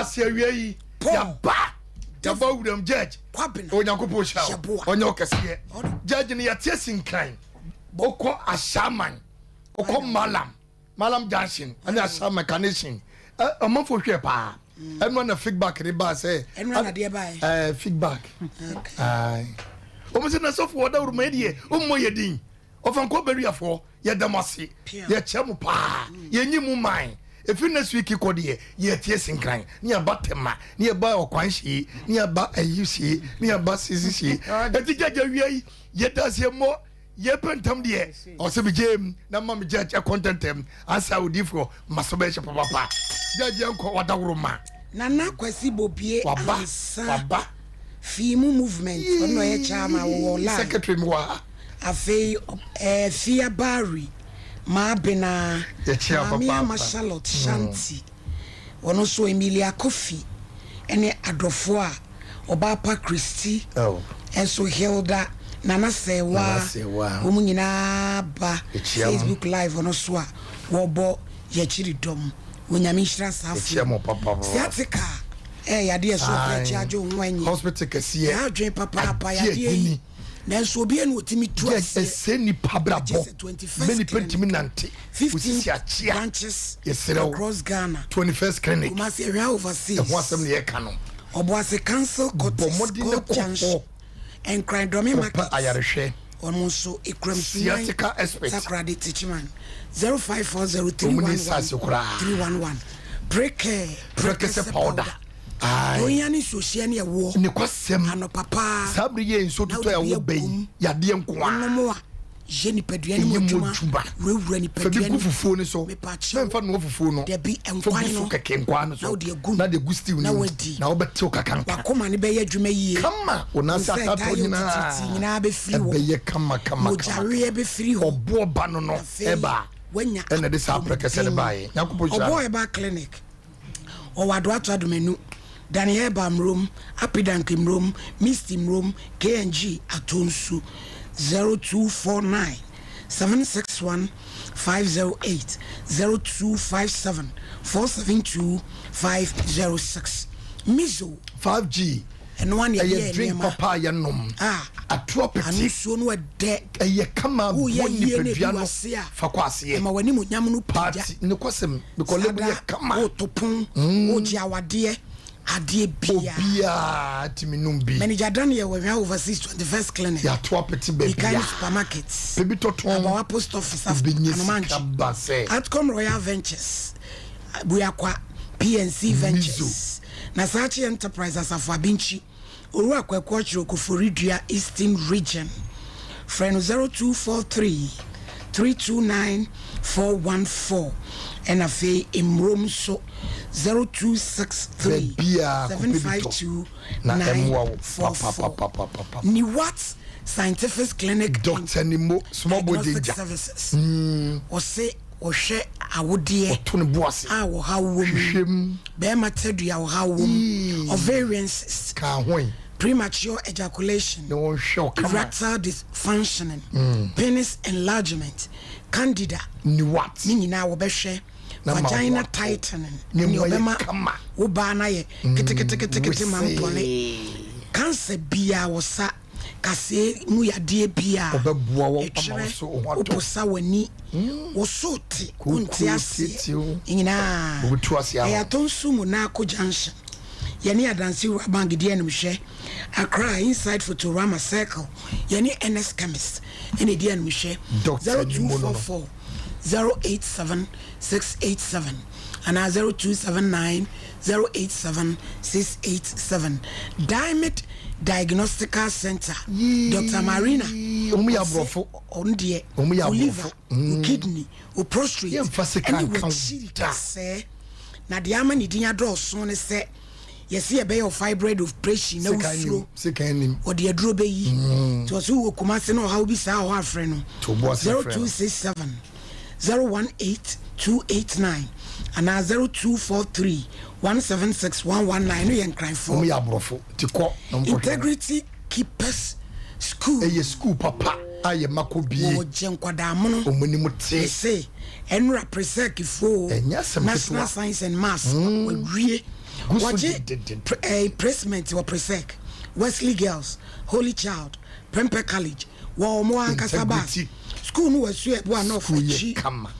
ase awia yi. Paul. Yɛaba. Yɛaba wuram judge. Kwabena. Onyankopɔn hyira wo. Yɛboa. Ɔnyɛ ɔkɛseɛ. Ɔde. Judge no yɛte asi Nkran. Wokɔ Ashaiman. Wokɔ Malam. Malam Junction ɛne Ashaiman Carnation. Ɛ ɔmanfoɔ hwɛ paa. Ɛno na feedback ne baa sɛ. Ɛno na deɛ baeɛ. Ɛɛ feedback. Aye. Wɔn sɛ nasɔfo wɔda wuruma yi deɛ ɔmmɔ yɛ din. Ɔfankɔ bɛriafoɔ yɛda mo ase. Pia. Yɛkyɛ mo paa. Yɛnyi mu man. Efi next week kɔ deɛ yɛtie Sinkran ne yɛba Tema ne yɛba ɔkwan hyie ne yɛba ayi hyie ne yɛba sisi hyie. Eti gyagya wia yi yɛda aseɛ mmɔ yɛpɛ ntam deɛ ɔsɛ mi gye mu na ma mi gye ɛkɔ ntɛntɛm ansa odiifoɔ ma so bɛhyɛ papapa. Gyagya nkɔ wadaworo ma. Nana Kwasi Bobie Waba Ansa. Waba. Fiimu Movement, ɔno na ɔyɛ chairman wɔ line. Secretary mi wɔ ha. Afei Fia Barry Maabena. Yɛkyia Maame papaapa. Ama Charlotte Shanti, ɔno nso Emilia Kofi ɛne adɔfoɔ a Ɔbaapa Christy. Oh. Ɛnso Hilda Nana Sɛwa. Nana Sɛwa. Wɔn nyinaa ba Yɛkyia mo. Facebook Live ɔno so a wɔbɔ yɛkyiri dɔm. Onyame nhyira saa. Yɛkyia mo papaapa. Sciatica ɛyɛ yadeɛ so ɔpɛ akyi agye wo ho anyi. Hospital kɛseɛ. Yɛ adwene papaapa Agye yadeɛ yi ahini. nanso obi ɛna otimi tu Judge aseɛ. ɛsɛ nipa Agye brabɔ. sɛ 21st Mɛ nipa Clinic. ntumi nante. 15 Osisi akyea. branches Yɛsrɛ wo. across Ghana. 21st Clinic. Kumasi Ehwɛ Overseas. Ɛho asɛm ne yɛka no. Ɔboase Council Quarters. Bɔ mmɔden ne Court kɔ Junction. hɔ. Nkrandɔmi Kɔpɛ Market. ayarehwɛ. Ɔno nso ekura nsunan. Sciatica expert. Takoradi Techiman. 0540 Ɔmu 311 ni saase koraa. 311. Prekɛ. Prekɛsɛ powder. Aye. Onya ne nsuohyɛ ne ɛwoɔ. Ne kɔsɛm. Anɔpa paa. Saa bere yɛ nsuo Na tutɔ a wode bi ɛwɔ bɛyi. agum. Yadeɛ nko a. Ɔnom a yɛ nipadua no mu Ɛyɛ mu adwuma. adwuma. Wurawura Fa bi nipadua gu no mu. fufuo no so. Mepakyɛw. Mɛmfa noa fufuo no. Dabi, Fa nkwan gu so no. kɛkɛ nkwan no so. Na wode agu mu. Na de gu stew Na no mu. wadi. Na wobɛtew kakanka. Wakoma no bɛyɛ adwuma yie. Kama. Wo nan ase Wo nsa atatɔ ɛtaa yɛ nyinaa. otititi nyinaa bɛfiri hɔ. Ɛbɛyɛ kama kama kama. Mogyareɛ bɛfiri hɔ. Ɔboɔ ba no Afei, ɛba. wanya Ɛna de saa prɛkɛsɛ no baeɛ. Nyankopɔn hyira Ɔbɔ no. Herbal Clinic ɔwɔ Adoato Adomanu, Dani Herbal Mrom, Apidank Mrom, Misty Mrom, KNG Atonsu. 0249 761 508, 0257 472 506. Mizo. 5G. Ɛno ana Ɛyɛ ɛyɛ drink nneɛma papa a yɛnom. a Atoɔ ano pete. Nsuo no ɛdɛ. Ɛyɛ kama Woyɛ bɔ yie na ebi nipadua wɔ no. ase a Fa kɔ aseɛ. ɛma w'anim onyam no pagya. Party ne kɔsɛm. Because lebu yɛ kama. Woto pon, wogye awadeɛ adeɛ biaa. Obiara tumi nom bi. Manager Daniel wɔ Hwɛ Overseas 21st Clinic. Yɛato apete baabi Bikaini a. Supermarket. Ebi tɔtɔn. Abawa Post Office. Ebi nye sika Anomankye. ba sɛ. Atcom Royal Ventures, Buakwa PNC Ventures, Nasachi Enterprise, Asafo Abinkyi, Owura Kwaku Ɔkyerɛ Koforidua, Eastern Region. Frɛ no 0243 329 414. Ɛna afei mmurom nso 0263 Baabiara kɔpɛ bi tɔ. 752 Na ɛmmoa wo 944. papapapapapa. Niwat Scientific Clinic. Dr. Nimo small boy Diagnostic danger. Services. Ɔse ɔhwɛ awodeɛ Ɔto ne bo ase. a wɔhaw wɔ mu. Hwehwɛ mu. Bɛrima tadua ɔhaw wɔ mu, ovarian cyst, Ka ho yi. premature ejaculation, Na wɔnhwɛ wo kama. Erectile dysfunctioning, penis enlargement, candida. Niwat. Ne nyinaa wɔbɛhwɛ. Na ma Vagina wɔato. tightening. Ne ne mu ayɛ ɔbɛma kama. wo baa no ayɛ keteketekete ma mpɔne. Wesee. Cancer biaa wɔ sa kaseɛ mu yadeɛ biaa. Ɔbɛboa wo ama wo so wo ho atɔ. Woposa w'ani, wo so te, wonte Kookoo aseɛ tietie. nyinaa. Wɔbɛtu ase ama Ɛyɛ wo. Atɔnso mu Naako Junction, yɛne Adanse Wura Bank di animhwɛ. Accra, inside Fotorama Circle, yɛne NS Chemist ɛna di animhwɛ. Dr. Nimo no. 0244 087 687 anaa 0279 087 687. Diamond Diagnostical Center, Dr Marina. Ɔmo yɛ ɔse aborɔfo. Ɔno deɛ Ɔmo yɛ wo liver, aborɔfo. wo kidney, wo prostate Yɛmfa sika ɛne nka wo w'akyiri da. kasɛɛ na deɛ ama ne din adɔɔso ne sɛ yɛsɛ yɛbɛyɛ wo fibroid operation na Sika wosuro nim. Sika nim. ɔde aduro bɛyi. Nti ɔsɛ wowɔ Kumase na ɔhaw bi saa ɔhɔ afrɛ no. To bo ase frɛ no. 0267 018 289 anaa 0243 176 119 no yɛ Ɔmo Nkranfoɔ. yɛ aborɔfo. Ti kɔ na ɔmo kɔhwɛ. Integrity Keepers School. Ɛyɛ school papa a yɛ ma kɔ bie. Wɔwɔ gye nkwadaa mono. Ɔmo anim te. Ɛsɛ ɛnura presec fo Ɛnyɛ asɛm National ketewa. Science and Maths wawie. Gu so Wɔgye dendenden. pre, eh, placement wɔ Presec, Wesley Girls, Holy Child, Prempeh College, wɔ wɔn ankasa bus. Integrity. School no wɔ Asuabu a North School yɛ akyi. kama.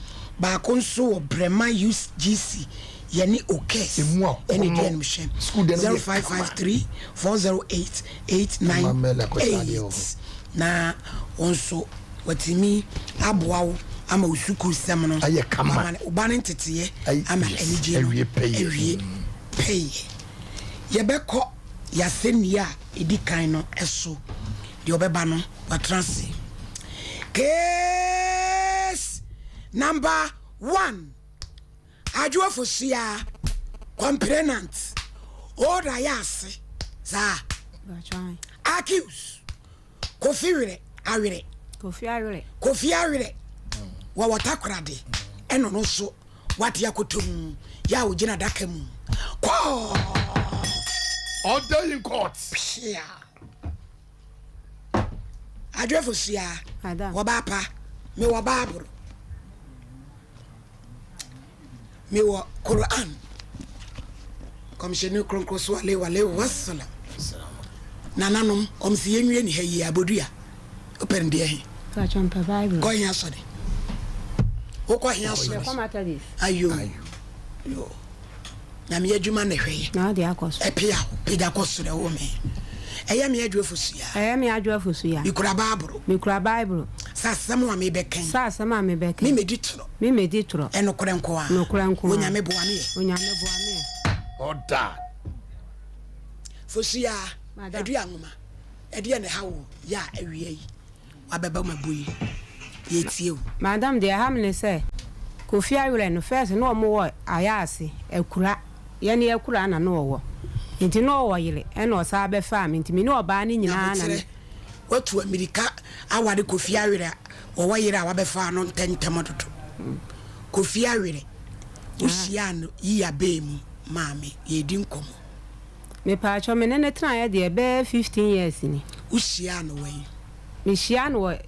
Baako nso wɔ Brema UGC, yɛne Okes Emu akɔnnɔ. ɛne di anim hyɛ. School deɛ no yɛ kama. 0553 408 Ama Mel akɔhyɛ adeɛ wɔ 898 hɔ. na wɔn nso wɔtumi aboa wo ama wo sukuu sɛm no Ayɛ kama. ama wo ba no nteteɛ Ay- ama yes, anigye no awie pɛyɛ. awie pɛyɛ. Yɛbɛkɔ yɛasɛnnua a ɛdi kan no so. Deɛ ɔbɛba no watena ase. Case number one, Adwoa Fosuaa, complainant, old Ayase, saa. Accused, Kofi Werɛ, Awerɛ. Kofi Awerɛ. Kofi Awerɛ wɔwɔ Takoradi ɛna ɔno nso wate akoto mu yɛ a ogyina adaka mu kɔɔ. Order in court. Pia. Adwoa Fosuaa, Madam. wɔba pa, mewɔ Bible, mewɔ Quran, kɔmhyɛni kronkron so alaihi wa alaihi wasalam. Nananom, ɔm sɛ yɛnwie ne ha yie abodua. Wopɛ no deɛ he? Patro mpɛ Bible. Kɔ he asɔre? Wokɔ he asɔre? Mekɔ Methodist. Ayo. Yo. Nyame adwuma na ɛhwɛ yɛ. Na ɔde akɔ so. Ɛpea wo, pagya kɔ soro ɛwɔ me. Ɛyɛ me Adwoa Fosuaa. Ɛyɛ me Adwoa Fosuaa. Mekura Bible. Mekura Bible. Sɛ asɛm a mebɛka yi. Sɛ asɛm a mebɛka yi. Me medi torɔ. Me medi torɔ. Ɛnokorɛ nko ara. Nokorɛ nko ara. Onyame boa me ɛ. Onyame boa me ɛ. Order. Fosuaa, Madam. Adua nwoma. Ɛdeɛ na ɛha wo yɛ a awia yi wabɛba mu abu yi? Yɛtie wo. Madam, deɛ ɛha me ne sɛ, Kofi Awerɛ no, first na ɔmo wɔ Ayaase, Akura, yɛne Akura na na ɔwɔ. Nti na ɔwɔ yere, ɛna ɔsan bɛfaa me, nti me ne ɔbaa no nyinaa na Nyaboterɛ, watu amirika aware Kofi Awerɛ a ɔwɔ yere a wabɛfaa no ntɛntɛm dodo. Kofi Awerɛ, wohyiaa no yi abɛɛ mu maame, yɛredi nkɔmmɔ. Mepaakyɛw, me ne no tenaeɛ deɛ ɛbɛyɛ 15 years ni. Wohyiaa no wɛn? Mehyiaa no wɔ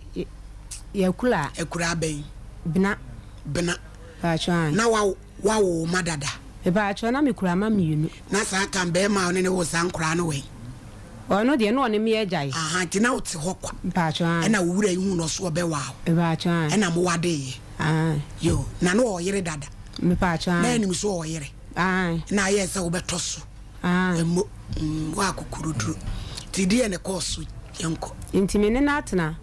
Yɛakura. Akuraa bɛn? Bena. Bena. Mepaakyɛw, ae. Na wawo wo mma dada? Mepaakyɛw, na mekura mma mmienu. Na saa tam bɛɛma a ɔne ne woo saa nkoraa no wɛn? Ɔno deɛ, na ɔne me agyae. Ahaa, nti na wote hɔ kwa? Mepaakyɛw, ae. Ɛna wo wura yi huu no ɔso ɔbɛwaa wo? Mepaakyɛw, ae. Ɛna mo wadeeɛ? Ae. Yoo, na na ɔwɔ yere dada? Mepaakyɛw, ae. Na anim so ɔwɔ yere? Ae. Na ayɛɛ sɛ wobɛtɔ so? Ae. Mmo, mm, wo akokoroduro. Nti deɛ na ɛkɔɔ so? Yɛnkɔ. Nti me ne no atena.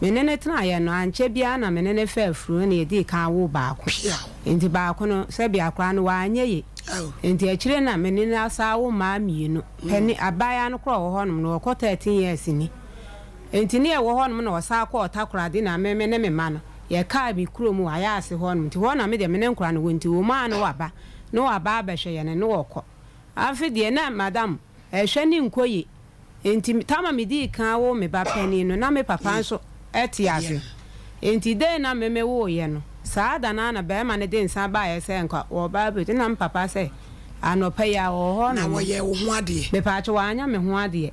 Me ne no tenaeɛ no, ankyɛ biara na me ne no faa afuru na yɛdii kan woo baako. Piaw. Nti baako no, sɛbi akwadaa no, wanyɛ ye. Ao. Nti akyire na me ne no asan awo mmaa mmienu. Panin, abaayewa no koraa a ɔwɔ hɔnom no, ɔkɔ 13 years ni. Nti ne yɛwɔ hɔnom na ɔsan kɔɔ Takoradi na me me ne me mma no, yɛkaa me kurom wɔ Ayaase hɔnom. Nti hɔ na me deɛ me ne nkwadaa no wɔ nti wɔn a na wɔaba, na wɔaba abɛhwɛ yɛn no, na wɔkɔ. Afe deɛ na madam ɛhwɛ ne nkɔ ye nti tam a medii kan woo me ba panin no na me papa nso te ase nti dei na me me woo yɛ no saa da no ara na barima no de nsa baeɛ sɛ nka ɔreba abɛtu na me papa sɛ anɔpa yi a ɔwɔ hɔ Na nom. wɔyɛɛ wo ho adeɛ? Mepaakyɛw wanyɛ me ho adeɛ.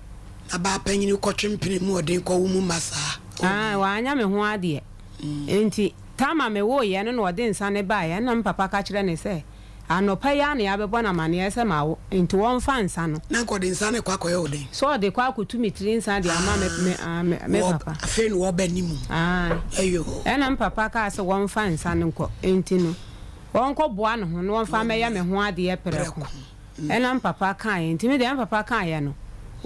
Na baa panyini kɔtwe mpene mu ɔden kɔ wo mu mma saa? Aane wanyɛ me ho adeɛ nti tam a me woo yɛ no na ɔde nsa no baeɛ na me papa ka kyerɛ no sɛ Anɔpa yi ara na yɛabɛbɔ no amanneɛ sɛ mawo, enti wɔmfa nsa no. Na anka ɔde nsa no rekɔ akɔyɛ wo dɛn? Sɛ ɔde kɔ akɔtu me tiri nsa de ama me, me, ah, me, me Wɔ, papa. afei na wɔreba ne mu. Aane. Ɛyoo. Ɛnna me papa kaa sɛ wɔmfa nsa no nkɔ, enti no, wɔnkɔboa ne ho na wɔmfa mmɛyɛ me ho adeɛ prɛko. Prɛko. Ɛnna me papa kaeɛ. Enti me deɛ, me papa kaeɛ no,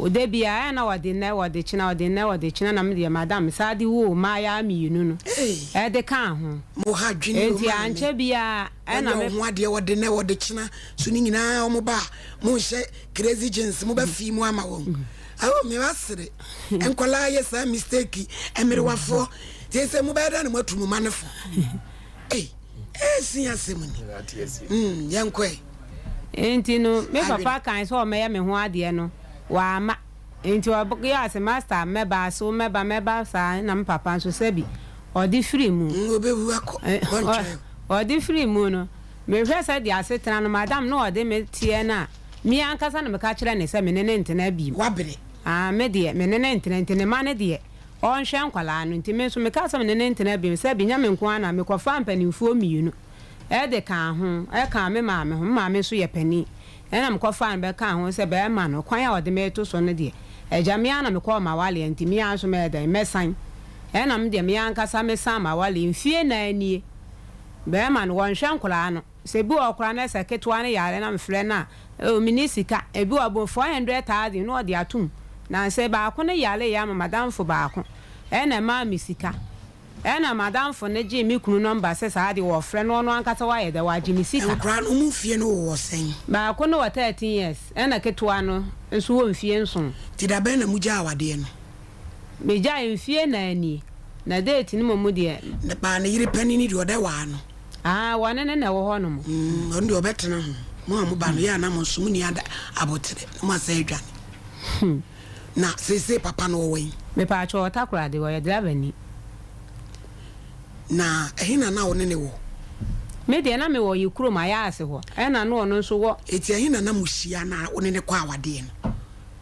da biara, ɛyɛ a na ɔde nnɛ, ɔde kyena, ɔde nnɛ, ɔde kyena, na me deɛ, madam, mesan de woo mmaayaa mmienu no Ei! de kaa ho. Mo ha adwene o, Enti maame. ankyɛ biara, Wɔnyɛ Ɛna me. wɔn ho adeɛ wɔde nɛ wɔde kyena so ne nyinaa wɔn ba a mo nhyɛ crazy jeans mo bɛ fii mu ama wɔn awo me wa sere nkɔlaa yɛ saa mistake mmerewafoɔ te sɛ mo bɛyɛ dɛ na mo atu mo ma ne fo ei ɛsi asɛm ni mm yɛn kɔɛ. Nti no me papa kan sɛ ɔmɛyɛ me ho adeɛ no wama nti ɔyɛɛ ase master mɛba asew mɛba mɛba saa na me papa nso sɛbi ɔde firi mu. Ɔbɛwu akɔ ɔntwɛn. Ɔde firii mu no, mehwɛ sɛdeɛ asetena no, madam na ɔde me teɛ no a, me ankasa na meka kyerɛ no sɛ me ne no ntena bio. Wabere. Aa, me deɛ, me ne no ntena, nti ne mma no deɛ, ɔnhwɛ nkwadaa no. Nti me nso mekaa sɛ me ne no ntena bio, sɛbi nyɛ me nko ara na mekɔfaa mpanimfoɔ mmienu de kaa ho, kaa me maame ho, me maame nso yɛ panin. Ɛna mekɔfaa no bɛkaa ho sɛ bɛɛma no, kwan a ɔde me reto so no deɛ, agya me ara na mekɔɔ m'awaleɛ nti me ara nso mɛyɛ dɛn? Mɛsan. Ɛna me deɛ me ankasa mesan m'awaleɛ mfie nan nie. Bɛɛma no, wɔnhwɛ nkwadaa no. Sɛ ebi wɔ hɔ koraa na sɛ ketewa no yare na mefrɛ no a, oh menni sika. Ebi wɔ hɔ a, 400,000 na ɔde atom. Nansɛ baako no yareeɛ ama m'adamfo baako ɛna ɛmaa me sika. Ɛna m'adamfo no gyee me kunu nɔmba sɛ saa deɛ wɔfrɛ no ɔno ankasa wayɛ dɛ wagye me sika. Nkwadaa no wɔn mfie no wowɔ sɛn? Baako no wɔ 13 years ɛna ketewa no nso wɔ mfie nson. Nti da bɛn na mogyaa awadeɛ no? Megyae mfie nan nie, na date no mmom deɛ. Ne paa ne yere panin no deɛ ɔdɛ waa no. Aa wɔne no na ɛwɔ hɔ nom. Mm ɔno deɛ ɔbɛtena ho. Mo a moba no yɛ a na mo nso monni ada aboterɛ na moasan adwane. Na seesei papa no ɔwɔ he? Mepaakyɛw ɔwɔ Takoradi, ɔyɛ driver ni. Na ɛhe na na wo ne no wɔ? Me deɛ na mewɔ yɛ kurom Ayaase hɔ, ɛna na ɔno nso wɔ. Enti ɛhe na na mohyia na wo ne no kɔ awadeɛ no?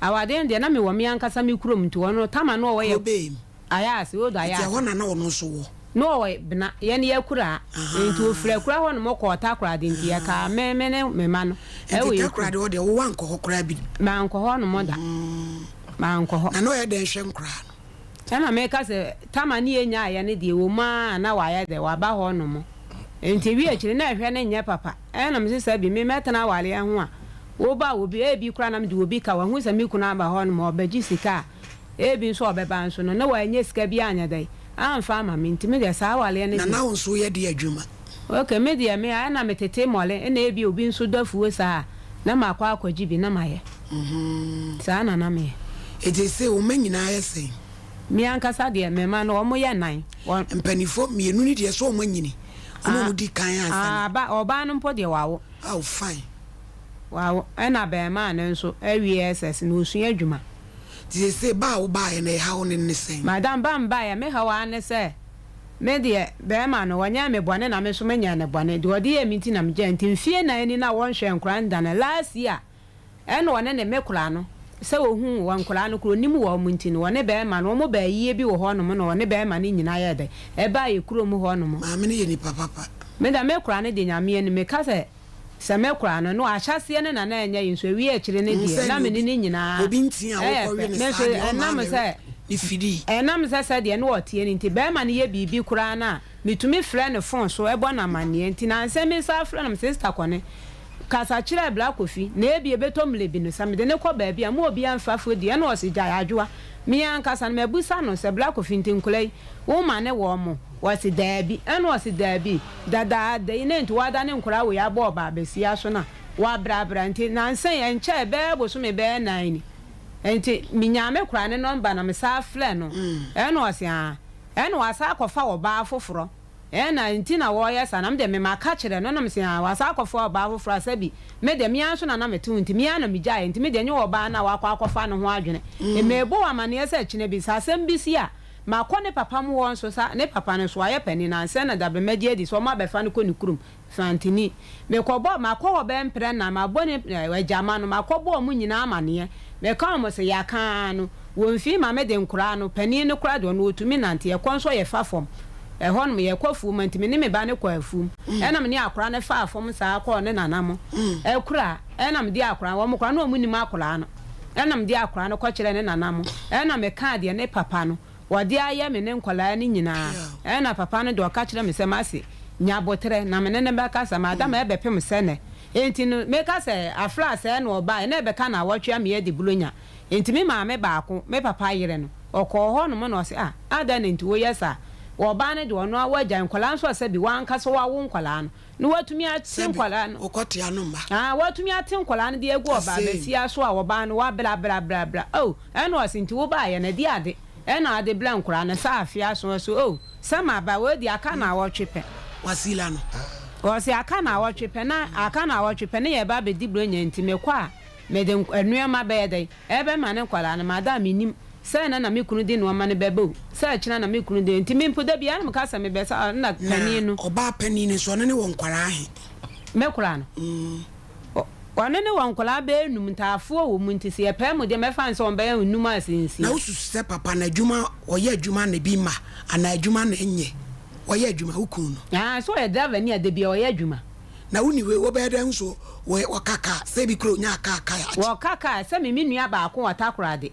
Awadeɛ no deɛ na mewɔ me ankasa me kurom nti ɔno Tama na ɔwɔ yɛ. Kuro bɛn mu? Ayaase, Old Nti Ayaase. ɛhɔ na na ɔno nso wɔ? Na ɔwɔ Bena, yɛn yɛ akuraa. Nti ɔfiri akura hɔ nom kɔɔ Takoradi nti yɛkaa me me ne me mma no Nti ɛwɔ yɛ kurom. Takoradi hɔ deɛ wo woankɔ hɔ koraa bi? Mankɔ hɔ nom da. Mankɔ hɔ. Na na ɔyɛ dɛn hwɛ nkoraa no? Ɛna meka sɛ Tama ne yɛ nyaeɛ no deɛ ɛwɔ mu ara na wayɛ dɛ waba hɔ nom. Nti wie akyire na ɛhwɛ no nyɛ papa. Ɛna mese sɛ bi me mɛtena awareɛ ho a woba a obi ebi koraa na mede obi ka wahu sɛ me kunu aba hɔ nom ɔbɛgye sika a ebi nso ɔbɛba nso no na wanyɛ sika bi anyɛ dɛn amfa ama me nti me deɛ saa awareɛ no Na deɛ. na wo nso woyɛ deɛ adwuma? Ok me deɛ me a ɛna metete mmɔre ɛna ebi obi nso dɔ afuo saa a na makɔ akɔgye bi na mayɛ saa na na meyɛ. Enti seesei wo mma nyinaa yɛ sɛn? Me ankasa deɛ me mma no wɔn yɛ nan wɔn. Mpaninfoɔ mmienu no deɛ sɛ wɔn anyini wɔn a wɔn di kan ansa na. Ah ba ɔbaa no mpo deɛ wawo. Oh fine. Wawo ɛna abarimaa no nso awie SS na ɔsua adwuma. Nti seesei ba a wo baeɛ no ɛhaw no ne sɛn? Madam ba mbaeɛ me haw ara ne sɛ me deɛ barima no ɔnyɛɛ me bɔne na me nso menyɛɛ no bɔne deɛ ɔde yɛɛ me nti na megyae nti mfie nan ni na wɔnhwɛɛ nkwadaa no da no last year Ɛna ɔne ne me koraa no, sɛ ohuu wɔn nkoraa no koraa onim wɔn nti no, ɔne bɛɛma no, wɔn baa ayie bi wɔ hɔ nom na ɔne bɛɛma no nyinaa yɛɛ dɛn? Ɛbaa yɛ kurom hɔ nom. Maame no yɛ nipa papa. Me deɛ me koraa no deɛ Nyame anim, me ka sɛ, sɛ me koraa no, no ahyɛaseɛ no na na ɛnyɛ ye nso awie akyire no deɛ, na me ne no nyinaa ɛyɛ pɛ. Me nso ɛnam sɛ, ɛnam sɛ sɛdeɛ na ɔteɛ no nti, bɛɛma no yɛ biribi koraa no a, Metumi frɛ no fon so bɔ no amanneɛ nti nansa me nsa afrɛ no me sista Kɔne kasa kyerɛɛ Bra Kofi na ebia ɛbɛtɔ mmerɛ bi no sɛ mede no kɔ baabi a ma obiara mfa fodua ɛna ɔse gyae Adwoa me ankasa no mabusa no sɛ Bra Kofi nti nkwadaa yi wo ma ne wɔn mo ɔse daabi ɛna ɔse daabi dadaada yi na nti wadane nkwadaa wei abɔ ɔbaa basia so na wabrabra nti nansa yi ɛnkyɛɛ bɛyɛ bosome bɛyɛ nan ni nti menyaa me koraa ne nɔmba na mesan frɛ no ɛna ɔse aa Ɛna wasan akɔfa ɔbaa foforɔ ɛna nti na wɔyɛ saa na me deɛ me maka kyerɛ no na me se aa wasan akɔfa ɔbaa foforɔ a sɛbi me deɛ me ara nso na na mete ho nti me ara na me gyaeɛ nti me deɛ nyɛ ɔbaa no a wakɔ akɔfa no ho adwene mebɔ wo amaneɛ sɛ kyena bi sɛ asɛm bi si a makɔ ne papa mo hɔ nso sa ne papa no nso wayɛ panin ansa na dabe mɛgye adi sɛ ɔmo abɛfa no kɔ ne kurom Fantini. Mekɔbɔ, makɔ hɔ bɛyɛ mprɛ nnan, mabɔ ne agyama no, makɔbɔ wɔn nyinaa amaneɛ. Meka wɔn sɛ, yɛaka ara no, wɔmfii ma mede nkoraa no, panin no koraa deɛ ɔno ɔtumi nante, yɛkɔ nso yɛfa fam. Ɛhɔnom, yɛkɔ afuom, nti me ne me ba no kɔɔ afuom. Ɛna me ne akwadaa no faa fam saa kɔɔ ne nana mo akuraa. Ɛna mede akwadaa no, wɔn koraa na wɔnnim akwadaa no. Ɛna mede akwadaa no kɔkyerɛɛ ne nana mo. Ɛna mekaa deɛ ne papa no Wɔde ayɛ me ne nkwadaa no nyinaa. Ɛnna papa no de ɔka kyerɛɛ me sɛ, Mase, nya aboterɛ, na me ne no bɛkasa. Mada ma ɛbɛpem sɛ nnɛ. Enti no, meka sɛ, Afra sɛɛ na ɔbaeɛ, na ɛbɛka nnawɔtwe ama yɛadi Buronya. Enti me maame baako, me papa yere no, ɔkɔɔ hɔnom na ɔse, Ah, adɛn na enti woyɛ saa? Ɔbaa no deɛ, ɔno ara wagyae nkwadaa nso a sɛbi w'ankasa wawo nkwadaa no. Na watumi ate Sɛbi, nkwadaa no. wokɔte ano mma. Ah, watumi ate nkwadaa no de agu ɔbaa Asee. basia so a ɔbaa no wabrabrabrabra. Oh, ɛna ɔse nti wobaeɛ no ɛdeɛ ade ɛna ade brɛ nkwadaa no sɛ afe aso ɔse oh, sɛ maba wei deɛ aka naawɔtwe pɛ. Wasila no. Ɔse aka naawɔtwe pɛ na aka naawɔtwe pɛ ne yɛreba abɛdi Buronya nti mekɔ a mede nnoɔma bɛyɛ dɛn? Ɛbɛma ne nkwadaa no, mada a mennim sɛ ɛnnɛ na me kunu de nnoɔma no bɛba o, sɛ ɛkyena na me kunu de, nti me mpo da biara na meka sɛ mebɛsa a, nna Na panin no. ɔbaa panin no nso, ɔno ne wɔ nkwadaa ahe? Me koraa no, ɔno ne wɔ nkwadaa bɛyɛ num, ntaafoɔ wɔ mu, nti sɛ yɛpae mu deɛ mɛfa no sɛ wɔn bɛyɛ nnum a sɛ nsia. Na wosusu sɛ papa no adwuma, ɔyɛ adwuma na ebi mma, anaa adwuma na ɛnyɛ? Ɔyɛ adwuma, wo kunu no? Aane, sɛ ɔyɛ driver ni a, da biara ɔyɛ adwuma. Na wonni wei wobɛyɛ dɛn ahu so wɔ wɔka kaa sɛ ebi kura onyaa kaa kae akyɛ. Wɔka kaa sɛ me me nua baako wɔ Takoradi.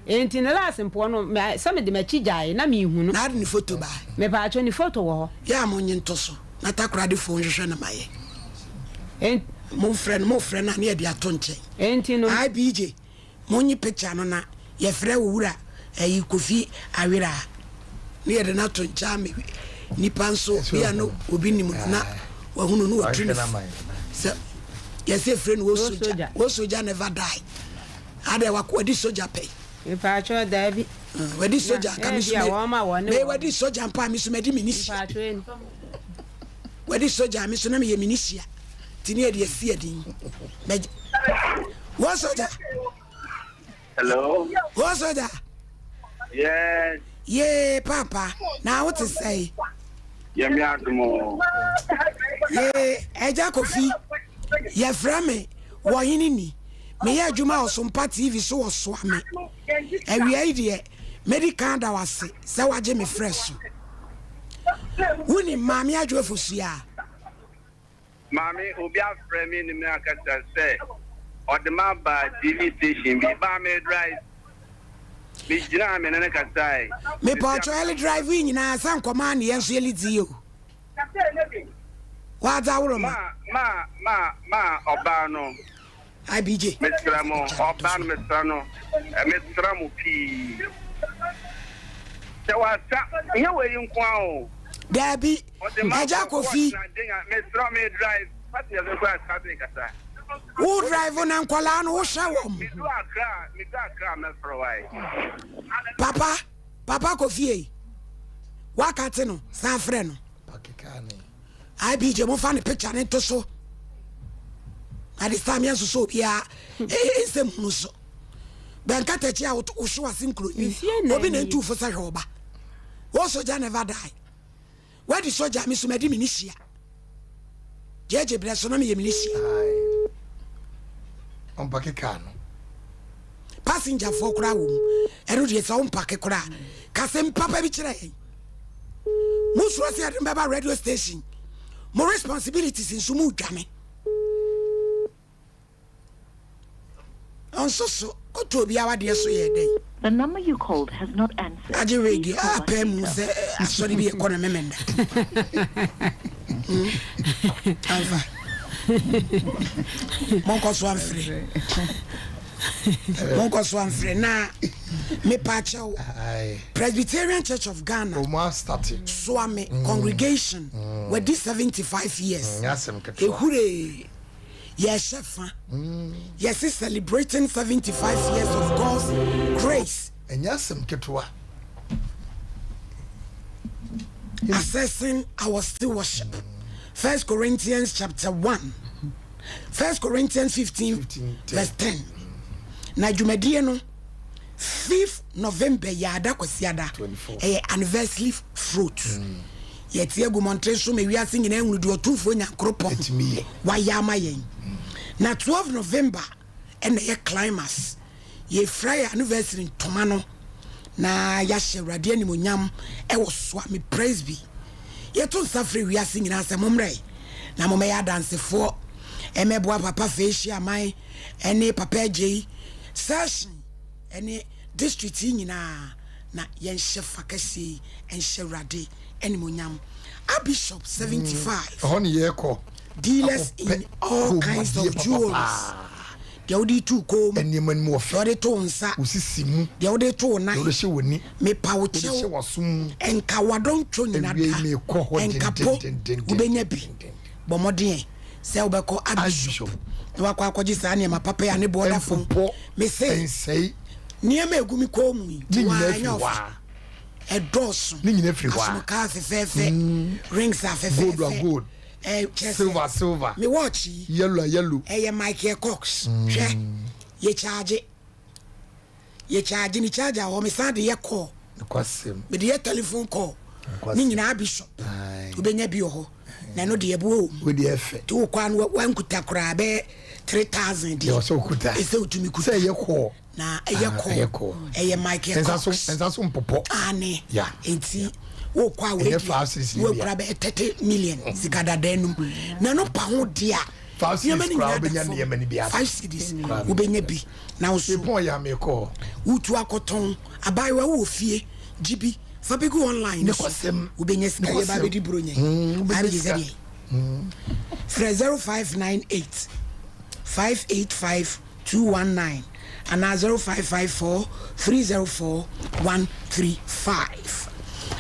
Enti ne last mpoɔ no me sɛ mede m'akyi gyae na menhu no. Na ade ne photo bae. Mepaakyɛw ne photo wɔ hɔ. Yɛ a monnye nto so na Takoradi foɔ nhwehwɛ no ma yɛ. Ent. Momfrɛ no mofrɛ no a ne yɛde ato nkyɛn. Enti no. IBJ. Monye picture no na yɛfrɛ wo wura ɛyi Kofi Awera a ne yɛde no ato nkyɛn ama nipa nso bi a no obi nim no na wahunu no watu ne fo sɛ yɛsɛ efrɛ no wo soja wo soja never die adɛ wako wadi soja pɛ. Mepaakyɛw daabi. Wadi soja ka mi so mɛ wadi soja mpo a mi so mɛ di mi ni sia. Wadi soja mi so na mi yɛ mi ni sia. Ti ne yɛde asi adin. Mɛ wo soja. Hello. Wo soja. Yes. Yee papa na wo te sɛe. Yɛmi adumo. Yee ɛgya kofi yɛfrɛ me wɔ hene ni meyɛ adwuma wɔ Sompa TV so wɔ soa me awia yi deɛ mɛdi kan da wase sɛ wagye me frɛ so wonim maame adwo afosua. Maame, obi afrɛ me ne me akasa sɛ ɔde me aba TV station bi. Baa me drive. Me gyinaa me ne no kasae. Mepɔtɔ ɛle drive yi nyinaa sɛ nkɔmaa ne yɛn nso yɛle dzi o. Wadza woro ma. Ma, ma, ma, ɔbaa no. IBJ. Mesrɛ mo, ɔbaa no mesrɛ no, mesrɛ mo pii. Sɛ wasa, nyɛ wei nko ara o. Daabi, Agya Kofi. Mesrɛ me drive, passengers no koraa start kasa. Wo drive na nkɔlaa no wohwɛ wɔn. Medu Accra, medu Accra mɛfrɛ wo ae. Papa, Papa Kofi ei, wakate no, san frɛ no. IBJ mo fa ne picture ne nto so na this time yɛn soso obiara nsɛm hunu so bɛnkatakyi a wohwe wase nkuroni obi na ntu fo sɛ hwɛ ɔba wo soja never die wadi soja me so madi me ne hyia gyegye berɛ so na meyɛ me ne hyia ɔmpake kaa no passenger foɔ koraa wɔ mu ɛno deɛ sɛ wompake koraa kasɛm papa bi kyerɛ yɛn Mo suro sɛ yɛde mo bɛba radio station. Mo responsibilities nso mo dwane. Ɔnso so kɔtɔ obi awadeɛ so yɛ dɛn? The number you called has not answered. Agye Please wig call back apɛ mu later. sɛ asɔre bi ɛkɔ no memenda. Hmm? Amfa. Monkɔ so amfiri. Monkɔ so amfiri na mepaakyɛw. Presbyterian Church of Ghana Suame Congregation wadi 75 years ehuree yɛhyɛ fa yɛse celebrating 75 years of God's grace. Ɛnyɛ asɛm ketewa. Assessing our stewardship First Corinthians chapter 1 First Corinthians 15 verse 10 na dwumadie no Fifth November yɛ ada Kwasiada, ɛyɛ anniversary fruit. Yɛte agu mmɔnten so ma wiase nyinaa hunu deɛ Ɔtumfoɔ Nyankoropɔn wayɛ ama yɛn. Na 12 November ɛna ɛyɛ climax. Yɛfira yɛ anniversary ntoma no na yɛahyɛ Awurade animuonyam ɛwɔ Soame Presby. Yɛto nsa frɛ wiase nyinaa sɛ mommrɛ na mommɛyɛ adansefoɔ ɛmɛboa Papa Fei Aman ɛne Papa Agyei Session ɛne district yi nyinaa na yɛnhyɛ fa kɛseɛ yi nhyɛ Awurade animuonyam. Abishop 75. Ɛhɔ ne yɛkɔ. Dealers in all kinds of jewelries. Deɛ wode tu kɔn mu. Nneɛma no mu wɔ fɛ. Deɛ wode to nsa. Wosisi mu. Deɛ wode to nan. Deɛ wode hyɛ w'ani. Mepa wo Wode hyɛ kyɛw. w'aso mu. Nka w'adɔntwo nyina da. Awiei mekɔ hɔ Nka po dendendenden. wobɛnya bi. Bɔ mmɔden sɛ wobɛkɔ Archbishop na wakɔ akɔgye saa nneɛma papa yi a ne boɔ da fam. Mese, nneɛma a ɛgu me kɔn mu yi, Ne waa nyinaa ɛnyɛ firi hɔ ɔfa. a. Ɛdɔɔso. Ne nyinaa firi hɔ a. Asomokaa fɛfɛɛfɛ, rings Gold a afɛfɛɛfɛ. gold, Ɛ, kyerɛ sɛ, silver a silver, me watch yi, yellow a yellow. ɛyɛ Michael Kors. Hwɛ, yɛkyaagye. Yɛ charge ne charger wɔ hɔ mesan de yɛ call. Nokwasɛm. Mede yɛ telephone call. Nokwasɛm. Ne nyinaa bishop. Aye. Wobɛnya bi wɔ hɔ. Na ɛno deɛ ɛboɔ wɔ mu. Wo deɛ ɛfɛ. Nti wokɔ a no wankuta koraa bɛyɛ 3000 deɛ. Deɛ ɔsɛ okuta. Ɛsɛ wotumi kuta. Sɛ ɛyɛ call. Na ɛyɛ Ah, call. ɛyɛ call. Ɛyɛ Michael Nsa so Cox. nsa so mpopɔ. Aane. Yeah. Nti Yeah. Wokɔ a wei Ɛnyɛ 5 cedis deɛ no bia. woakura bɛyɛ 30 million sika dada num na ɛno pa ho deɛ a 5 cedis nneɛma no koraa nyinaa da wobɛnya fam. nneɛma no bi atɔ. 5 cedis Koraa wobɛnya bi na wo so Mepɔn yɛ a mekɔɔ. Wotu akɔtɔn abaayewa wowɔ fie gye bi fa bɛgu online no so Nokwasɛm. wobɛnya sika yɛba Nokwasɛm. bɛdi buronya Wobɛnya abɛgye sika. sɛdeɛ frɛ 0598 585 219 anaa 0554 304 135.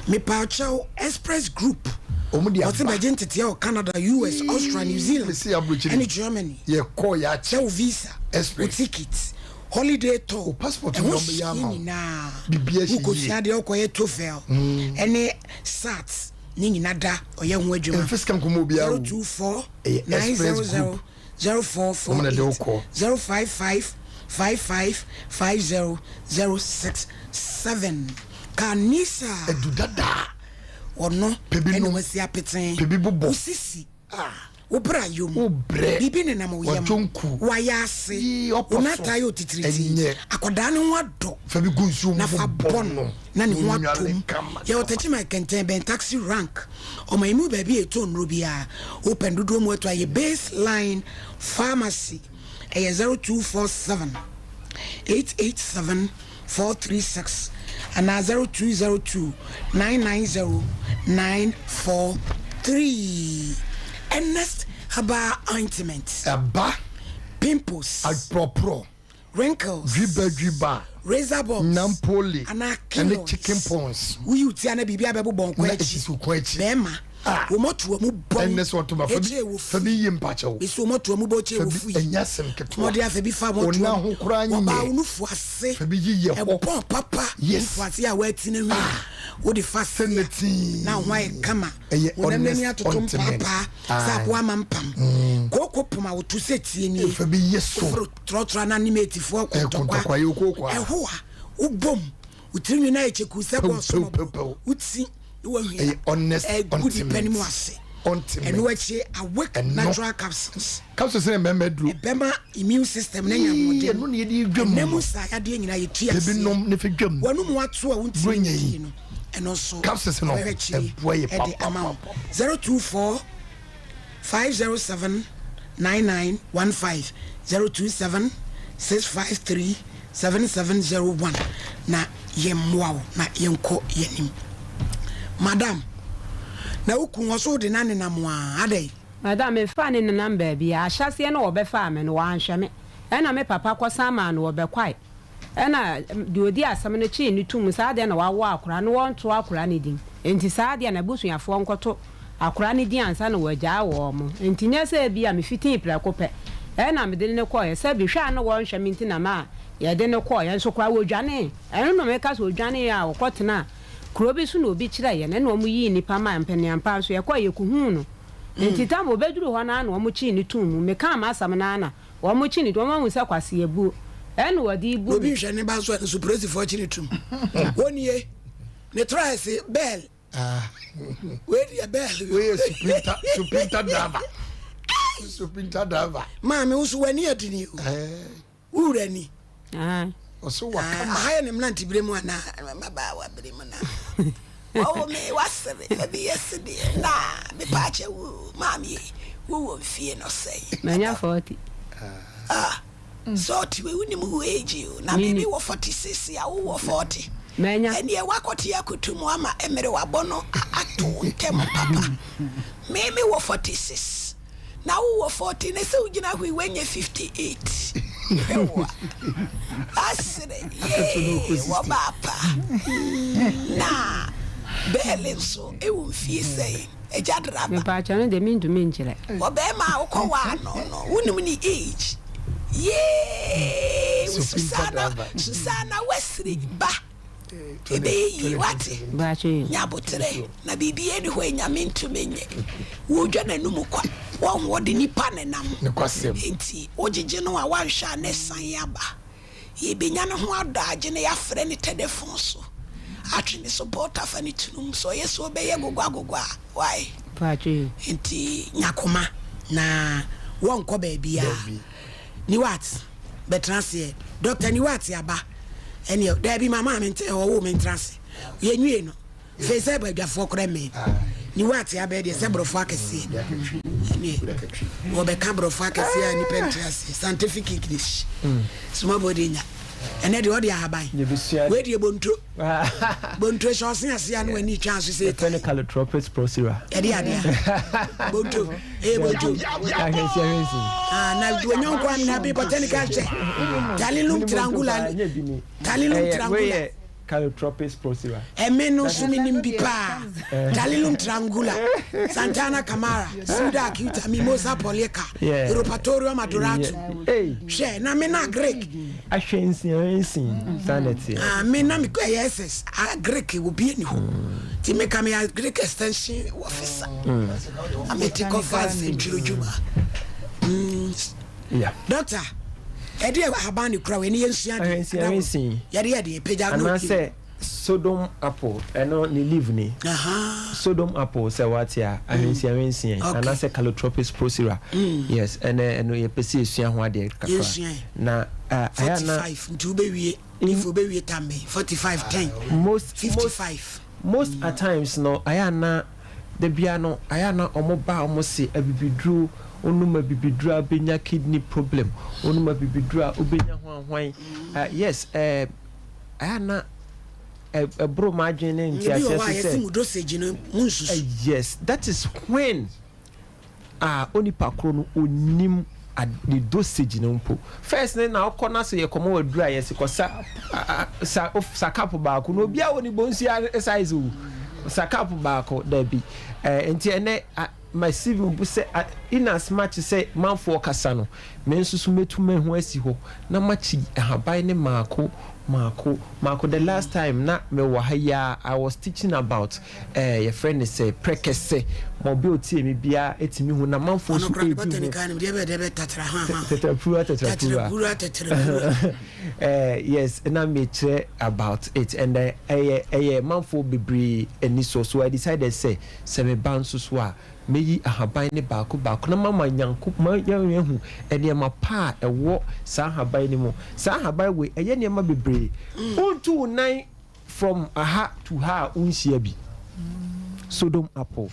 Mepaakyɛw, Express Group Ɔmo de ɔte aba. bɛgye nteteɛ wɔ Canada, US, Austria, New Zealand Mesi aburokyire. ɛne Germany. Yɛkɔɔ yɛ Sɛ akyɛ. wo visa, wo Express. ticket, holiday tour, Wo passport ɛho nyinaa ɔmo yɛ hyɛ ama wo. nyinaa. Biribiara hyɛ yie. Wokɔsua deɛ wokɔyɛ TOEFL ɛne SAT ne nyina da ɔyɛ ho adwuma. Ɛmfa sika nkɔmmɔ obiara o. 024 Ɛyɛ Express 900 Group. Ɔmo na ɛde wo 0448 kɔ. 055 55 50 067. Kanisa Adu dadaa. ɔno Pɛ bi ɛne nom. wasi apeten. Pɛ bi bobɔ. Wo sisi, wo bra yom, Wo brɛ. biribi nenam wo yam, Wadwonku. wayɛ ase, Yii, ɔpɔ wo so. nata yɛ otitiritii, Ɛnyɛ. akwadaa ne ho adɔ Fa bi gu nsuo mu na fa bobɔ bɔ no na ne ho Wonwale atom. kama, Yɛwɔ kama. Tɛkyima Kɛntɛn bɛn taxi rank. Ɔma yi mu baabi a ɛtɔ nnuro biara wopɛn dodoɔ mu ato ayɛ Baseline Pharmacy. Ɛyɛ 0247 887 436 anaa 0202 990 943. Ernest Herbal Ointment. Ɛba. Pimples, Aporɔporɔ. wrinkles, Dwiba dwiba. razor bumps Nampoli. anaa Ɛne keloids. chicken pox. Woyi wo ti a na biribi abɛbobɔ nkɔ Na akyi. esisi wo kɔn akyi. Bɛrima, Ah. wo mɔtoa mu bɔn Ɛnɛ sɛ ɔtoma fa bi ɛkyɛ wɔ fa fu bi yi mpakyɛw. bɛsi wo mɔtoa mu bɔ kyɛ Fa wɔ bi fu yi ɛnyɛ asɛm ketewa. mɔde afɛ bi fa Wo mɔtoa nan ho koraa wɔbaa nyɛ. wo nufu ase Fa bi yi yɛ hɔ. ɛbɔn papa. Nufu ase a woati no hwi a wode fa Sɛ se ne tii. na wo ho ayɛ kama. Ɛyɛ Wo nam n'ani honest atoto ointment. mpaapaa sɛ Aye. aboa ma mpam kooko pom a woto sɛ tie nie. Fa bi yɛ so. Woforo trɔtrɔ na ne metifoɔ. Ɛ, kontɔkwa yɛ okooko a. Ɛho a wobom wo tirinwi no ayɛ kyɛku sɛ Pew, bɔɔ so pew, pew, pew. woti ne wahwia Ɛyɛ honest ɛgu nipa no mu ointment. ase. Ointment. Ɛno akyi, Awake Ɛno. Natural Capsules. Capsules sɛ mmarima aduro. Ɛbɛma immune system no anya Yii, ahoɔden. ɛno na yɛde dwam Ɛnam no. saa yadeɛ nyinaa yɛtu Ebi aseɛ. nom ne fa dwam. Wɔnom wato a wontumi Buronya yi. ndii no ɛno nso Capsules no, ɔbɛhwɛ akyiri ɛboa yɛ ɛde pa, ama pa, wo. 024 507 9915, 027 653 7701 na yɛmmoa wo na yɛnkɔ yɛnim. Madam, na woku wɔ so wode na nenam a adɛn? Madam, mefa ne nenam baabi a ahyɛseɛ no wɔbɛfaa me no wɔanhwɛ me ɛna me papa kɔsan maa no wɔbɛkwae ɛna deɛ ɔdi asɛm no kyee ne tum saa deɛ na wawo akora no wɔnto akora no din nti saa deɛ na abusuafoɔ nkɔto akora no din ansa na wɔagyaa wɔ mo nti nyɛ sɛ bi a mefitii prɛko pɛ ɛna mede ne kɔɔɛ sɛ bi hwɛ a no wɔnhwɛ me nti na ma a yɛde ne kɔɔɛ nso koraa wɔdwane ɛno na meka sɛ ɔdwane a wɔkɔtena kuro bi so na obi kyerɛ yɛn ɛna wɔn yii nipa ma mpaniampa nso yɛkɔɔ yɛkuhuu no nti tam obɛduru hɔ naa na wɔn kyii ne tum mu meka ama asɛm naa na wɔn kyi ne wɔn ahu sɛ kwasi ebuo ɛna wɔde ibu Obi nhwɛ ne ba so ɛno so polisifoɔ akyi ne tum wɔnie ne tra ɛse bɛɛl wei deɛ bɛɛl. Wei yɛ supinta supinta driver. Supinta driver. Maame, wo so w'ani adini o. Ɛɛ. Wowura ni. Ɔso wakama. Aha yɛ ne mmerante berɛ mu anaa mmabaawa berɛ mu na wɔwo me wasere baabi yɛ se deɛ na mepaakyɛ wo maame wowɔ mfie no sɛe? Manya 40. Ah, sɛ wei wonim wo age o na Mini. meme wɔ 46 a wowɔ 40. Manya. Ɛneɛ woakɔte akoto mu ama mmerɛ wabɔ no ato wo ntɛm papa. Meme wɔ 46 na wowɔ 40 ne sɛ wogyina hɔ yi woanya 58 hwɛ wo a asere yee wɔbaa pa na bɛɛle nso ɛwɔ mfie sɛn agya draba? Mepaakyɛ no deɛ mentumi nkyerɛ. Ɔbɛrima a wokɔ waa no wonim ne age yee. Supinta Susana driver. Susana wasiri ba ɛbɛyɛ yie wate. Baakye yi. Nyaboterɛ na biribia ni hɔ anyame ntumi nyɛ wɔdwa n'anum kwa wɔn wɔde nipa nenam. Nokwasɛm. Nti wogyegye no a woanhwɛ a ne san aba yɛbɛnya ne ho adɔ agye ne yɛafrɛ ne telephone so atwe ne support afa ne tunum so ɔyɛ sɛ ɔbɛyɛ gogwagogwa a wae. Baakye yi. Nti nyakoma na wɔnkɔ baabiaa. Daabi. Niwat bɛtena aseɛ. Dr Niwat aba ɛneɛ daabi mama mente ɔwo mentena ase yɛnwie no. Sei sɛ badwafoɔ koraa mmɛn ne wo ate abɛɛ deɛ sɛ borɔfo akɛseɛ ɛneɛ wɔbɛka borɔfo akɛseɛ a nipa nte aseɛ, scientific English, small body nya ɛnɛ deɛ ɔde ahaban wei deɛ bonto bonto hyɛ ɔse ase a ne w'ani twa so sɛ ɛfɛ no Calotropis procera. Ɛde adeɛ a bonto ɛyɛ bonto. Ahwɛnsi ahwɛnsi. Ah, na wɔnyɔnko amena bi botanical kyɛ Talinum triangular, Talinum triangular. Calotropis procera. Ɛme no nso menim bi paa. Dalilum triangula, Santana camara, Sida acuta, Mimosa pollica, Europatorium adoratum. Hwɛ, na me na Greek. Ahwɛnsin ahwɛnsin, saa na ɛteɛ. Ah, me na me ɛyɛ SS, ah, Greek wɔ bi ni hɔ. Ti me ka me yɛ Greek extension officer. Na me ti kɔfa nsɛntwerɛ dwuma. Yeah. Doctor, ɛde ahaban ne kura wɔ ɛne yɛn sua de. Ahwɛnsin ahwɛnsin. Yɛde yɛ de pagya no. Anaasɛ Sodom apple, ɛno ne leaf ni. Sodom apple sɛ wate a, ahwɛnsin ahwɛnsin anaasɛ Calotropis procera. Yes, ɛnɛ ɛno yɛpɛ sɛ yɛsua ho adeɛ kakra. Na ayɛ na 45 nti wobɛwie if wobɛwie tambe 45 10 most 55. Most at times no ayɛ a na da biara no ayɛ a na ɔmo ba a ɔmo se abibiduro wonom abibiduro a wobɛnya kidney problem, wonom abibiduro a wobɛnya hwan hwan. Yes, ɛɛ ayɛ a na ɛboro m'adwene ne Ebi wɔ nteaseɛ hɔ a so yɛse sɛ mo dosage no mo nsusu. Yes, that is when a onipa koro no ɔnnim ne dosage no mpo. First no na wokɔ na sɛ yɛkɔma wo aduru a yɛse kɔ sa sa sa cup baako na obiara wɔ ne bonsua size o, sa cup baako dabi. Eh, nti ɛnɛ masi me bo sɛ in as much sɛ manfoɔ kasa no, me nso so mɛtu me ho asi hɔ na makyi ahaban ne maako maako maako. The last time na mewɔ ha yi ara I was teaching about Eh, yɛfrɛ no sɛ prɛkɛsɛ ma obi a ɔtie me biara tumi hu na manfoɔ nso ɛredi ho. Tetrapura tetrapura. Eh, yes, na mekyerɛ about it and ɛyɛ ɛyɛ manfoɔ bebree ani so, so I decided sɛ sɛ meba nso so a mɛyi ahaban no baako baako na mama nyanko ma yɛahu nneɛma pa a ɛwɔ saa ahaban no mu. Saa ahaban wei ɛyɛ nneɛma bebree. Wontu wo nan From aha to ha a wonhyia bi. Sodom apple.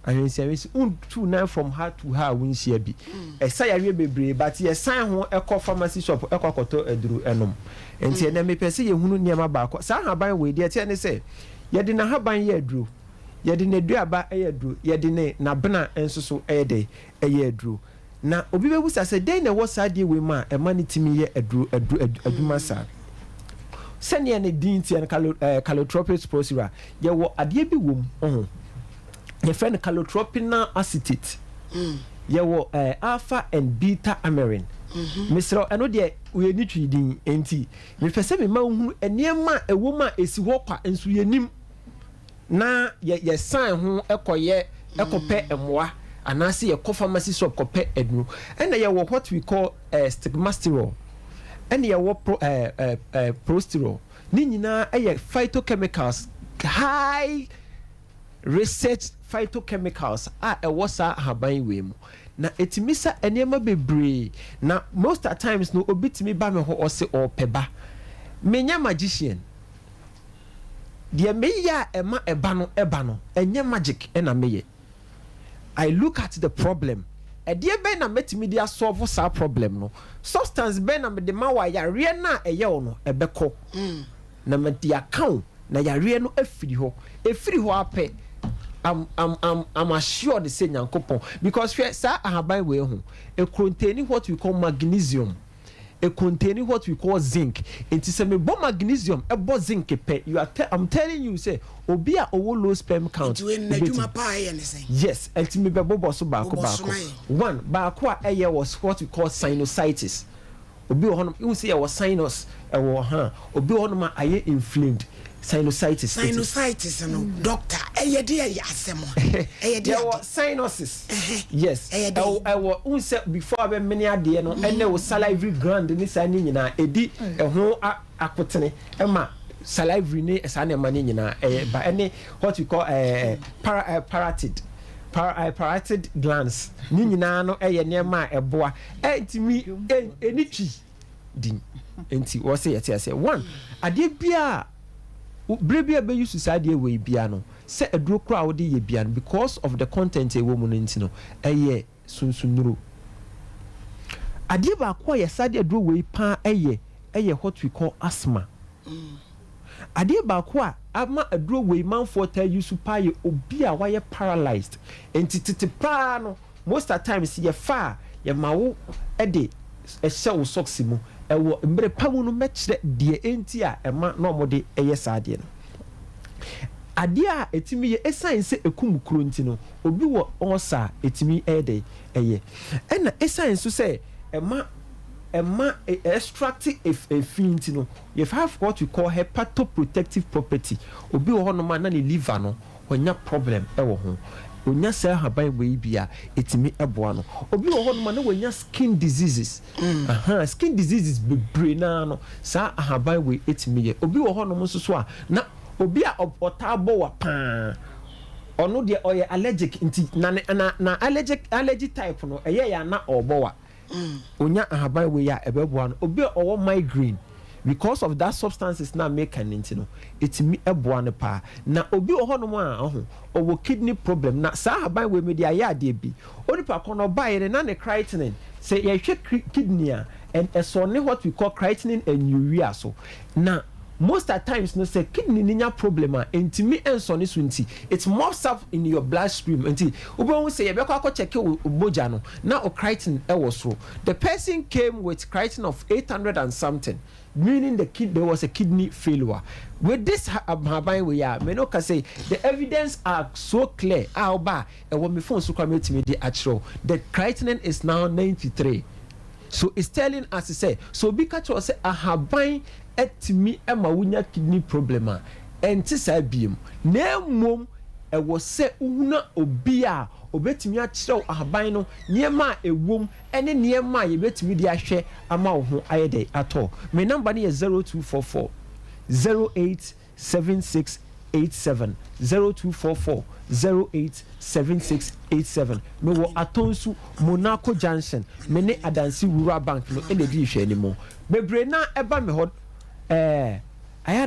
Ahwensiahwensi wontu nan from ha to ha a wonhyia bi. Ɛsa yareɛ bebree but yɛsan ho kɔ pharmacy shop kɔ akɔtɔ aduro nom. Nti ɛnɛ mepɛ sɛ yɛhunu nneɛma baako. Saa ahaban wei deɛ ɛteɛ ne sɛ yɛde n'ahaban yɛ aduro, yɛde n'aduaba yɛ aduro, yɛde ne n'abena nso so yɛ dɛn? Ɛyɛ aduro. Na obi bɛbisa sɛ, 'Dɛn na ɛwɔ saa adeɛ wei mu a ɛma no tumi yɛ aduro, aduro, ad, adwuma saa? Sɛdeɛ ne din teɛ no, calo, eh, Calotropis procera, yɛwɔ adeɛ bi wɔ mu, ɔho. Yɛfrɛ no calotropinal acetate. Yɛwɔ eh, alpha and beta amyrin. Mesrɛ wo, ɛno deɛ yɛnni twi din, enti mepɛ sɛ mema wohunu nneɛma a ɛwɔ mu a ɛsi hɔ kwa nso yɛnnim. Na yɛ yɛsan ho kɔyɛ kɔpɛ mmoa anaasɛ yɛkɔ pharmacy shop kɔpɛ aduro. Ɛna yɛwɔ what we call eh, stigmasterol, ɛna yɛwɔ pro, eh, eh, eh, prosterol. Ne nyinaa yɛ phytochemicals, high research phytochemicals a ɛwɔ saa ahaban wei mu. Na ɛtumi sa nneɛma bebree. Na most at times no obi tumi ba me hɔ ɔse ɔɔpɛ ba. Menyɛ magician. Deɛ meyɛ a ɛma ɛba no ba no, ɛnyɛ magic na meyɛ. I look at the problem, ɛdeɛ bɛn na mɛtumi de asɔlvo saa problem no? Substance bɛn na mede ma wo a yareɛ no a ɛyɛ wo no ɛbɛkɔ? Na mede aka wo na yareɛ no afiri hɔ. Ɛfiri hɔ ara pɛ, I'm, I'm, I'm, I'm assured sɛ Nyankopɔn, because hwɛ saa ahaban wei ho, ɛcontaini what we call magnesium. Ɛcontaini what we call zinc. Nti sɛ mebɔ magnesium bɔ zinc pɛ, you are tell, I'm telling you sɛ obi a ɔwɔ low sperm count Nti wei no n'adwuma paa ɛyɛ ne sɛn? Yes, nti mebɛbobɔ so baako Bobɔ so baako. ma yɛn. One, baako a ɛyɛ was what we call sinusitis. Obi wɔ hɔnom, wohu sɛ yɛwɔ sinus ɛwɔ ha, obi wɔ hɔnom a ayɛ inflamed, sinusitis. Nti Sinusitis no doctor ɛyɛ deɛ ɛyɛ asɛm a ɛyɛ deɛ Yɛwɔ ade. sinuses. Ɛhɛ Yes, ɛyɛ dɛn? ɛwɔ ɛwɔ wohu sɛ before abɛmene adeɛ no ɛne wo salivary gland ne saa ne nyinaa ɛdi ɛho a akotene ɛma salivary ne saa nneɛma no nyinaa ɛyɛ ba ɛne what we call ɛɛ para ɛɛ parotid para ɛɛ parotid glands ne nyinaa no ɛyɛ nneɛma a ɛboa ɛntumi ɛni twi din nti wɔsɛ yɛte aseɛ one adeɛ biara. Bere bi a ɛbɛ use saa adeɛ wei bia no, sɛ aduro koraa a wode yɛ bia no, because of the content a ɛwɔ mu no nti no, ɛyɛ sunsunnuro. Adeɛ baako a yɛsa de aduro wei paa yɛ yɛ what we call asthma. Adeɛ baako a ama aduro wei manfoɔ taa use paa yɛ obi a wayɛ paralysed. Nti tete paa no, most at times yɛfa a, yɛma wo de hyɛ wo socks mu. Ɛwɔ mmerɛ pa mu no mɛkyerɛ deɛ enti a ɛma na wɔde yɛ saa adeɛ no. Adeɛ a ɛtumi yɛ, ɛsiane sɛ ɛkum kuro nti no, obi wɔ ulcer a, ɛtumi yɛ dɛn? Ɛyɛ. Ɛna ɛsiane nso sɛ ɛma ɛma extract efi nti no, you have what we call hepatoprotective property. Obi wɔ hɔnom a na ne liver no wanya problem wɔ ho. Onya saa ahaban wei bi a, ɛtumi boa no. Obi wɔ hɔnom a na wanya skin diseases. Aha, skin diseases bebree naa no, saa ahaban wei ɛtumi yɛ. Obi wɔ hɔnom nso so a, na obi a ɔtaa bɔ wa paa, ɔno deɛ ɔyɛ allergic nti na na na allergic allergy type no ɛyɛ yɛ ana ɔbɔ wa. Onya ahaban wei a, ɛbɛboa no. Obi a ɔwɔ migraine, because of that substances na meka ne nti no, ɛtumi ɛboa no paa. Na obi wɔ hɔnom a ɔho ɔwɔ kidney problem, na saa ahaban wei mi de ayɛ adeɛ bi, onipa kɔ no ɔbaeɛ no na ne creatinine, sɛ yɛhwɛ kidney a, ɛsɔ ne what we call creatinine and urea so. Na most at times no, sɛ kidney ni nya problem a, ntumi nsɔ ne so nti it mops up in your blood stream. Nti wobɛhu sɛ yɛbɛkɔ akɔ check wo mogya no na o creatinine ɛwɔ soro. The person came with creatinine of 800 and something, meaning there was a kidney failure. With this ahaban wei a me no ka say, the evidence are so clear a ɔba a ɛwɔ me phone so kora metumi de akyerɛw. The creatinine is now 93, so it's telling us say, so obi ka kyerɛ sɛ ahaban ɛtumi ɛma wonya kidney problem a, ɛnte saa biem, na mmom ɛwɔ sɛ wohuna obi a obetumi akyerɛw ahaban no nneɛma a ɛwom ɛne nneɛma a yɛbɛtumi de ahwɛ ama wo ho ayɛ dɛ atɔ. Me number no yɛ 0244 087687, 0244 087687. Mewɔ Atonsu Monaco Junction, me ne Adansi Rural Bank no ɛna edi nhwɛ anim. Bebree na ɛba me hɔ, ayɛ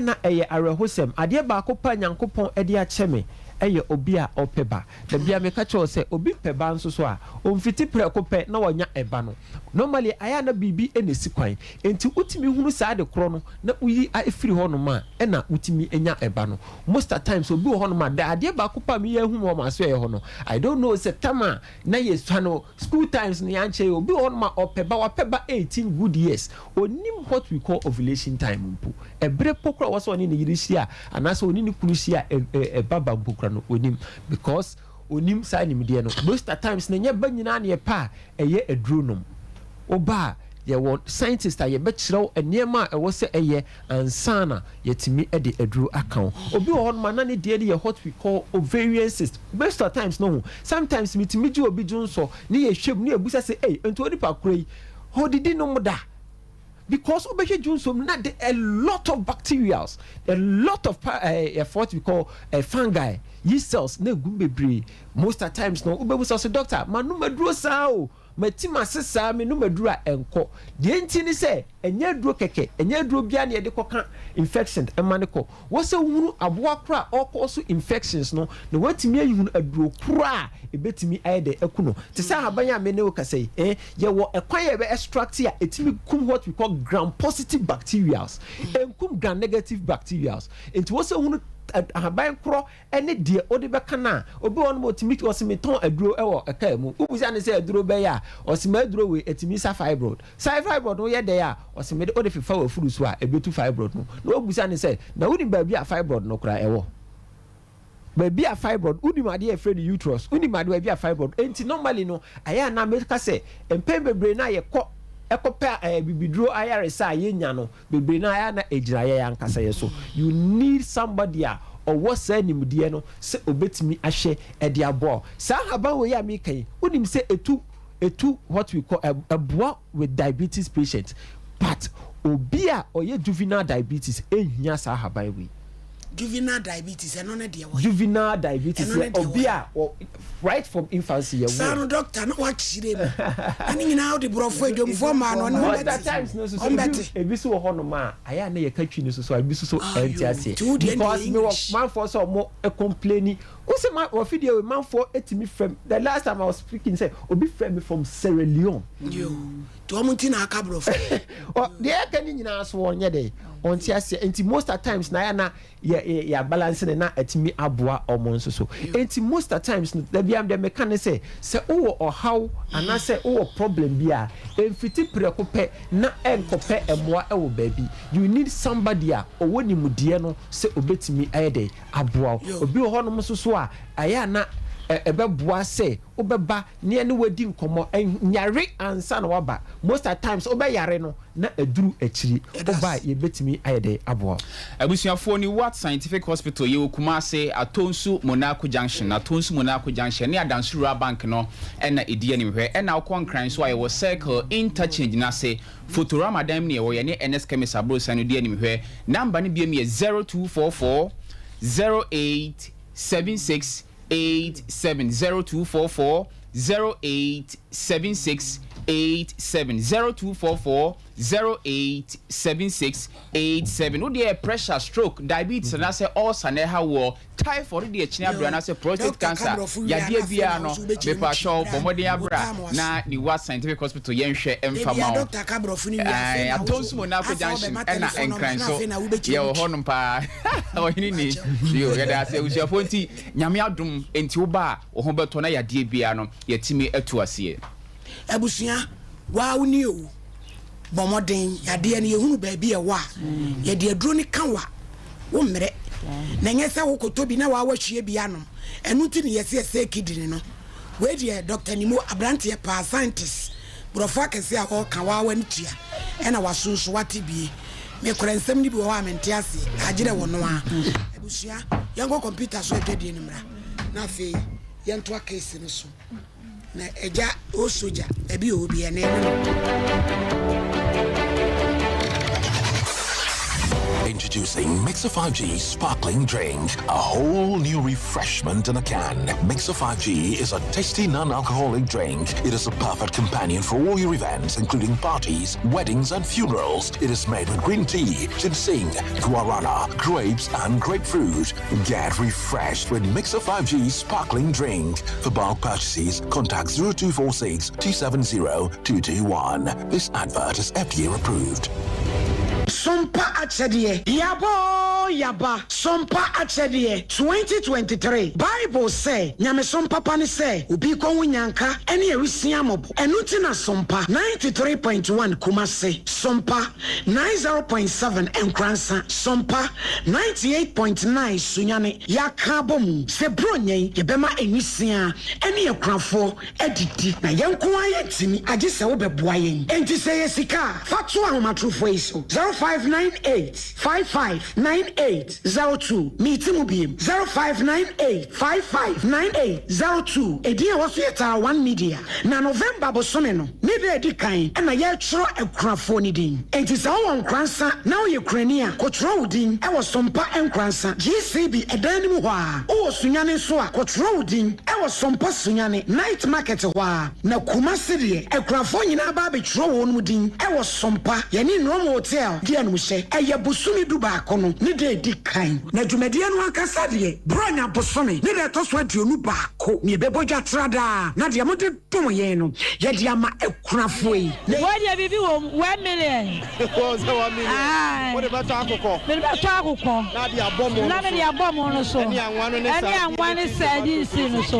na ɛyɛ awerɛhosɛm. Adeɛ baako pa Nyankopɔn ɛde akyɛ me ɛyɛ obi a ɔpɛ ba. Dabi a meka kyerɛw sɛ obi pɛ ba nso so a, ɔmfiti prɛko pɛ na wanya ɛba no. Normally ayɛ na biribi ɛna esi kwan, nti wotumi hunu saa de korɔ no na woyi efiri hɔnom a, ɛna wotumi nya ɛba no. Most of times obi wɔ hɔnom a da adeɛ baako pa mi yɛ ehu wɔ maa so ɛyɛ hɔ no, I don't know sɛ tam a na yɛ sua no school times no yɛankyɛ. Obi wɔ hɔnom a ɔpɛ ba, wapɛ ba 18 good years, onim what we call ovulation time mpo. Ɛbrɛ po kora wɔ sɛ ɔne ne yere hyia anaasɛ ɔne ne kunu hyia, ɛba ba mpo kora no onim, because onim saa nimdeɛ no. Most of times na nyɛ ba nyinaa ne yɛpɛ a ɛyɛ aduro nom. Woba a, yɛwɔ scientist a yɛbɛkyerɛw nneɛma a ɛwɔ sɛ ɛyɛ ansa na yɛtumi de aduro aka ho. Obi wɔ hɔnom a na ne deɛ no yɛ what we call ovarian cyst. Most of times no ho, sometimes mitumi gye obi dwo nsɔ ne yɛhwɛ mu ne yɛbusa sɛ, ei, nti onipa koro yi ɔdidi nom da? Because wobɛhwɛ dwonsom no na de a lot of bacterials, a lot of what we call fungi, yeast cells na egum bebree. Most of times no, wobɛbusa sɛ, "Doctor, ma nom aduro saa o, mati ma se saa, me nom aduro a ɛnkɔ." Deɛ nti ne sɛ ɛnyɛ aduro kɛkɛ, ɛnyɛ aduro biara na yɛde kɔka infection ɛma ne kɔ. Wɔsɛ wohunu aboa koro a ɔkɔ so infections no na wɔatumi ayihunu aduro koro a ɛbɛtumi ayɛ dɛ ɛku no. Te sɛ ahaban a me ne wo kasa yi, yɛwɔ ɛkwan yɛ bɛ extract a ɛtumi kum what we call gram positive bacterials, ɛnkum gram negative bacterials. Nti wɔsɛ wohunu ahaban korɔ ɛne deɛ ɔde bɛka no a, obi wɔ no ma ɔtumi ɔsi mi tɔn aduro ɛwɔ ɛkaa mu, wobusa ne sɛ aduro bɛyɛ a, ɔsi ma aduro wei ɛtumi sa fibroid. Sa fibroid no yɛ dɛ a, ɔsi mi de ɔde fefa wɔ afuru so a, ebetu fibroid no. Na wobusa ne sɛ, na wonim baabi a fibroid no kora ɛwɔ? Baabi a fibroid, wonim adeɛ a yɛfrɛ no uterus? Wonim adeɛ baabi a fibroid? Enti normally no, ayɛ a na meka sɛ mpɛn bebree na yɛkɔ ɛkɔpɛ bibiduro ayaresa a yɛnya no bebree na ayɛ na egyina yɛ ankasa yɛ so. You need somebody a ɔwɔ saa nimdeɛ no sɛ obetumi ahwɛ ɛde aboa. Saa ahaban wɔ yi a meka yi, wonim sɛ etu what we call ɛboa with diabetes patient, but obi a ɔyɛ juvenile diabetes ehia saa ahaban wei. Juvenile diabetes, ɛno ne deɛ wɔ he? Juvenile diabetes Ɛno ne yɛ deɛ wɔ obi he? a wɔ right from infancy yɛ Saa wo. no doctor na wakyerɛ mu na ne nyinaa wode borɔfo adwamfoɔ maa no ɔne Most ɔmbɛte at times no nso so ebi ɔmbɛte. ebi so wɔ hɔnom a ayɛ a na yɛka twi no so so a ebi so so ɛnte Ayo, aseɛ nti wo deɛ ne because yɛ mewɔ English. manfoɔ sɛ ɔmo complaini wo sɛ ma wɔ fidie wei manfoɔ etumi frɛ me the last time I was speaking sɛ obi frɛ me from Sierra Leone. Yo, nti ɔmo nti na aka borɔfo. Ɔ deɛ ɛka ne nyinaa so wɔnyɛ dɛ ɔnte aseɛ nti most at times na ayɛ na yɛ yɛ yɛ balance ne na ɛtumi aboa ɔmo nso so nti most at times no dabi am deɛ meka ne sɛ sɛ wowɔ ɔhaw anaasɛ wowɔ problem bi a mfiti prɛko pɛ na ɛnkɔpɛ ɛmoa ɛwɔ baabi. You need somebody a ɔwɔ nimudeɛ no sɛ obetumi ayɛ dɛ aboa wo. Obi wɔ hɔnom nso so a ɛyɛ a na ɛbɛboa sɛ wobɛba ne ɛne wadi nkɔmmɔ. Nyare ansa na waba. Most at times wobɛyare no na aduru akyiri. Woba a yɛbɛtumi ayɛ dɛ aboa wo. Abusuafoɔ, New Wat Scientific Hospital, yɛwɔ Kumase, Atonsu Monaco Junction, Atonsu Monaco Junction ne Adanso Rural Bank no na ɛdi animhwɛ. Ɛna wokɔ Nkran nso a, yɛwɔ Circle Interchange no ase, Fotorama dan mu na yɛwɔ, yɛne Ernest Chemist aborosan no di animhwɛ. Number no biom yɛ 0244 08 76 87 0244 08 76 87 0244 08 76 87. Wo deɛ pressure, stroke, diabetes anaasɛ ulcer na ɛha woɔ, typhoid deɛ kyene abrɛ anaasɛ prostate cancer, yadeɛ biara no, mepakyɛw bɔ mmɔden abra na Niwa Scientific Hospital yɛnhwɛ mfa ma wo. Atonsu Monaco Junction ɛna Nkran so yɛwɔ hɔnom paa. Ɔhene ni yo, yɛda ase abusuafoɔ. Nti Nyame adom nti woba a wo ho bɛtɔ na yadeɛ biara no yɛatumi atu aseɛ. Abusua, waa wo ni o, bɔ mmɔden, yadeɛ no yɛhunu baabi ɛwɔ a, yɛde aduro no ka wo a, wo mmerɛ. Na ɛnyɛ sɛ wokɔtɔ bi na waa wahwie bi anom. Ɛno nti na yɛse yɛsɛe kidney no. Wei deɛ Doctor Nimo, abranteɛ paa, scientist, borɔfo akɛseɛ a ɔɔka, waa w'ani tua, ɛna w'aso nso wate bie. Me kora nsɛm no bi wɔ hɔ a mente aseɛ, agyerɛ wɔ no ara. Abusua, yɛnkɔ computer so adwadie no mmra, na afei yɛntoa case no so. Na agya o sogya baabi a ɔwɔ biara na ɛne no. Introducing Mixer 5G Sparkling Drink, a whole new refreshment in a can. Mixer 5G is a tasty non-alcoholic drink. It is a perfect companion for all your events, including parties, weddings, and funerals. It is made with green tea, ginseng, guarana, grapes, and grapefruit. Get refreshed with Mixer 5G Sparkling Drink. For bulk purchases, contact 0246 270 221. This advert is FDA approved. Sompa Akyɛdeɛ, Yaba oo yaba, Sompa Akyɛdeɛ, 2023 Bible sɛ, Nyamesom papa ne sɛ obi rekɔhu nyanka ne awisiaa mmɔbɔ. Ɛno nti na Sompa 93.1 Kumase, Sompa 90.7 Nkoransa, Sompa 98.9 Sunyani, yɛaka abɔ mu sɛ Buronya yi yɛbɛma nwisiaa ne akunafoɔ adidi. Na yɛn nko ara yɛntumi, agye sɛ wobɛboa yɛn. Enti sɛ ɛyɛ sika a, fa to ahomatorofoɔ yi so, 0598 55 98 02. Meti mu biem, 0598 55 98 02. Edin a ɛwɔ so yɛ Tara One Media. Na November bosome no ne da a ɛdi kan na yɛretwerɛ akunafoɔ no din. Enti sɛ wowɔ Nkoransa na woyɛ kurani a, kɔtwerɛ wo din wɔ Sompa Nkoransa, GCB ɛdan no mu hɔ ara. Wowɔ Sunyani nso a, kɔtwerɛ wo din wɔ Sompa Sunyani, Night Market hɔ ara. Na Kumasi deɛ, akunafoɔ nyinaa ba abɛtwerɛ wɔn din wɔ Sompa, yɛne Nrom Hotel di animhyɛ. Ɛyɛ bosome dubaako no ne da a ɛdi kan. Na dwumadie no ankasa deɛ, Buronya bosome ne da a ɛtɔ so 21 na yɛbɛbɔ dwa tra daa, na deɛ mode dom yɛn no, yɛde ama akunafoɔ yi. Na. Wei deɛ biribi wɔ mu, 1 million. Wɔn sɛ 1 million. Aye. Wode bɛtɔ akokɔ. Mede bɛtɔ akokɔ. Na de abɔ mo Na no mede so. abɔ mo no so. Ɛne anwa no ne Ɛne sardine anwa ne ne sardine tomatoes no so.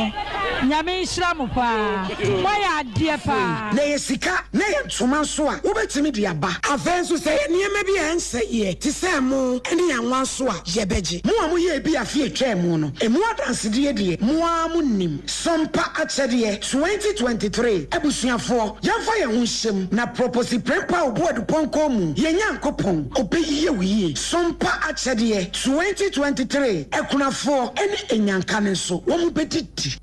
Nyame nhyira mo paa. Moayɛ adeɛ paa. Na ɛyɛ sika, na ɛyɛ ntoma nso a, wobɛtumi de aba. Afei nso, sɛ ɛyɛ nneɛma bi a ɛnsɛeɛ te sɛ ɛmo ne anwa nso a, yɛbɛgye. Mo a moyɛɛ bi afe a ɛtwaa mu no, emu adansedie deɛ, mo ara monim. Sompa Akyɛdeɛ 2023 Abusuafoɔ, yɛmfa yɛn ho nhyɛ mu na Proposi Prempeh Obuadu Pɔnkɔ mu, yɛn Nyankopɔn, ɔbɛyie wo yie. Sompa Akyɛdeɛ 2023 Akunafoɔ ne Anyanka no nso, wɔn bɛdidi.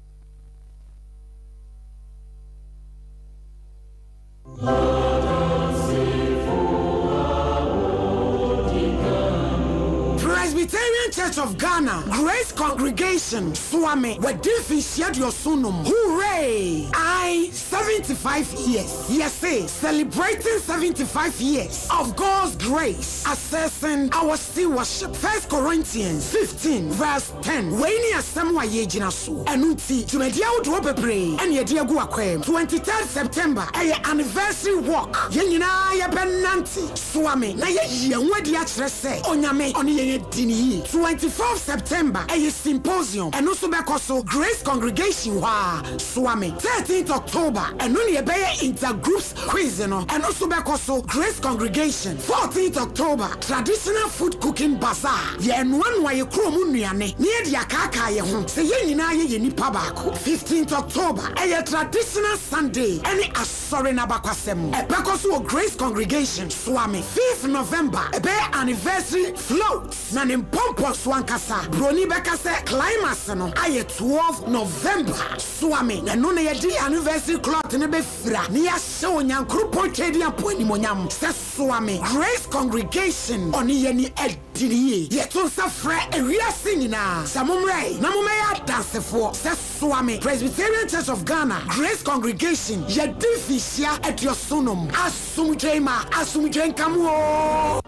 Presbyterian Church of Ghana, Grace Congregation, Suame, Wadi mfinhyia 75. Hooray! Ae, 75 years. Yɛse, celebrating 75 years of God's grace, assessing our stewardship. First Corinthians 15 verse 10. Wei ne asɛm a yɛgyina so. Ɛno nti, dwumadi ahodoɔ bebree ɛne yɛde agu akwam. 23rd September, ɛyɛ anniversary walk. Yɛn nyinaa yɛbɛnante Suame na yɛyi yɛn ho adi akyerɛ sɛ Onyame ɔne yɛn adi ne yie. 24th September, ɛyɛ symposium. Ɛno nso bɛkɔ so Grace Congregation hɔ a, Suame. 13th October, ɛno ne yɛbɛyɛ intergroups quiz no. Ɛno nso bɛkɔ so Grace Congregation. 14th October, traditional food cooking bazaar. Yɛnoanoa yɛ kurom nnuane na yɛde akaakaa yɛn ho sɛ yɛn nyinaa yɛyɛ nipa baako. 15th October, ɛyɛ traditional Sunday ɛne asɔre n'abakwasɛm. Ɛbɛkɔ so wɔ Grace Congregation, Suame. 5th November, ɛbɛyɛ anniversary float na ne mpɔmpɔ so ankasa broni bɛka sɛ climax no ayɛ 12 November, Suame, na ɛno na yɛde anniversary cloth no bɛfira na yɛahyɛ Onyankoropɔn Twɛdiapo animonyam sɛ Suame Grace Congregation ɔne yɛni adi ne yie. Yɛto nsa frɛ ewiase nyinaa sɛ mommrɛ na mommɛyɛ adansefoɔ sɛ Suame Presbyterian Church of Ghana, Grace Congregation, yɛdi mfinhyia 75. Asomdwe ma asomdwe nka mu o.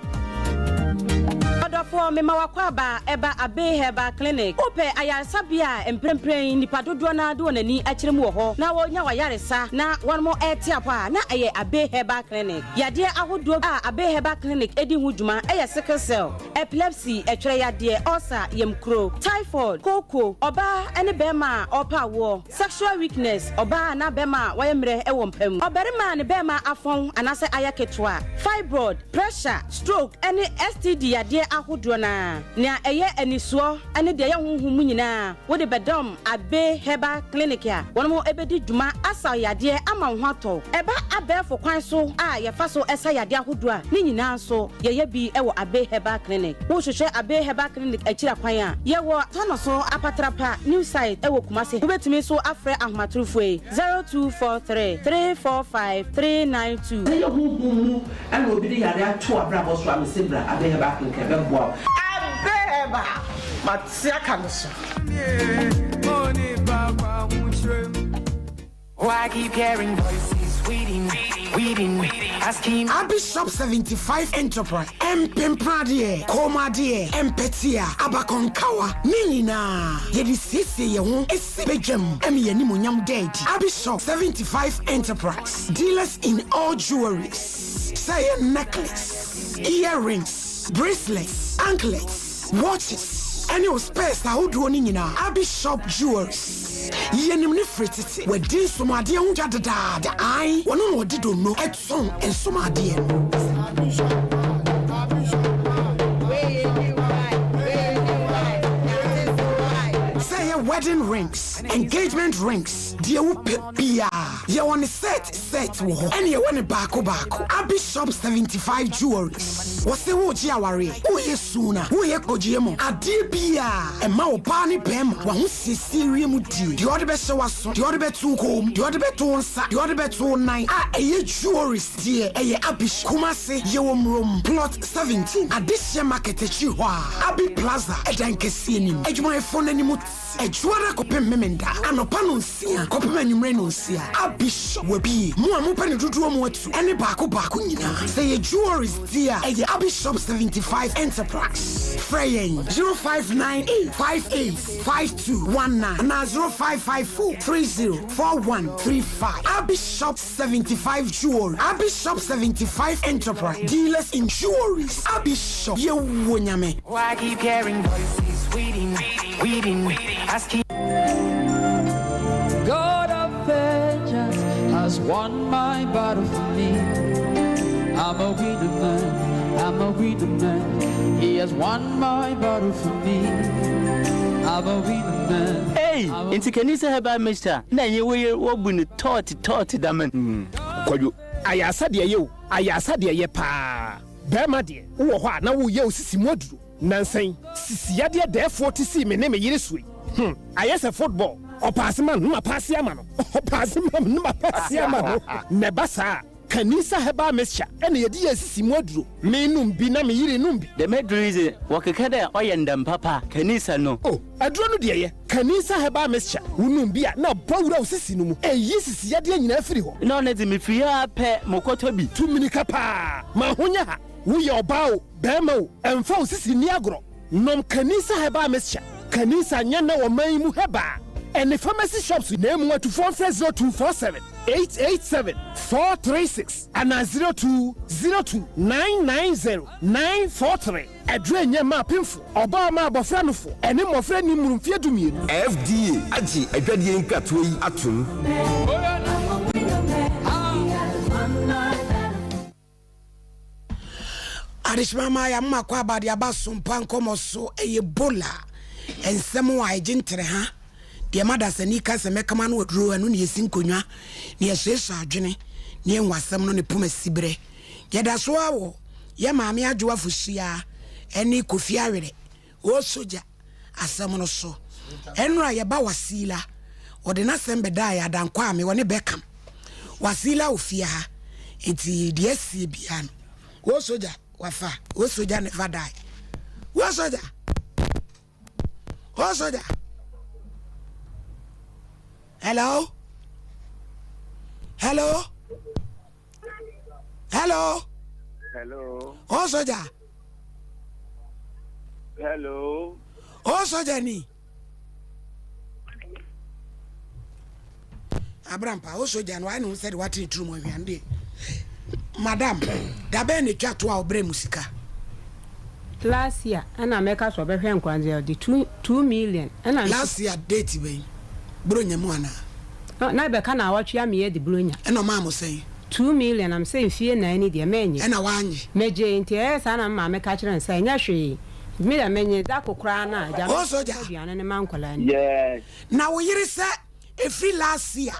Ɔdɔfoɔ, mema wakɔ aba ɛba Abe Herbal Clinic. Wopɛ ayaresabea a mprempren nipa dodoɔ no de wɔn ani akyerɛ mu wɔ hɔ na wɔnya wayaresa na wɔn ɛte apɔ a, na ɛyɛ Abe Herbal Clinic. Yadeɛ ahodoɔ a Abe Herbal Clinic edi ho dwuma ɛyɛ sickle cell, epilepsy, ɛtwerɛ yadeɛ, ulcer, yamkuro, typhoid, kooko, ɔbaa ne bɛrima a ɔrepa awoɔ, sexual weakness, ɔbaa anaa bɛrima a wɔyɛ mmerɛ wɔ mpa mu, ɔbarima a ne bɛrima afɔn anaasɛ ayɛ ketewa, fibroid, pressure, stroke ne STD yadeɛ ahodoɔ naa. Nea ɛyɛ anisoɔ ne deɛ ɛyɛ honhom mu nyinaa, wode bɛdɔm Abe Herbal Clinic a, wɔn mo bɛdi dwuma asa yadeɛ ama wo ho atɔ. Ɛba abɛɛfo kwan so a yɛfa so ɛsa yadeɛ ahodoɔ a, ne nyinaa nso yɛyɛ bi wɔ Abe Herbal Clinic. Wohwehwɛ Abe Herbal Clinic akyiri akwan a, yɛwɔ Tanoso Apatrapa New Site wɔ Kumasi. Wobɛtumi nso afrɛ ahomatorofoɔ yi, 0243 345 392. Sɛ yɛ honhom mu ɛna obi de yare ato abrabɔ so a, mese bra Abe Herbal Clinic, ɛbɛboa wo. Abe Herbal, mate aka no so. Oh, I keep hearing voices waiting, waiting, asking. Abi Shop 75 Enterprise, mpempradeɛ, kɔnmuadeɛ, mpɛtia, abakɔnkawa ne nyinaa yɛde siesie yɛn ho esi badwam ɛma yɛn animonyam da adi. Abi Shop 75 Enterprise, dealers in all jewelries, sɛ ɛyɛ necklace, earrings, bracelets, anklets, watches ɛne o specs ahodoɔ no nyinaa. Abi Shop Jewelries, yɛnim ne firi tete, wadi nsomadeɛ ho dwa dedaada. Ae, wɔno na wɔde donno ɛtɔn nsomadeɛ no. Sɛ ɛyɛ wedding rings, engagement rings, deɛ wopɛ biaa yɛwɔ ne set set wɔ hɔ, ɛne yɛwɔ ne baako baako. Abi Shop 75 Jewelries, wɔse wogye awareɛ, woyɛ suna, woyɛ kɔgyeɛ mu adeɛ biaa ɛma wo baa ne bɛrima waho siesie wie mu die, deɛ ɔde bɛhyɛ w'aso, deɛ ɔde bɛto wo kɔn mu, deɛ ɔde bɛto wo nsa, deɛ ɔde bɛto wo nan a ɛyɛ jewelries deɛ, ɛyɛ Abi. Kumase, yɛwɔ Murom Plot 17, Adehyɛ Market akyi hɔ a, Abi Plaza ɛdan kɛseɛ nim. Adwumayɛfoɔ no anim Adwuada kɔpem Memenda anɔpa 6 kɔpem anwummerɛ 6. Abi Shop wabie mo a mopɛ ne dodoɔ mu atu ɛne baako baako nyinaa. Sɛ yɛ jewelries di a, ɛyɛ Abi Shop 75 Enterprise. Frɛ yɛn 0598 58 5219 anaa 0554 30 4135. Abi Shop 75 Jewelry, Abi Shop 75 Enterprise, dealers in jewelries. Abi Shop, yɛwɔ Nyame. Oh, I keep hearing voices waiting, waiting, asking. God of vengeance has won my battle for me. I'm a winner man, I'm a winner man. He has won my battle for me. I'm a winner man. Ei, nti Kanisa Herbal Mixture na ɛnyɛ wo yere wɔbu no tɔɔte tɔɔte daman. Kwadwo, ayɛ asa deɛ yɛ o, ayɛ asa deɛ yɛ paa. Bɛrima deɛ, wowɔ hɔ a na woyɛ wo sisi mu aduro. Nansan, sisi yadeɛ dɛɛfoɔ te sii me ne me yere so yi. Ayɛ sɛ football. Ɔpaase ma no, na mapaase ama no. Ɔpaase ma me, na mapaase ama no. Na ɛba saa a, Kanisa Herbal Mixture na yɛde yɛ asisi mu aduro. Me nom bi na me yere nom bi. Dɛm edur yi dze, wɔkeka dɛ ɔyɛ ndam papa, Kanisa no. Oh, aduro no deɛ yɛ. Kanisa Herbal Mixture, wo nom bi a na abɔ wura wo sisi no mu. Ɛyi sisi yadeɛ nyinaa firi hɔ. Nna ɔno dze, mifir ha ara pɛ, mokɔtɔ bi. Tu mirika paa, ma ho nyɛ ha. Woyɛ ɔbaa o, barima o, ɛmfa wo sisi nni agorɔ. Nom Kanisa Herbal Mixture. Kanisa nyɛ nnɛ wɔ man yi mu herbal ɛne pharmacy shops na emu atufoɔ mfrɛ 0247 887 436 anaa 0202 990 943. Aduro nyɛ mma apemfo, ɔbaa ɔma abɔfra nofo, ɛne mmɔfra nni mmoro mfeɛ dumienu. FDA agye adwadie nkratoɔ yi atom. Adehyema ma yɛ mma kɔ aba de aba sompa nkɔmɔ so ɛyɛ bola nsɛm a ɛgye ntere ha deɛ ma dasani ka sɛ mɛkama no aduro ɛno ne yɛsi nkonnwa ne yɛsoesoa adwene ne yɛhu asɛm no ne poma siberɛ yɛda so ara wɔ yɛ maame adwo afosua ɛne kofi awerɛ wɔ sogya asɛm no so. Ɛnora yɛba Wasila, ɔde n'asɛm bɛdaa yɛ Adankwame, ɔne Beckham. Wasila wɔ fie ha, nti deɛ asie biara no, wo soja wafa, wo soja never die. Wo soja, wo soja. Hello? Hello? Hello? Hello? Wo soja? Hello. O soja ni. Abrampa, o soja no ayɛ ne ho sɛ de wate ne tiri mu ahwia no deɛ. Madam, da bɛn na etwa to a ɔbrɛ mu sika? Last year ɛna mɛka sɛ ɔbɛhwɛ nkwa deɛ ɔde 2 2 million ɛna. Last year date bɛn? Buronya mu anaa? Na ɛbɛka naawɔtwe ama yɛadi Buronya. Ɛna ɔmaa mo sɛn? 2 million na mesɛ mfie nnan ni deɛ mɛnnye. Ɛna woannye? Megyee, nti ɛyɛɛ saa na me maame ka kyerɛɛ no sɛ ɛnyɛ hwee, nti me deɛ mennye, da ko koraa no a agya Oh me sogya! aduane no ma nkwadaa ni. Yes. Na wo yere sɛ ɛfiri last year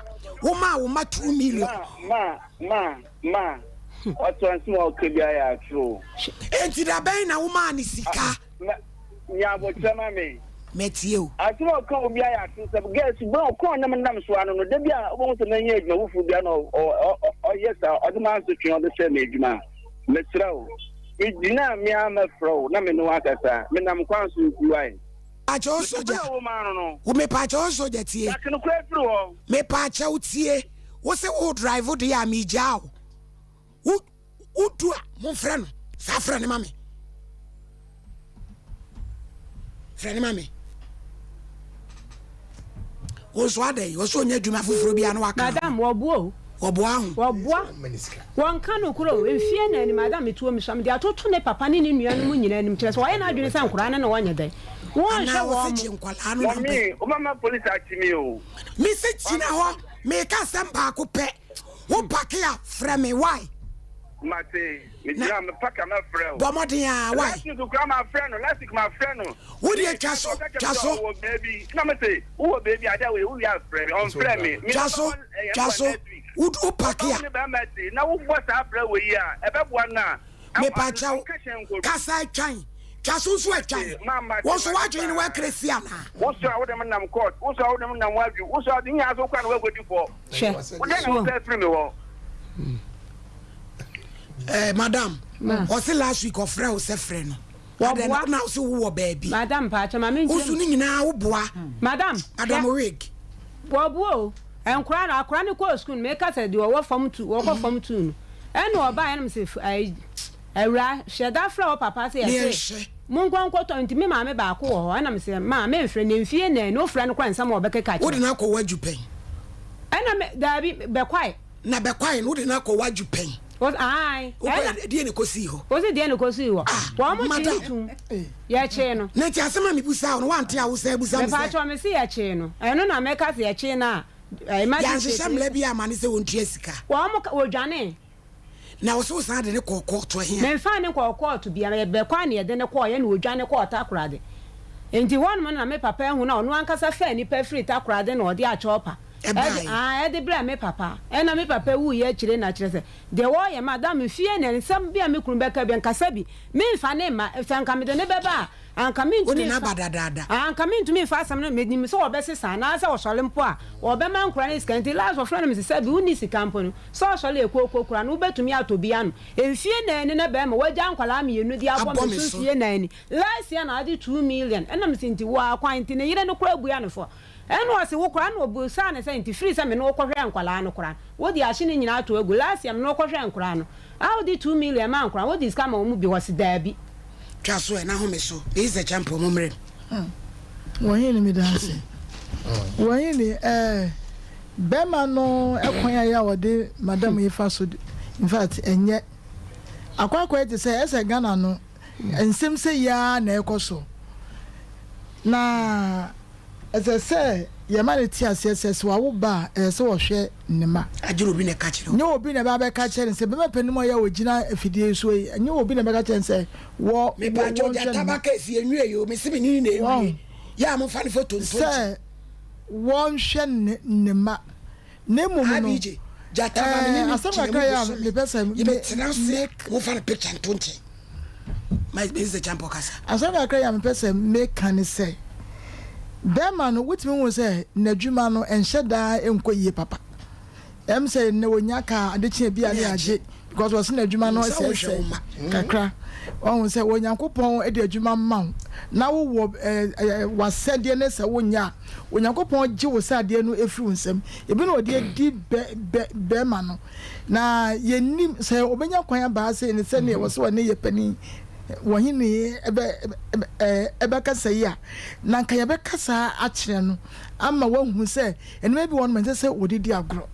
womaa wo mma 2 million. Ma, ma, ma, ma, ɔtɔ nsem a ɔka biara yɛ atoro o. Enti da bɛn na womaa no sika? Ma, nya aboterɛ ma me. Mɛtie o. Asɛm a ɔka obi ayɛ ato sɛ girl suban ɔkɔn a nam nam so ano no da bi a wobɛhu sɛ manya adwuma foforɔ bi a na ɔyɛ saa ɔde m'asotwe ɔde sɛ me adwuma mesrɛ wo megyina me a mɛfrɛ wo na me ne wo akasa menam kwan so nti wae. Mepakyɛ wo sogya wo mepakyɛ wo sogya tie mepakyɛ wo tie wo se wo drive deɛ a megyaa wo wo wodu a momfrɛ no saa frɛ no ma me frɛ no ma me wo nso adɛn wɔ sɛ ɔnya adwuma foforɔ bi a na waka Madam, wɔboa o. Wɔboa ho. Wɔboa. Wɔnka nokorɛ o. Mfie na anim madam metuo mesua mede atoto ne papa ne ne nuanom nyinaa anim kyerɛ sɛ wɔayɛ n'adwene sɛ nkoraa no na wɔnyɛ dɛn wɔnhwɛ Anaa wɔn wɔse mo. gye nkwadaa no na mpɛ. Mummy, wobɛma polisi akye me o. Mese gyina hɔ meka asɛm baako pɛ wo pake a frɛ me why. Mate, megyina me paka mɛfrɛ wo. Bɔ mmɔden a why. Last week koraa mafrɛ no, last week mafrɛ no. Wo deɛ twa so, twa so. Ɔwɔ baabi, na mese wowɔ baabi ade a wei wowie afrɛ me, ɔmfrɛ me. Twa so, twa so, wo wo pake a. Ɔba wo ne bɛrima te na wobɔ saa brɛ wei a, ɛbɛboa no a. Mepakyɛw, kasa atwan, twa so nso atwan. Wo nso w'adwene no woakere si anaa? Wo so a wode me nam court, wo so a wode me nam wadwu, wo so a wode nyinaa so wokora na woakɔdi fɔ. Hwɛ, Wo dɛn na wopɛ afiri me hɔ? Eh, madam, ɔse last week ɔfrɛ wo sɛ frɛ no. Adɛn na na ɔse wowɔ baabi. Madam paakyɛ ma menkyerɛ Wo nso ne nyinaa woboa. Madam, Madam Wig. Wɔboa o. Nkora no, akora no kɔɔ sukuu no, meka sɛ deɛ ɔwɔ fam tu, wɔkɔ fam tu no. Ɛna ɔbaa ɛna mese ayi, awura, hyɛ da frɛ wo papa sɛ yɛse monkɔ nkɔtɔ, nti me maame baako wɔ hɔ, ɛna mese maa memfrɛ no, mfie nan ni, wofrɛ no koraa nsɛm a ɔbɛkeka kyerɛ. Wode no akɔ w'adwu pɛn? Ɛna me, daabi, bɛkwae. Na bɛkwae no, wode no akɔ w'adwu pɛn? Ɔse ae. Wokɔɛ, ɛdeɛn na ɛkɔsii hɔ? Ɔse deɛn na ɛkɔsii hɔ? Wɔn kyee no tum, yɛkyee no. Na nti asɛm a mebusaa wo no, woante a wosan busa me sɛ. Mepaakyɛw, mese yɛkyee no. Ɛno na mɛka sɛ yɛkyee no a, ɛɛ, magistrate. Yɛanhyehyɛ mmara bi amma no sɛ ɔntua sika. Wɔn, wɔdwanee. Na ɔse wosan de no kɔɔ kɔɔto ɛhe a? Memfaa no nkɔɔ kɔɔto biara, yɛbɛkɔ a na yɛde no kɔɔeɛ na ɔdwane kɔɔ Takoradi. Nti hɔnom no na me papa ahu no a ɔno ankasa faa nnipa firii Takoradi na ɔde akyɔɔpa. Ɛde, aah, ɛde brɛɛ me papa. Ɛna me papa wuiɛ akyire na kyerɛ sɛ, deɛ wɔreyɛ madam me fie na nsɛm bi a me kunu bɛka bi, nkasa bi, memfa ne mma, sɛ anka mede no bɛba a, anka Wode mentumi no mfa, aba dadaada. aah, anka mentumi mfa asɛm no, menim sɛ wɔbɛsesa, anaasɛ ɔsɔre mpo a, wɔbɛma nkwadaa no sika, nti last wɔfrɛ no me sɛ, sɛbi wonni sika mpo no, sɛ ɔsɔre a ɛkooko koraa no, wobɛtumi atɔ bi anom. Mfie nan ni na bɛrima, wagya nkwadaa mmienu de abɔ Abɔ me me so so. mfie nan ni. Last year na ɔgye 2 million, ɛna mese nti wo ara kwan nti ne yere no koraa bua no fɔ. Ɛna ɔse wo koraa, ɛna ɔbusaa no sɛ nti firi sɛ me ne wo kɔhwɛɛ nkwadaa no koraa no, wode ahye ne nyinaa ato agu, last year me ne wo kɔhwɛɛ nkoraa no, a wode 2 million maa nkoraa no, wode sika ma wɔn mu bi, ɔse daabi. Twa so ɛ, na home so. Eyi sɛ kyampɔn mo mmerɛ mu. Wɔhene meda ase. Wɔhene eh, bɛma no kwan a yɛ a wɔde madam yi fa so in fact ɛnyɛ akɔ akɔyɛ te sɛ ɛsɛ Ghana no nsɛm sɛ yi ara na ɛkɔ so na ɛsɛ sɛ yɛma no te aseɛ sɛ sɛ wawo ba a ɛsɛ sɛ wɔhwɛ ne ma. Agyere obi na ɛka kyerɛ wo. Nyɛ obi na ɛbɛ abɛka kyerɛ no sɛ bɛma panin mu a ɔyɛ a ɔgyina afidie yi so yi nyɛ obi na ɛbɛka kyerɛ no sɛ wɔ Me pa kyɛw wɔnhwɛ ne gyata ma. ba case yɛ nwie yoo me se me ne ne na ewie Wɔn. yɛ a mo nfa ne photo nto nkyɛn. Sɛ wɔnhwɛ ne ne ma na mmom no IBJ gyata ba me ne ɛɛ ne asɛm gyina mu kakra yi a bosome mepɛ sɛ yɛ me bɛ tena ase me mo nfa ne picture nto nkyɛn ma me sɛ kyampɔ kasa. Asɛm kakra yi a mepɛ sɛ meka ne sɛ bɛrima no wotumi hu sɛ n'adwuma no ɛnhyɛ daa nkɔ yie papa. Ɛm sɛ nnɛ wɔnya kaa ade kye bi a ne agye because wɔse n'adwuma no Sɛ wohwɛ wo mma. ɛsɛesɛe kakra. Ɔhu sɛ Onyankopɔn de adwuma ma wo na wowɔ ɛɛ w'asɛdeɛ ne sɛ wonyɛ a Onyankopɔn gye wo sɛ adeɛ no ɛfiri wo nsam. Ebi na ɔde adi bɛ bɛ bɛrima no na yɛnnim sɛ ɔbɛnya kwan aba ha sei ne sɛdeɛ wɔ sɛ ɔne yɛ panin wɔhene ɛbɛ ɛɛ ɛbɛkasa yi a na nka yɛbɛkasa akyerɛ no ama wahu sɛ nneɛma bi wɔ no ɛnsɛ sɛ wɔde di agorɔ.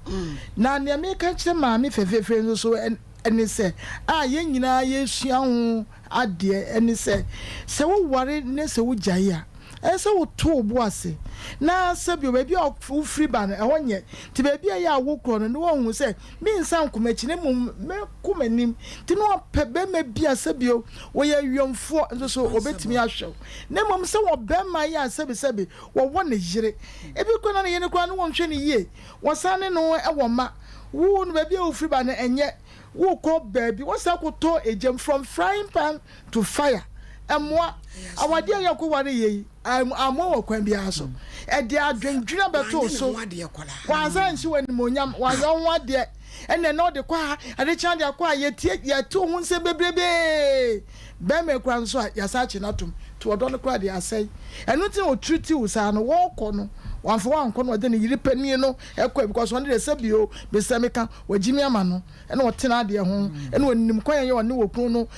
Na nea meka kyerɛ maame fɛfɛɛfɛ nso so ɛne sɛ a yɛn nyinaa yɛsua ho adeɛ ɛne sɛ sɛ woware ne sɛ wogyae a ɛsɛ sɛ woto wo bo ase na sɛbio baabi a wofiri ba no ɛhɔ nyɛ nti baabi a ɛyɛ a wokorɔ no ne wɔhu sɛ mensan nkɔ m'akyi na mmom mɛkɔ m'anim nti na wɔpɛ bɛrima bi a sɛbio wɔyɛ awiɔmfoɔ nso so wɔbɛtumi ahwɛ wo na mmom sɛ wɔ bɛrima yi a sɛbisɛbi wɔwɔ ne yere ebi koraa na ne yere koraa no wɔnhwɛ no yie wɔsan ne no wɔ mma wo no baabi a wofiri ba no ɛnyɛ wokɔ baabi wɔsan kɔtɔ egyam from frying pan to fire ɛmoa awadeɛ a yɛkɔ ware yɛ yi amoa wɔ kwan biara so ɛde adwendwene bɛto so wansa nsi wɔ animonyam wanyɛ ho adeɛ ɛnna ɛna ɔde kɔ ha ade kyɛn de akɔ ha yɛtie yɛte ho nsɛm bebrebee bɛrima ekura nso a yasa akyi n'atom te ɔdɔ no kora de asɛe ɛno ti na otiri ti wo saa no wɔkɔ no wɔamfa wankɔ no ɔde ne yere panin no ɛkɔ because ɔno deɛ sɛ bio mesɛ meka wagyimi ama no ɛna ɔtena adeɛ ho ɛna ɔnim kwan yɛ ɔne wɔ kunu no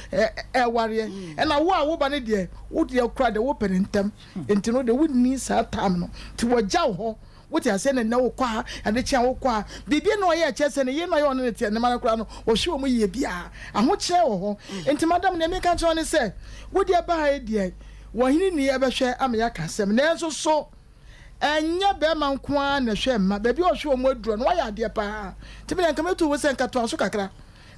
ɛwareɛ ɛna wo a woba no deɛ wo deɛ kora deɛ wopɛ ne ntɛm nti no deɛ wonni saa time no nti wɔgya wo hɔ wote aseɛ ne nnɛ wokɔ ha ade kye a wokɔ ha biribi na ɔyɛ ɛkyɛ sɛ ne yere na ɔyɛ ɔne ne teɛ ne ma no koraa no wɔhwɛ wɔn yie biara ahokyerɛ wɔ hɔ nti madam deɛ meka kyerɛ ne sɛ wodeɛ ba ha yi deɛ wɔhene ni ɛbɛhwɛ ama yɛaka asɛm nanso so ɛnyɛ bɛrima nko ara na ɛhwɛ mma baabi a ɔhwɛ wɔn aduro no wayɛ adeɛ paa nti mi deɛ nka mɛtu wo sɛ nka toa so kakra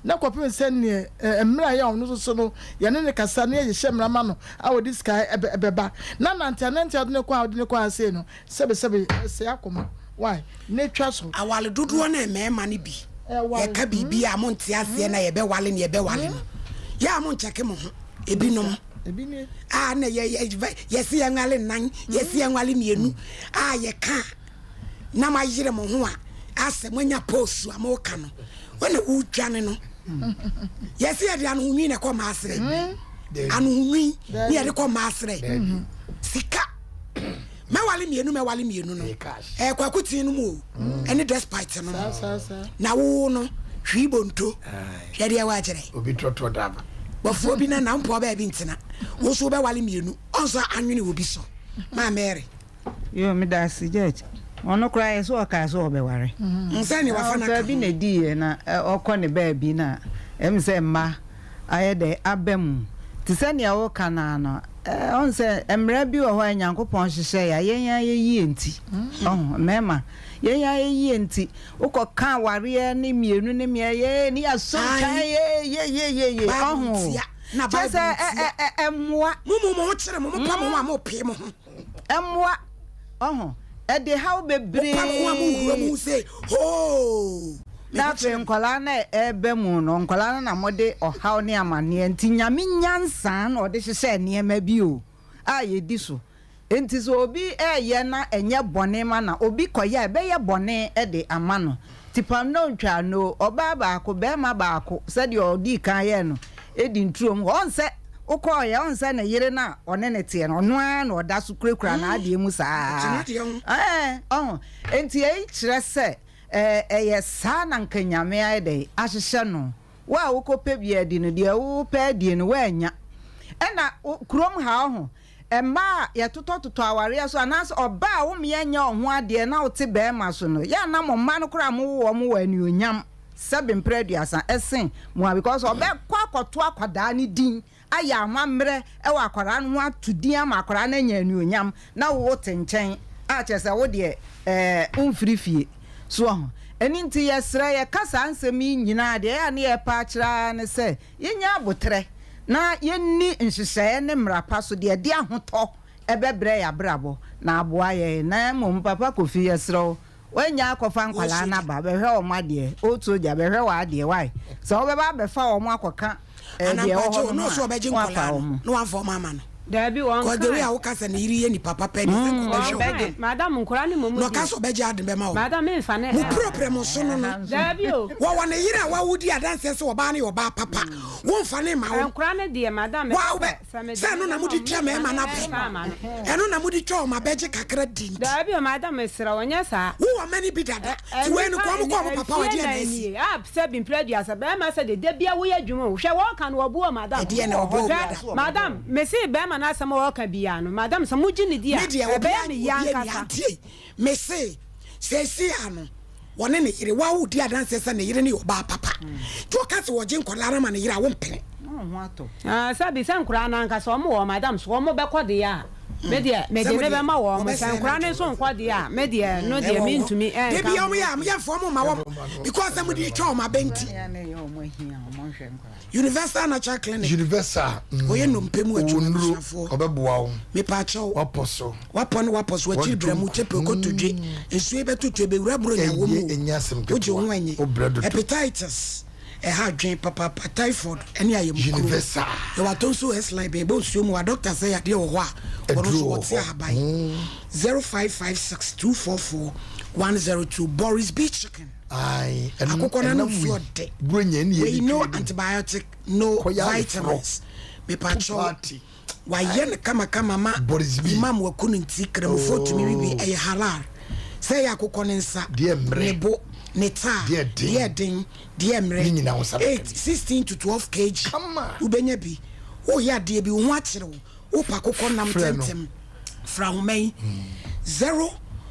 na kɔpem sɛ neɛ mmerɛ a yɛ ɔno soso no yɛne ne kasa ne yɛhyehyɛ mmara ma no a ɔde sika ɛbɛba na nante anante a ɔde ne kɔ a ɔde ne kɔ ase no sɛbesɛbe ɛsɛ akoma why ne twa so. Awale dodoɔ no mmarima no bi yɛka biribi a monte aseɛ na yɛbɛwale ne yɛbɛwale no yɛ a monkyɛke mo ho ebinom a na yɛse yɛnwale nnan yɛse yɛnwale mmienu a yɛka na moayere mo ho a asɛ moanya post a moka no wɔna wodwane no yɛse yɛde anohonwi na ɛkɔ mmaa serɛ anohonwi ne yɛde kɔ mmaa serɛ sika mɛwale mmienu mɛwale mmienu no ɛyɛ kwaku tin no mu o ɛne despite no na wo no hwii bonto hwɛ deɛ wɔakyerɛ obi trɔtrɔ daba bɔfoɔ bi na na mpɔ baabi ntena wo nso wobɛwale mmienu ɔnso anwene wɔ bi so maa Mary. Yo, meda ase judge. Ɔno koraa yɛ so ɔkaa so ɔbɛware. Nsɛ ne wafa na bi na diiɛ na ɔkɔ ne baabi na ɛm sɛ mma ayɛ dɛ aba mu. Te sɛ nea woka naa no, ɔn sɛ mmerɛ bi wɔ hɔ a Nyankopɔn hyehyɛ yɛ a yɛn ayɛ yie nti. Ɔho mmarima yɛn ayɛ yie nti wokɔ ka awareɛ ne mmienu ne mmiɛ yɛ ne yɛasom kan yɛ yɛ yɛ yɛ yɛ ɔho. Kyɛ sɛ ɛmmoa. Mo mo mo ho kyerɛ mo mo pa mo ho a mo pee mo ho. Mmoa. Ɔho. Ɛde haw bebree. Mopam ho a monhura mu sɛ hoo. Na afei nkwadaa no a ɛreba mu no, nkwadaa no na mode ɔhaw ne amaneɛ nti Nyame nyansa na ɔde hyehyɛɛ nneɛma bi o a yɛdi so. Nti sɛ obi reyɛ na ɛnyɛ bɔne ma no a, obi kɔyɛ a ɛbɛyɛ bɔne de ama no. Nti pam no ntwaa no, ɔbaa baako, barima baako sɛdeɛ ɔdii kan yɛɛ no Eden turom hɔ. Ɔn sɛ wokɔɔeɛ, ɔn sɛ ne yere no a ɔne no teɛ no, ɔno ara na ɔda so kurakura n'adeɛ mu saa. Ɛɛ, ɔho. Nti ei kyerɛ sɛ ɛɛ ɛyɛ saa na nka Nyame ayɛ dɛn ahyehyɛ no. Wo a wokɔpɛ bi adi no, deɛ wopɛ adie no, woannya. Ɛna wo, kurom ha, ɔho, mmaa a yɛtotɔtotɔ awareɛ so anaasɛ ɔbaa a wo mmea nyɛ wo ho adeɛ na wote barima so no, yɛ a na mo mma no koraa mowo wɔn wɔ anuonyam sɛbe mprɛ aduasa ɛsen mo a because ɔbɛkɔ akɔto akwadaa no din ayɛ amammerɛ wɔ akwadaa no ho ato din ama akwadaa no anya anuonyam na wo wote nkyɛn a kyerɛ sɛ wo deɛ ɛɛ womfiri fie so ɔho ɛno nti yɛsrɛ yɛka saa nsɛm yi nyinaa deɛ ɛyɛ a ne yɛpɛ akyerɛ ara ne sɛ Yɛnnya aboterɛ na yɛnni nhyehyɛeɛ ne mmara pa so deɛ ɛde ahotɔ bɛbrɛ yɛn abrabɔ na aboa yɛn. Na mmom Papa Kofi yɛsrɛ wo woannya akɔfa nkwadaa no aba bɛhwɛ wɔn adeɛ, old soldier bɛhwɛ w'adeɛ wai, sɛ wobɛba abɛfa wɔn akɔka deɛ ɛwɔ hɔ no ho a, woafa wɔn. Na wamfa wɔn ama no. Dabi wɔn Cause the way a woka sɛ ne yere yɛ nipa papa ni sɛ nka ɔbɛhwɛ wɔn. Madam nkora ne mmom Na ɔka sɛ ɔbɛgye ade bɛma wo. Madam menfa ne. Mo pirapiram so no no. Dabi o. Wɔwɔ ne yere a wawo di adanseɛ sɛ ɔbaa no yɛ ɔbaa papa. Womfa ne mma wo. Nkora no deɛ madam. Wa wobɛ sɛ ɛno na mode twa mmarima no abɛ. Ɛno na mode twa wɔn abɛgye kakra di nti. Dabi o madam mesrɛ wo nyɛ saa. Wowɔ mma no bi dada. Nti wei no kɔ wɔn kɔ wɔn papa hɔ ɛdeɛn na asi. Sɛ bi mpere aduasa bɛɛma sɛ de dabia woyɛ adwuma o hwɛ wɔka no wɔbu o madam Ɛdeɛ na ɔbɔ o hwɛ madam. madam mese bɛɛma no asɛm a ɔka biaa no madam sɛ mo gye no di a Me deɛ ɛbɛyɛ obiara me ya obiara ni ankasa. adeɛ me se seesei a no wɔne ne yere wa wo di adanseɛ sɛ ne yere no yɛ ɔbaa papa nti ɔka sɛ wɔgye nkwadaa no ama ne yere a wo mpene. Ah sɛ bi sɛ nkoraa no ankasa ɔmo wɔ madam so ɔmo bɛkɔ deɛ a Me deɛ, mede no bɛma wɔn, sɛ nkwadaa no nso nkɔ deɛ a, me deɛ, no deɛ mentumi nka ho. Dabi wɔn yɛ a, yɛmfa wɔn mma wɔn because sɛ mode twa wɔn abɛ nti. Universal Natural Clinic. Universal. Wɔyɛ nnompe mu adwuma abusuafoɔ. Ɔbɛboa wo. Mepaakyɛw. Wapɔ so. Wapɔ ne wapɔ so akyiri brɛ mu kyɛpɛ kotodwe. Nsuo yi bɛtoto ebɛwura buro nya wɔ mu. Wogye wo ho anyi. Hepatitis. Ɛha adwene papaapa, typhoid ne ayamkuro. Universal. Yɛwɔ Atonsu S-line bɛn ɛbɔ nsuo mu a doctor sɛ yadeɛ wɔ hɔ a ɔno nso ɔte ahaban. 0556 244 102 Boris B chicken. Ayi ɛnam Akokɔ no ano nsuo ɔdɛ. Buronya ɛni Wei yɛ no antibiotic no vitamins. Mepakyɛw. Wayɛ no kamakama ma Imam waku no nti Kramofoɔ tumi we bi, ɛyɛ halal. Sɛ ɛyɛ akokɔ no nsa, ne bo, ne taa, deɛ ɛden, deɛ mmerɛ, 8, 16 to 12 kg, wobɛnya bi. Woyɛ adeɛ bi, wo ho akyere wo, wopɛ akokɔ nam ntɛmntɛm, fra ahoma yi,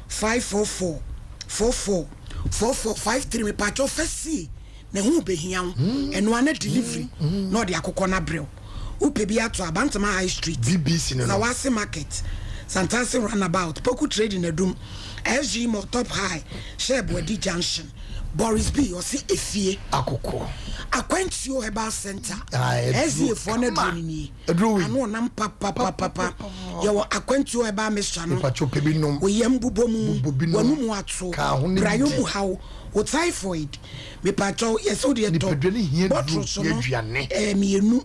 0544 44 44 53, mepakyɛw fa sie. Ne ho rebɛhia wo, ɛno ara na delivery na ɔde akokɔ no abrɛ wo. Wopɛ bi ato a, Bantama High Street, BBC no no. Zawase Market, Santase Runabout, Poku Trading Adum, SG Mall, Top High, Shell Boadi Junction, Boris B, ɔse efie. Akokɔ. Akwantuo Herbal Center, Ah, aduro SDA foɔ no aduro kama. no nie. Aduro wei. Ano ɔnam papapapapa. Yɛwɔ Akwantuo Herbal Mixture no. Mepakyɛw pɛ bi nom. Wo yam bobɔ mu, Bobɔ bi nom. w'anum ato, Ka ho ne brayɔ di. mu haw, Wo typhoid, mepakyɛw yɛsɛ wo deɛ tɔ Nipadua no hia bottle duro so ne no aduane. ɛɛ mienu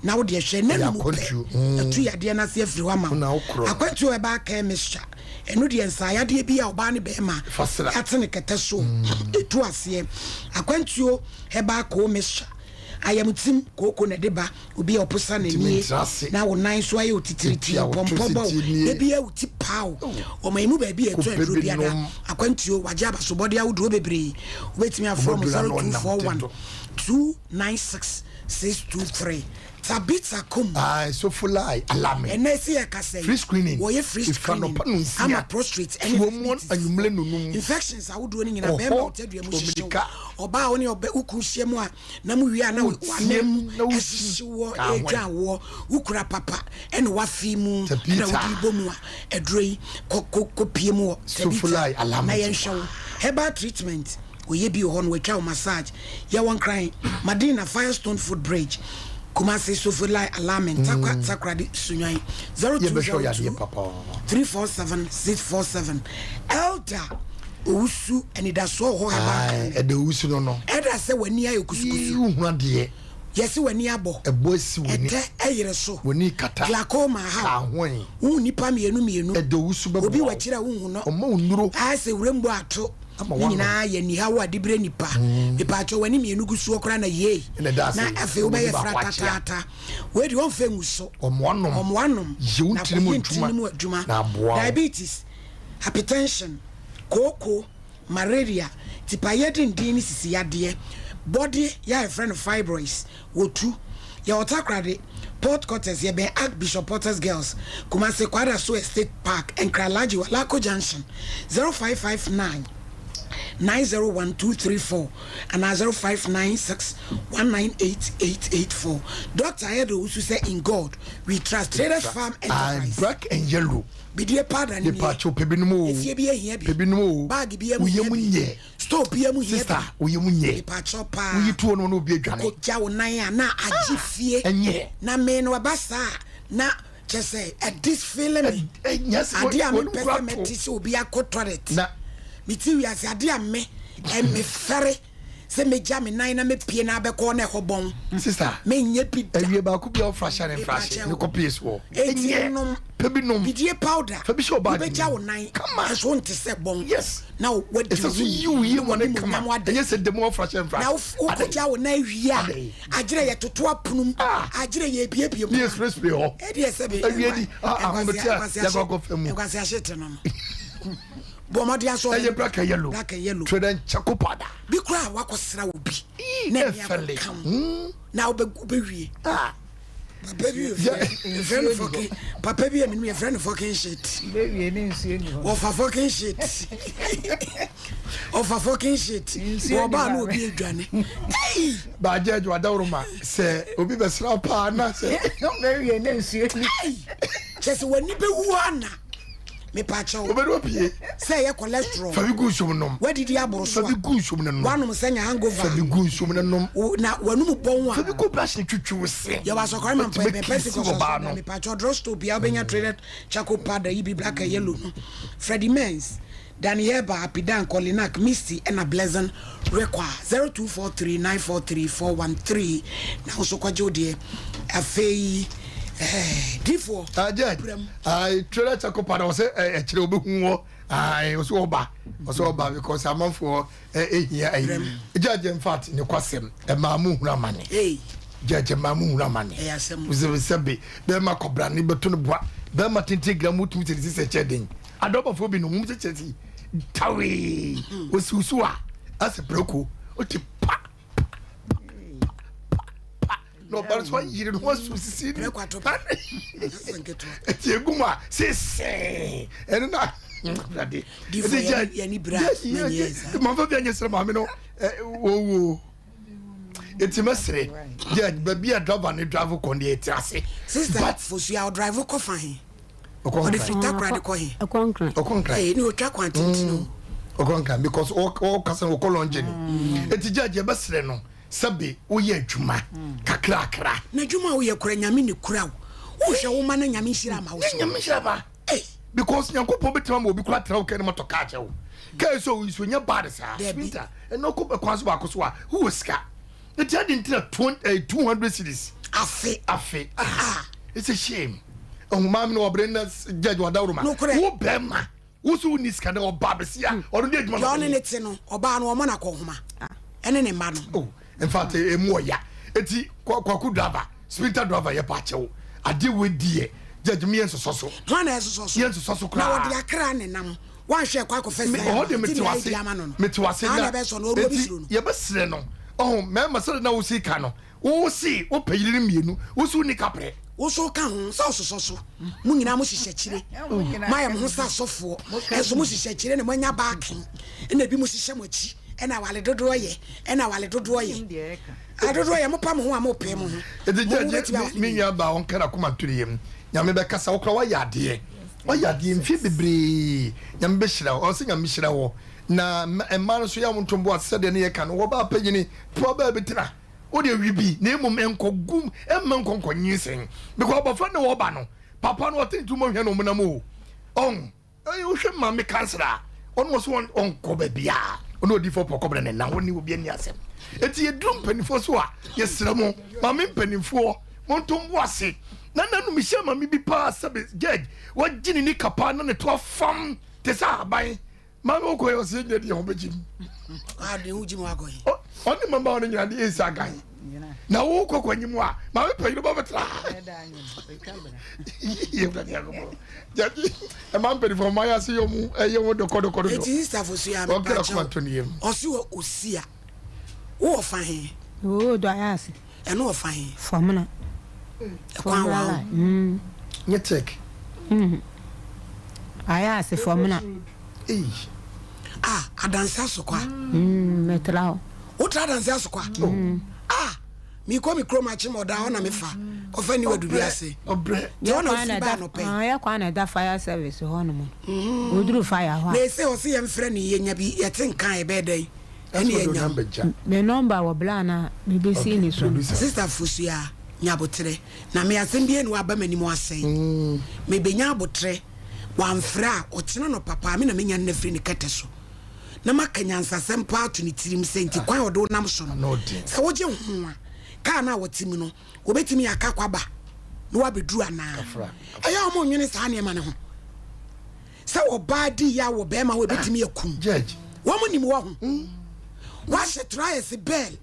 na wo deɛ hwɛ Ɛyɛ nanu mu pɛ akwantuo, mm. ɛtu yadeɛ no ase afiri hɔ ama Wo na wo. wokorɔ. Akwantuo herbal care mixture ɛno deɛ nsaa yadeɛ bi a ɔbaa ne bɛɛma Fa sra. yɛate ne kɛtɛ so ɛtu aseɛ. Akwantuo herbal coal mixture ayamtim kooko na ɛde ba obi a ɔposa Ntumi n'anie ntra ase. na wo nan so ayɛ otitiritii Etua wo to pɔmpɔ bɔ wo setie nie. da biara wo ti paw ɔman yi mu baabi a ɛtɔ Kɔpɛ aduro bi biara nom. akwantuo wagye abasobɔde ahodoɔ bebree wobɛtumi afrɛ mo Wobɛduru ano ɔnam 0241 dodo. 296 623 Tabitha Kum Aye, Sofolai Alame. ɛnɛ ɛsi yɛ kasa yi Free screening. wɔyɛ free Ɛfiri screening anɔpa nonsia. ama prostate ɛne Tuo mu diabetes anwummerɛ nonum. infections ahodoɔ no nyinaa Kɔ bɛrima hɔ, wo tadua mu hyehye wo Dominica. ɔbaa wo ne ɔbɛ wo kunu hyia mu a na mo wie a na Wotie w'anan mu mu na wosi ɛhyehye woɔ ka ho ɛredwa woɔ wokura papa ɛna wafi mu Tabitha. ɛna wode bɔ mu a aduro yi kɔ kɔ kɔ pie mu wɔ Sofolai Tabitha Alame. na yɛnhwɛ wo herbal treatment oyɛ bi wɔ hɔ no watwa wo massage yɛwɔ Nkran Madina Firestone Foot Bridge. Kumasi Sofolai Alamin Tarkwa Takoradi Sunyani Yɛbɛhwɛ wo yadeɛ 0202 papa. 347 647 Elder Owusu anidasoɔ wɔ hɔ herbal Ae, clinic. ɛda owusu no no. Elder sɛ w'ani ayɛ kusukusu. Ii, wohunu adeɛ. Yɛse w'ani abɔ. Ɛbɔ asi w'ani. Ɛtɛ ɛyere so. W'ani kata. Glaucoma haw. Ka ahoe. Wohu nnipa mmienu mmienu. Ɛda owusu bɛboa Obi wo. w'akyiri a wonhu no. Ɔma wo nnuro. Ayɛ sɛ wuram bɔ ato. Ama Ne woanom. nyinaa yɛ anihaw a dibrɛ nipa. Mepaakyɛw w'ani mmienu gu soɔ koraa na yei. Ɛna ɛda ase Na yi, afei na wobɛyɛ wɔde baako akyea. fratataata. Wei deɛ ɔmfa ngu so. Ɔmoanom. Ɔmoanom. Yɛ wo Na ntini mu akɔyɛ ntini adwuma. mu adwuma. Na aboa wo. Diabetes, hypertension, kooko, malaria, tipaeɛ denden ne sisi yadeɛ, bɔde yɛ a yɛfrɛ no fibroids, wɔtu. Yɛwɔ Takoradi, Port Quarters, yɛbɛn Archbishop Porter's Girls, Kumasi, Kwadaso Estate Park, Nkran Alhaji Walako Junction, 0559 901 234 anaa 0596 198 884. Doctor Ayɛdɛ Owusu sɛ In God We Trust, Traders Farm Aye, Enterprise. black and yellow. Bidie powder no nie. Mepaakyɛw pɛ binom o. Efie bi ahia bi. Pɛ binom o. Bag bi amu Wo hia yam bi. nyɛ. Store bi amu hia Sister, bi. wo yam nyɛ. Mepaakyɛw paa. Woyi tuo no na obi adwane. Kogya wo nan a na agye fie. Ɛnyɛ. Na me no ɛba saa a na kyɛ sɛ ɛdis feeling me. Ɛnyɛ sɛ Adeɛ a wɔn mempɛ kura sɛ to. mɛte sɛ obi akɔ toilet. Na. Mete wiase adeɛ a me mefɛre sɛ megya me nan na mepie na abɛkɔ na ɛhɔ bɔn. Sister. Menyɛ bi da. Awie baako bi a ɔfra hyɛ ne mfra hyɛ ne kɔ pie soɔ. Eti Ɛnyɛ. nom. Pɛ bi nom. Bidie powder. Fa bi hyɛ ɔbaag mu. Wobɛgya wo nan. Kama. Ɛso nte sɛ bɔn. Yes. Na wadi Ɛsɛ so yi wo yie mɔ ne kama. Ɛnyɛ sɛ dɛm ɔfra hyɛ mfra. Na wokɔgya wo nan wie a. Agyerɛ yɛ toto apono mu. Agyerɛ yɛ ebiebie mu. Ne yɛ spray spray hɔ. Ɛdi ɛsɛ bi. Awie di. Ahometeɛ a yɛakɔ akɔ fam mu. Nkwasi ahye te no no. Bɔ mmɔden asɔ. Ɛyɛ black and yellow. Black and yellow. Twɛ dɛ nkyɛko powder. Bi koraa wakɔsra wo bi. Na ɛni akɔka wo. Na wobɛwie. Ah. Papa bi yɛfrɛ no fucking papa bi yɛ menim yɛfrɛ no fucking shit. Bɛwie ne nsuo ni hɔ. Wɔfa fucking shit. Ɔfa fucking shit. Wɔba na obi adwane. Hey! Baagye adwo adaworo ma sɛ obi bɛsra paa na sɛ. Bɛwie ne nsuo ni. Hey! Kyɛ sɛ w'ani bɛwu ana. Mepakyɛw. Obɛdu opie. Sɛ ɛyɛ cholesterol. Fa bi gu nsuom nom. Wadidi aboro so a. Fa bi gu nsuom no nom. Wanom sɛ nya hangover. Fa bi gu nsuom no nom. Na wanum bɔn a. Fa bi gu brush no twitwi wo se. Yɛwɔ asɔkɔre ma mpɛ bɛ Pentecost ɔbaa no. asɔre mepakyɛw drugstore bia wobɛnya traded charcoal powder yi bi black and yellow no. Freddie Mens, Danny Herbal, Apidan, Kolinak, Misty ɛna Blessing Require 0243 943 413 na wo nso kɔgye wo deɛ. Afei eh, difoɔ. Ah, Judge, I trailer charcoal powder ɔsɛ ɛkyerɛ obehu wɔ ayi ɔsɛ ɔba ɔsɛ ɔba because amanfoɔ ehia ayi judge in fact ne kwasɛm ɛmaa mu hunu amane judge ɛmaa mu hunu amane sɛbi bɛrima kɔbra ne bɛto ne boa bɛrima tenten gram mu tumi sɛ ne sisɛ kyɛ den adɔbɔfoɔ bi no mu sɛ kyɛ si tawee osiwusu a asɛ preko ɔte pa na ɔba no so ayere ne ho asu sisi ne ɛti egu mu a sesee ɛno na awurade ɛti gya mafa bi anyɛ srɛ maame no wɔwuo ɛti mɛsrɛ gya baabi a driver ne drive kɔ deɛ ɛte ase sister fosua ɔdrive kɔ fa he ɔde firi takora de kɔ he ɔkɔ nkran ne ɔtwa kwan tenten o ɔkɔ nkran because ɔkasa ɔkɔ lɔngye ni ɛti gya gya bɛsrɛ no Sɛbe woyɛ adwuma kakrakra. Na adwuma a woyɛ kora Nyame na ekura wo. Wohwɛ wo ma na Nyame nhyira ama wo so. Nyame nhyira ba. Because Nyankopɔn bɛtumi ama obi kora tena wo kɛ ne ma tɔ kaa kyɛ wo. Kaa yi so oyi so nyɛ bad saa. Sprinter ɛna ɔkɔ kwan so baako so a wowɔ sika. Nti adi nti na 200 cedis. Afe. Afe. Ah. It's a shame. Ɛhu maame no ɔbrɛ na judge wadaworo ma. Wo bɛrima. Wo so wonni sika na ɔbaa bɛsi a ɔno de adwuma na ɔne ne te no ɔbaa no ɔmɔ na kɔhoma ɛne ne mma no. Oh, in fact emu ɔya eti kwaku driver sprinter driver yɛ pa akyɛw adeɛ wo diɛ judge mi yɛ nsosɔ so. Hɔn na ɛsosɔ so yɛ nsosɔ so koraa na wɔde akra ne nam wanhwɛ kɔ akɔfɛ sɛ ɔhɔ de mete wase mete wase na eti yɛbɛsrɛ no ɔho mɛma sɛde na wosi ka no Wo se wo pɛ yere no mienu, wo se wo ni kaprɛ. Wo nso ka ho sɛ ɔsosɔ so. Mo nyinaa mo hyehyɛ kyire. Moayɛ mo ho sɛ asɔfoɔ, nso mo hyehyɛ kyire na moanya baake. Ɛna ebi mo hyehyɛ mo akyi. Ɛna awale dodoɔ yɛ, ɛna awale dodoɔ yɛ. Adodoɔ yɛ, mopa mo ho a mopee mo ho. Eti Mo ho gyagye bɛtumi me nua baa ɔnka n'akoma nto ne yam. Nyame bɛkasa wo koraa woayɛ adeɛ. Woayɛ adeɛ mfie bebree. Nyame bɛhyira wo. Ɔsɛ Nyame hyira wɔ. Na mmaa no nso yɛ a wɔnto mbo ase sɛdeɛ ne yɛka no. Wɔbaa panyini, toa baabi tena. Wode wi bi na mmom nkɔ gum mma nkɔ nkɔ nyinsɛn because abɔfra no wɔba no papa no ɔte ne tuma hwɛ no ɔmo o ɔn ɛyɛ wohwɛ maame kansra a ɔno wɔ so ɔnkɔ baabiara ɔno odiifo pɔkɔ bɛrɛ ne na hɔ ne obi ani asɛm eti yɛduru mpanimfoɔ so a yɛsrɛ mo maame mpanimfoɔ monto mbo ase na nanu mehyia maame bi paa sɛbe judge wagye ne nika paa na ne to afam te sɛ ahaban Maame wokɔ yɛ ɔsɛ nyɛ deɛ ho bɛgye mu. Ah, deɛ ho gye mu akɔ yi. Ɔne mmabaawa no nyinaa de ɛsi agan. Na wokɔ kɔ anyim a maame panyin ba bɛtra. Yɛ wura deɛ akɔbɔ. Gyagye ɛma mpanimfoɔ mma yɛ ase yɛ ɔmo ɛyɛ wɔn dɔkɔdɔkɔ dodo. Eti sista fo so yɛ Wɔn amepa kra koma kyɛw. to ne yam. Ɔsi wɔ osi a. Wo wɔ fa he? Oo dɔ ayɛ ase. Ɛno wɔ fa he? Fɔmena. Ɛkwan wa ho. Mm. Nyɛ check. Mm. Ayɛ ase fɔmena. Ei. Ah, adanse asokwa. Mm, metra hɔ. Wotra adanse asokwa? Mm. Ah, mekɔ me kurom akye ma ɔda hɔ na mefa. Kɔfa ni wadubi ase. Ɔbrɛ. Deɛ ɔna ofiri ba anɔpɛ. Ah, yɛ kwan na ɛda fire service hɔ nom. Mm. Oduru fire hɔ a. Na ese ɔse yɛmfrɛ no yɛnya bi yɛte nka ɛbɛyɛ dɛn. Ɛne yɛnya. Me number wɔ bla na mebɛsi ne so. Sister Fosua, nya aboterɛ. Na me asɛm biara nni hɔ a aba m'anim asɛe. Mebɛnya aboterɛ. Wamfrɛ a, ɔkyena anɔpa paa me na mɛnya no afiri ne kɛtɛ so na maka nyansasɛm paa ato ne tirim sɛ nti kwan a ɔde wo nam so no, sɛ wogye ho a, kaa no a wɔte mu no, wɔbɛtumi aka akɔ aba na woabɛduru anaa? Ɛyɛ a wɔnnwene saa nneɛma no ho. Sɛ ɔbaa di yaw wɔ bɛrima ho a, ɛbɛtumi akum. Wɔn nim wɔ ho. Wahyɛ trials bɛɛl.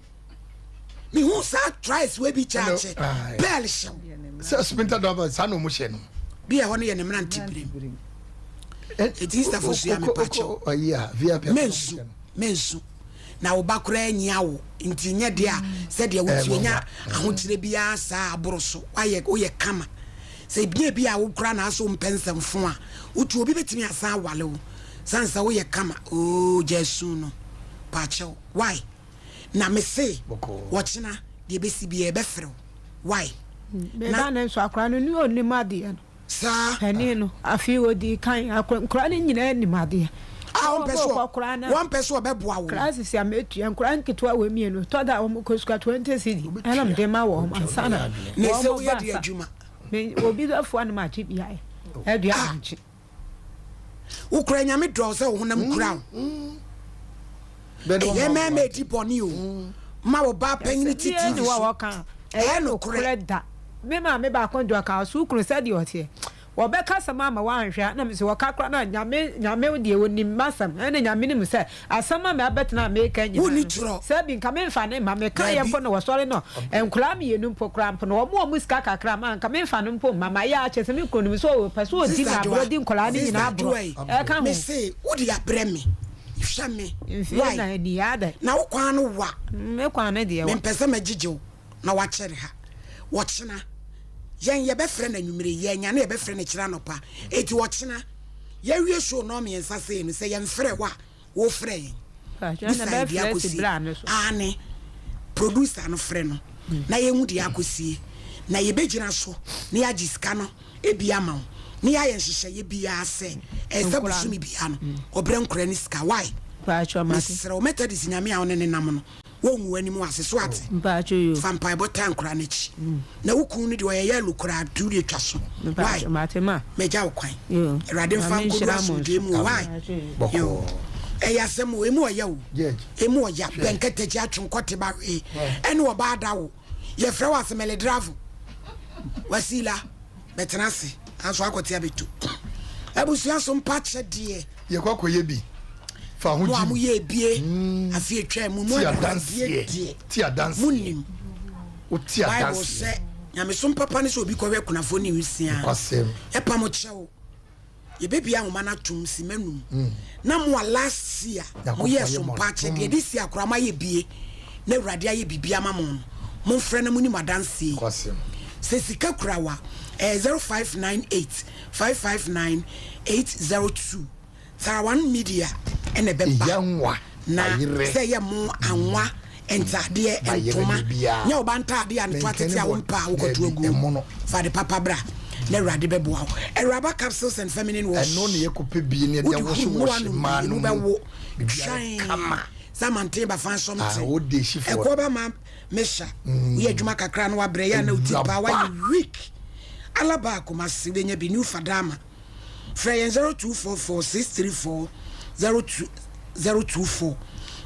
Mehu saa trials wei bi kyɛ akyɛ. Bɛɛl hyɛw. Sɛ sprinter driver saa na wɔn hyɛ no. Bi ɛhɔ no yɛ ne mmerante birem. Eti Easter fo sua me pakyɛw. Mensu mensu na wo ba koraa nyi awo nti nyɛ deɛ a sɛdeɛ wotie nya ahokyerɛ biara saa aboro so wayɛ woyɛ kama. Sɛ ebia bi a wo koraa na aso mpɛ nsɛmfo a, wotu obi betumi asan awale wo sane sɛ woyɛ kama oo gya su no pakyɛw why na me se wɔkyena deɛ ebesi biara yɛbɛfrɛ wo why Me ba no nso akora no ne ɔnim adeɛ no. Saa. Panin no afei ɔdii kan akora nkora no nyinaa nim adeɛ. A wɔmpɛ so wɔmpɛ so ɔbɛboa wo. Classes a metua nkora nketewa wɔ mmienu tɔ da wɔn kɔ sukuu 20 cedi ɛna mede ma wɔn ansa na wɔn ba ansa. Me obi bɛfoa no makye bi ayɛ ɛdua ah. ankye. Wokura nyame dɔ sɛ wo honam kura wo. Ɛyɛ mɛɛma edi bɔne o. Ma wo ba panyin ti TV so. Ɛyɛ nokorɛ da. Me maame baako de ɔka ɔso kunu sɛdeɛ ɔteɛ. Wɔbɛka asɛm ama woanhwɛ a na mese wɔka koraa na Nyame Nyame deɛ ɔnim m'asɛm ɛna Nyame nim sɛ asɛm a mabɛtena a meka nyinaa no sɛ bi nka memfa ne mma mekaeɛ mpo na wɔsɔre no nkwadaa mmienu mpo koraa mpo no wɔn wɔn sika kakra ma nka memfa no mpo mma mayɛ akyɛ sɛ me kunu nim sɛ ɔpɛ sɛ ɔdi me aborɔ di nkwadaa no nyinaa aborɔ ɛka ho. Mese wode abrɛ me hwɛ me mfie na ni adɛ na wo kwan no wa me kwan no deɛ wa mempɛ sɛ mɛgyegye wo na wakyɛre ha. Ɔkyena, yɛn yɛbɛfrɛ no anwummere, yɛanya no yɛbɛfrɛ no kyerɛ anɔpa. Enti ɔkyena, yɛawie show nnɔnmiɛnsa sei no, sɛ yɛmfrɛ wo a, wofrɛ yɛn. Bisa yɛn deɛ akɔsie. Aane, producer no frɛ no na yɛnhu deɛ akɔsie. Na yɛbɛgyina so na yɛagye sika no bi ama wo, na yɛayɛ nhyehyɛeɛ biara sɛ ɛsɛ sɛ bosome biara no, ɔbrɛ nkwadaa no sika. Why? Mesrɛ wo, Methodist Nyame a wo ne no nam no, Wongu w'anim ase, so ate? Fa mpaebɔ taa nkwadaa no akyi. Na wo kunu no deɛ ɔyɛ yellow koraa, nti wo deɛ twa so. Why? Magya wo kwan. Awurade mfa nkɔdu asomdwoeɛ mu o. Why? Yo. Ɛyɛ asɛm o, emu ɔya o. Emu ɔya. Bɛnkɛtɛkyi atwe nkɔte ba wee. Ɛne ɔbaa da wo. Yɛfrɛ wo asemele dravo. Wasila, bɛtena ase. Nanso akɔte abɛtu. Abusua so mpa kyɛ deɛ. Yɛkɔ akɔyɛ bi. Fa ho Mo a gyim. moyɛ ebie afe atwa mu, mo Ti adanseɛ adanseɛ. deɛ, Ti adanseɛ. monim. Wo ti Bible adanseɛ. sɛ nyamesom papa ne sɛ obi kɔhwɛ akunafoɔ ne nwisiaa. Nokwasɛm. Yɛpa mo kyɛw, yɛbɛbie ahoma no atom simma num. Na mo a last year Nyankopɔn moyɛɛ ayɛ so mo mpa akyɛ adom. deɛ this year koraa moayɛ bie na Awurade ayɛ biribi ama mo no, momfrɛ na moni mo adanseɛ yi. Nokwasɛm. Sɛ sika kura wo a, ɛyɛ 0598 559 802. Tarawan Media na ɛbɛba na sɛ ɛyɛ mo anwa, ntaadeɛ, ntoma, nyɛ wo ba ntaadeɛ a ne to atete a wompɛ a wokɔto agu, fa ade papa bra na Awurade bɛboa wo. Awuraba Capsules and Feminine Wash, Ɛno na yɛkɔpɛ bie na yɛde wode huru awohye mu wɔhye anom mmaa bi, no emu mu bɛwo biribiara twann. kama. Sɛ amanten ba fa nsɔm Ah, te. wo de hyifoɔ. Ɛkɔ ba ma mehyɛ. Woyɛ adwuma kakra na wabrɛ yɛ a na wo ti paa wayɛ weak. Alaba Kumasi wobɛnya bi New Fadama. Frɛ yɛn 0244 634 02 024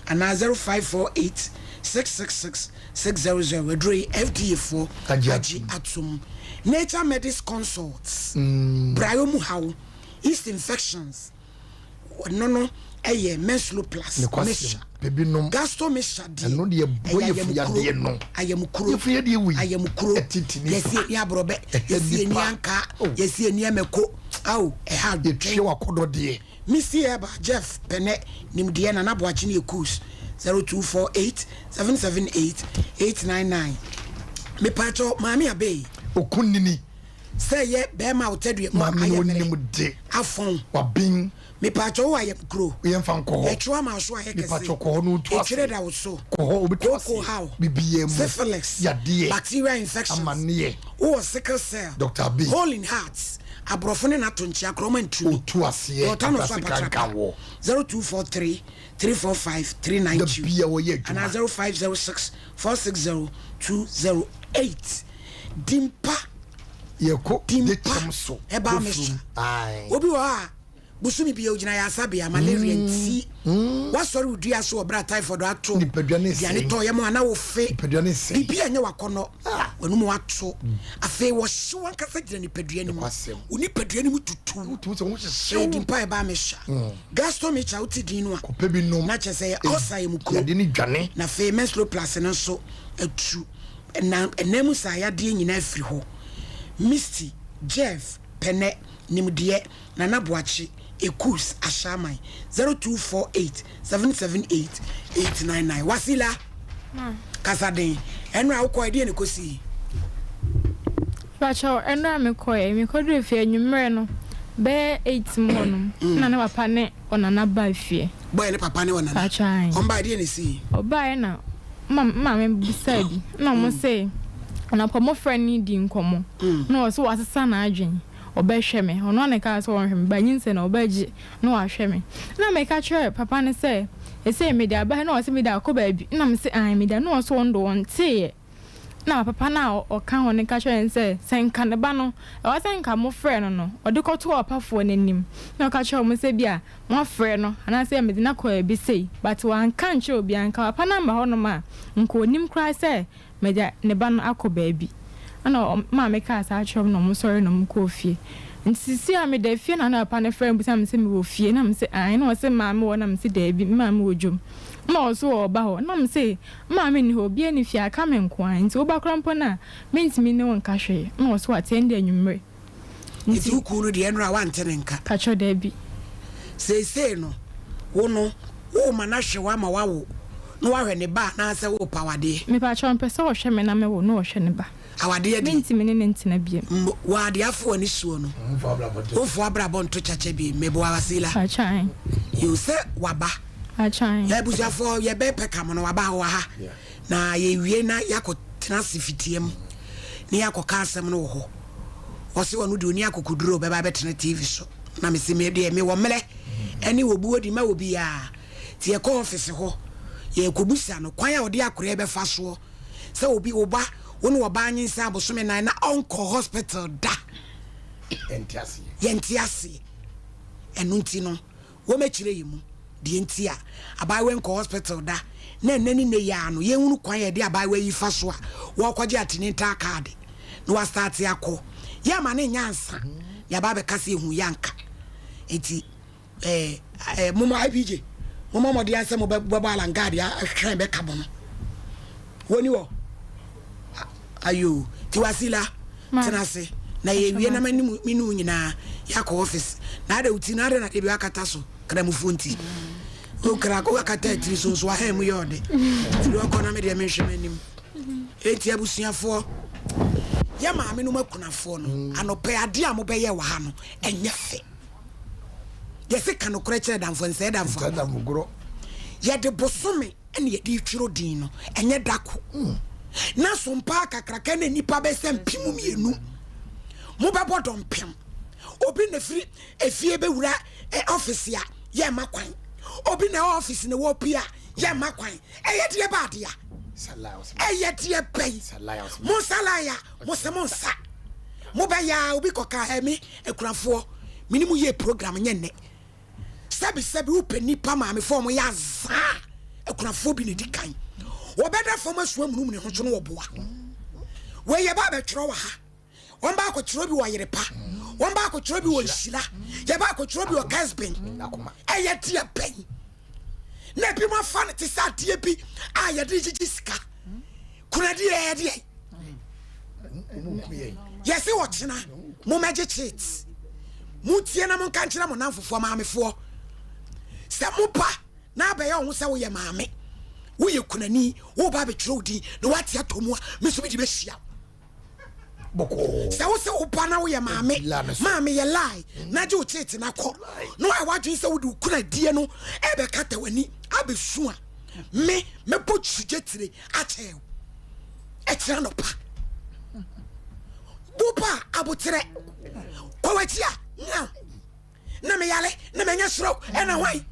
anaa 0548 666 600. Aduro yi FDA foɔ agye atom. Nature Medis Consults, Brayɔ mu haw, yeast infections, Ɔno no yɛ Menslo Plus mixture. Gasto mixture deɛ ɛyɛ ayamukuro, ayamukuro, ayamukuro. Yɛsi eni aborɔbɛ, yɛsi eni ankaa, yɛsi eni ɛmɛko. Ao ɛha adwen. Yɛtua wakɔdɔ deɛ. Missy Eba, Jeff Pɛnɛ, Nimdeɛ, Nana Boakye ne Ekus, 0248 778 899. Mepaakyɛw Maame Abey. Okunini. Sɛ yɛ bɛɛma a wo tadua mu Maame ayɛ no mmerɛ onim de. afɔn. Waben. Mepaakyɛw wo ayɛ kuro. Yɛn fa nkɔ hɔ. Ɛtwo ama wo so ayɛ kɛse. Mepaakyɛw kɔ hɔ na otu ase. Etwere da wo so. Kɔ hɔ obetu Kooko ase. haw. Bibiaa mu. Syphilis. Yadeɛ. Bacterial infections. Amaneɛ. Wowɔ sickle cell. Doctor Abbey. Hole in heart. Aborɔfo ne n'ato nkyea korɔ ɔma ntumi. Otu aseɛ. Dɔɔta no so Abrase kankan apatrapa. wɔ. 0243 345 392. Da bia wɔyɛ adwuma. Anaa 0506 460 208. Dimpa. Yɛkɔ Dimpa dekyɛm so. Ɛbaa me so. Obi wɔ hɔ a bosome bia ogyina yasabea malaria nti wasɔre wo dua so wɔ berɛ a typhoid ato aduane tɔ yam a na wofe biribi a ɛnyɛ wakɔnnɔ w'anum ato afei wɔhye wankasa gyina nipadua no mu wo nipadua no mu tutu ɛyɛ dimpa ɛbaa me so Gaston Micha wote din no a na kyerɛ sɛ ɛyɛ ulcer yɛ mu kuro na afei Menstrual Plus no nso atu Na ɛnan mu saa yadeɛ nyinaa firi hɔ. Misty, Jeff, Pɛnɛ, Nimdeɛ, Nana Boakye, Ekus, Ashaiman, 0248 778 899. Wasila, kasa den. Ɛnora wokɔɛ deɛ na ɛkɔsii? Pakyɛw, ɛnora mekɔɛ, mekɔduruu fie anwummerɛ no bɛyɛ 8 mu hɔ nom na ne papa ne ɔnana baa fie. Bɔɛ ne papa ne ɔnana? Pakyɛw ae. Ɔmo bae deɛ na ɛsii? Ɔbaeɛ na ma me maame bisaa bi na ɔmo se anɔpa ɔmo frɛ no di nkɔmɔ na ɔse wasesa n'adwen ɔbɛhwɛ me ɔno ara na ɛkaa sɛ ɔnhwɛ me ba nyinsɛn na ɔbɛgye na wahwɛ me na meka kyerɛɛ papa no sɛ ɛsei mede aba ha na ɔse mede akɔ baabi na mese ae mede na ɔse ɔno de ɔnteeɛ na papa no a ɔka ho no ka kyerɛɛ no sɛ sɛ nka ne ba no ɛwɔ sɛ nka mofrɛ no no ɔde kɔtoo ɔpafoɔ no anim na ɔka kyerɛɛ wɔn sɛ bi a Moafrɛ no anaasɛ mede no akɔ baabi sei but wanka ankyerɛ obiara nka papa no amba hɔnom a nka ɔnnim koraa sɛ mede ne ba no akɔ baabi ɛna maame kaa saa kyerɛ wɔn na wɔn sɔre na wɔn kɔɔ fie nti sisi a meda fie na na papa no frɛ me bisa me sɛ mewɔ fie na mese ae na ɔse maame wɔ hɔ na mese daabi me maame wɔ dwom na ɔse ɔɔba hɔ na mese me maame nni hɔ obiara nni fie aka me nkoaa nti woba koraa mpo no a mentumi ne wo nka hwee na ɔse wate ɛnde anwummere Nti wo kunu no deɛ ɛnora wante ne nka? Pakyɛw dabi. Seesei no wo no worema no ahwɛ wo ama woawo na wahwɛ ne ba anaasɛ worepɛ awadeɛ? Mepakyɛw mepɛ sɛ ɔhwɛ me na mewo na ɔhwɛ ne ba. Awadeɛ deɛ. Mentumi ne no ntena biom. Mbo wɔ adeɛ afo w'ani soɔ no womfa w'abrabɔ nto kyakya biom meboa Wasila. Pakyɛw ae. Yoo sɛ waba. Pakyɛw ae. Yɛ abusuafoɔ yɛbɛpɛ kam no waba wɔ ha. Na yɛwie na yɛakɔ tena ase fitia mu na yɛakɔ ka asɛm no wɔ hɔ. Ɔse ɔno deɛ ɔni akokoduro ɔbɛba abɛtena TV so. Na mese me deɛ mewɔ mmerɛ ɛne obuo de ma obiara. Nti yɛkɔ office hɔ yɛkɔbusa no kwan a ɔde akoraa bɛfa soɔ sɛ obi wo ba wo ne ɔbaa nyinsɛn abosome nan na ɔnkɔ hospital da. Yɛnte aseɛ. Ɛno nti no Wɔmɛkyerɛ yɛn mu deɛ nti a abaayewa yi nkɔ hospital da na ɛnnɛ ne nnɛ yi ara no yɛnhunu kwan a yɛde abaayewa yi fa so a wɔrekɔgye antenatal card na wastate akɔ. Yɛmma no nyɛ ansa na yɛaba abɛka sɛ yɛhuu yɛ anka. Nti eh, eh, moma IPJ, momma mmɔden ara sɛ mobɛbɔ alangard ahwɛn bɛka mo no. Wɔni hɔ? Ayoo. Nti Wasila, tena ase na yɛwie na me ne wo nyinaa yɛakɔ office. Na adɛ wo ti no adɛ na deɛ bi wakata so kramofoɔ nti. Wokra wakata atiri so nso waha mu yɛ ɔde. Firi ɔkɔ na me deɛ menhwɛ m'anim. Enti abusuafoɔ, yɛ maame nom akunafoɔ no, anɔpɛ adeɛ a mobɛyɛ wɔ ha no ɛnyɛ fɛ. Yɛse ka nokorɛ kyerɛ damfo nsɛe damfo agorɔ. Yɛde bosome ɛna yɛde retwerɛ din no, ɛnyɛ da ko. Na sompaa kakraka na nnipa bɛsɛ 2000. Mobɛbɔ dɔmpem. Obi na firi efie bɛwura ɔfisi a yɛmma kwan. Obi na ɛwɔ ɔfisi na wɔpie a Yɛmma kwan. Ɛyɛ deɛ ba adeɛ a. Ɛyɛ deɛ bɛn. Monsa line a, mo se monsa. Mobɛyɛ a obi kɔka ɛme akunafoɔ me ne mo yɛ program nyɛ nnɛ. Sɛbi sɛbi wopɛ nipa maamefoɔ ɔmo yɛ azaa akunafoɔ bi na edi kan. Wɔbɛda fam asu amunumuni ho so no wɔboa. Wei yɛba abɛtwerɛ wɔ ha. Wɔn ba akɔtwerɛ bi wɔ Yerepa. Wɔn ba akɔtwerɛ bi wɔ Nhyira. Yɛba akɔtwerɛ bi wɔ Kesbin. Ɛyɛ deɛ bɛn? Na ebi mo afa no te sɛ adeɛ bi a yɛde gyegye sika. Kunadeɛ ɛyɛ deɛ. Yɛse ɔkyena mommɛgye cheat. Montie na monka nkyerɛ mo namfofoɔ maamefoɔ sɛ moba na abɛyɛ wo ho sɛ woyɛ maame, woyɛ kunani, woba abɛtwerɛ wo din na woate atɔ mu a, me nso mede bɛhyia wo. Sɛ wo sɛ wo ba na woyɛ maame, maame yɛ lie na gye wo cheat na kɔ na woayɛ w'adwene sɛ wode wo kunadie no ɛbɛkata w'ani abɛsu a, me mɛbɔ sugye tire akyɛ wo. Ɛkyerɛ anɔpa. Boba aboterɛ. Kɔ w'akyi a now. Na me yare na manya stroke ɛna hwan?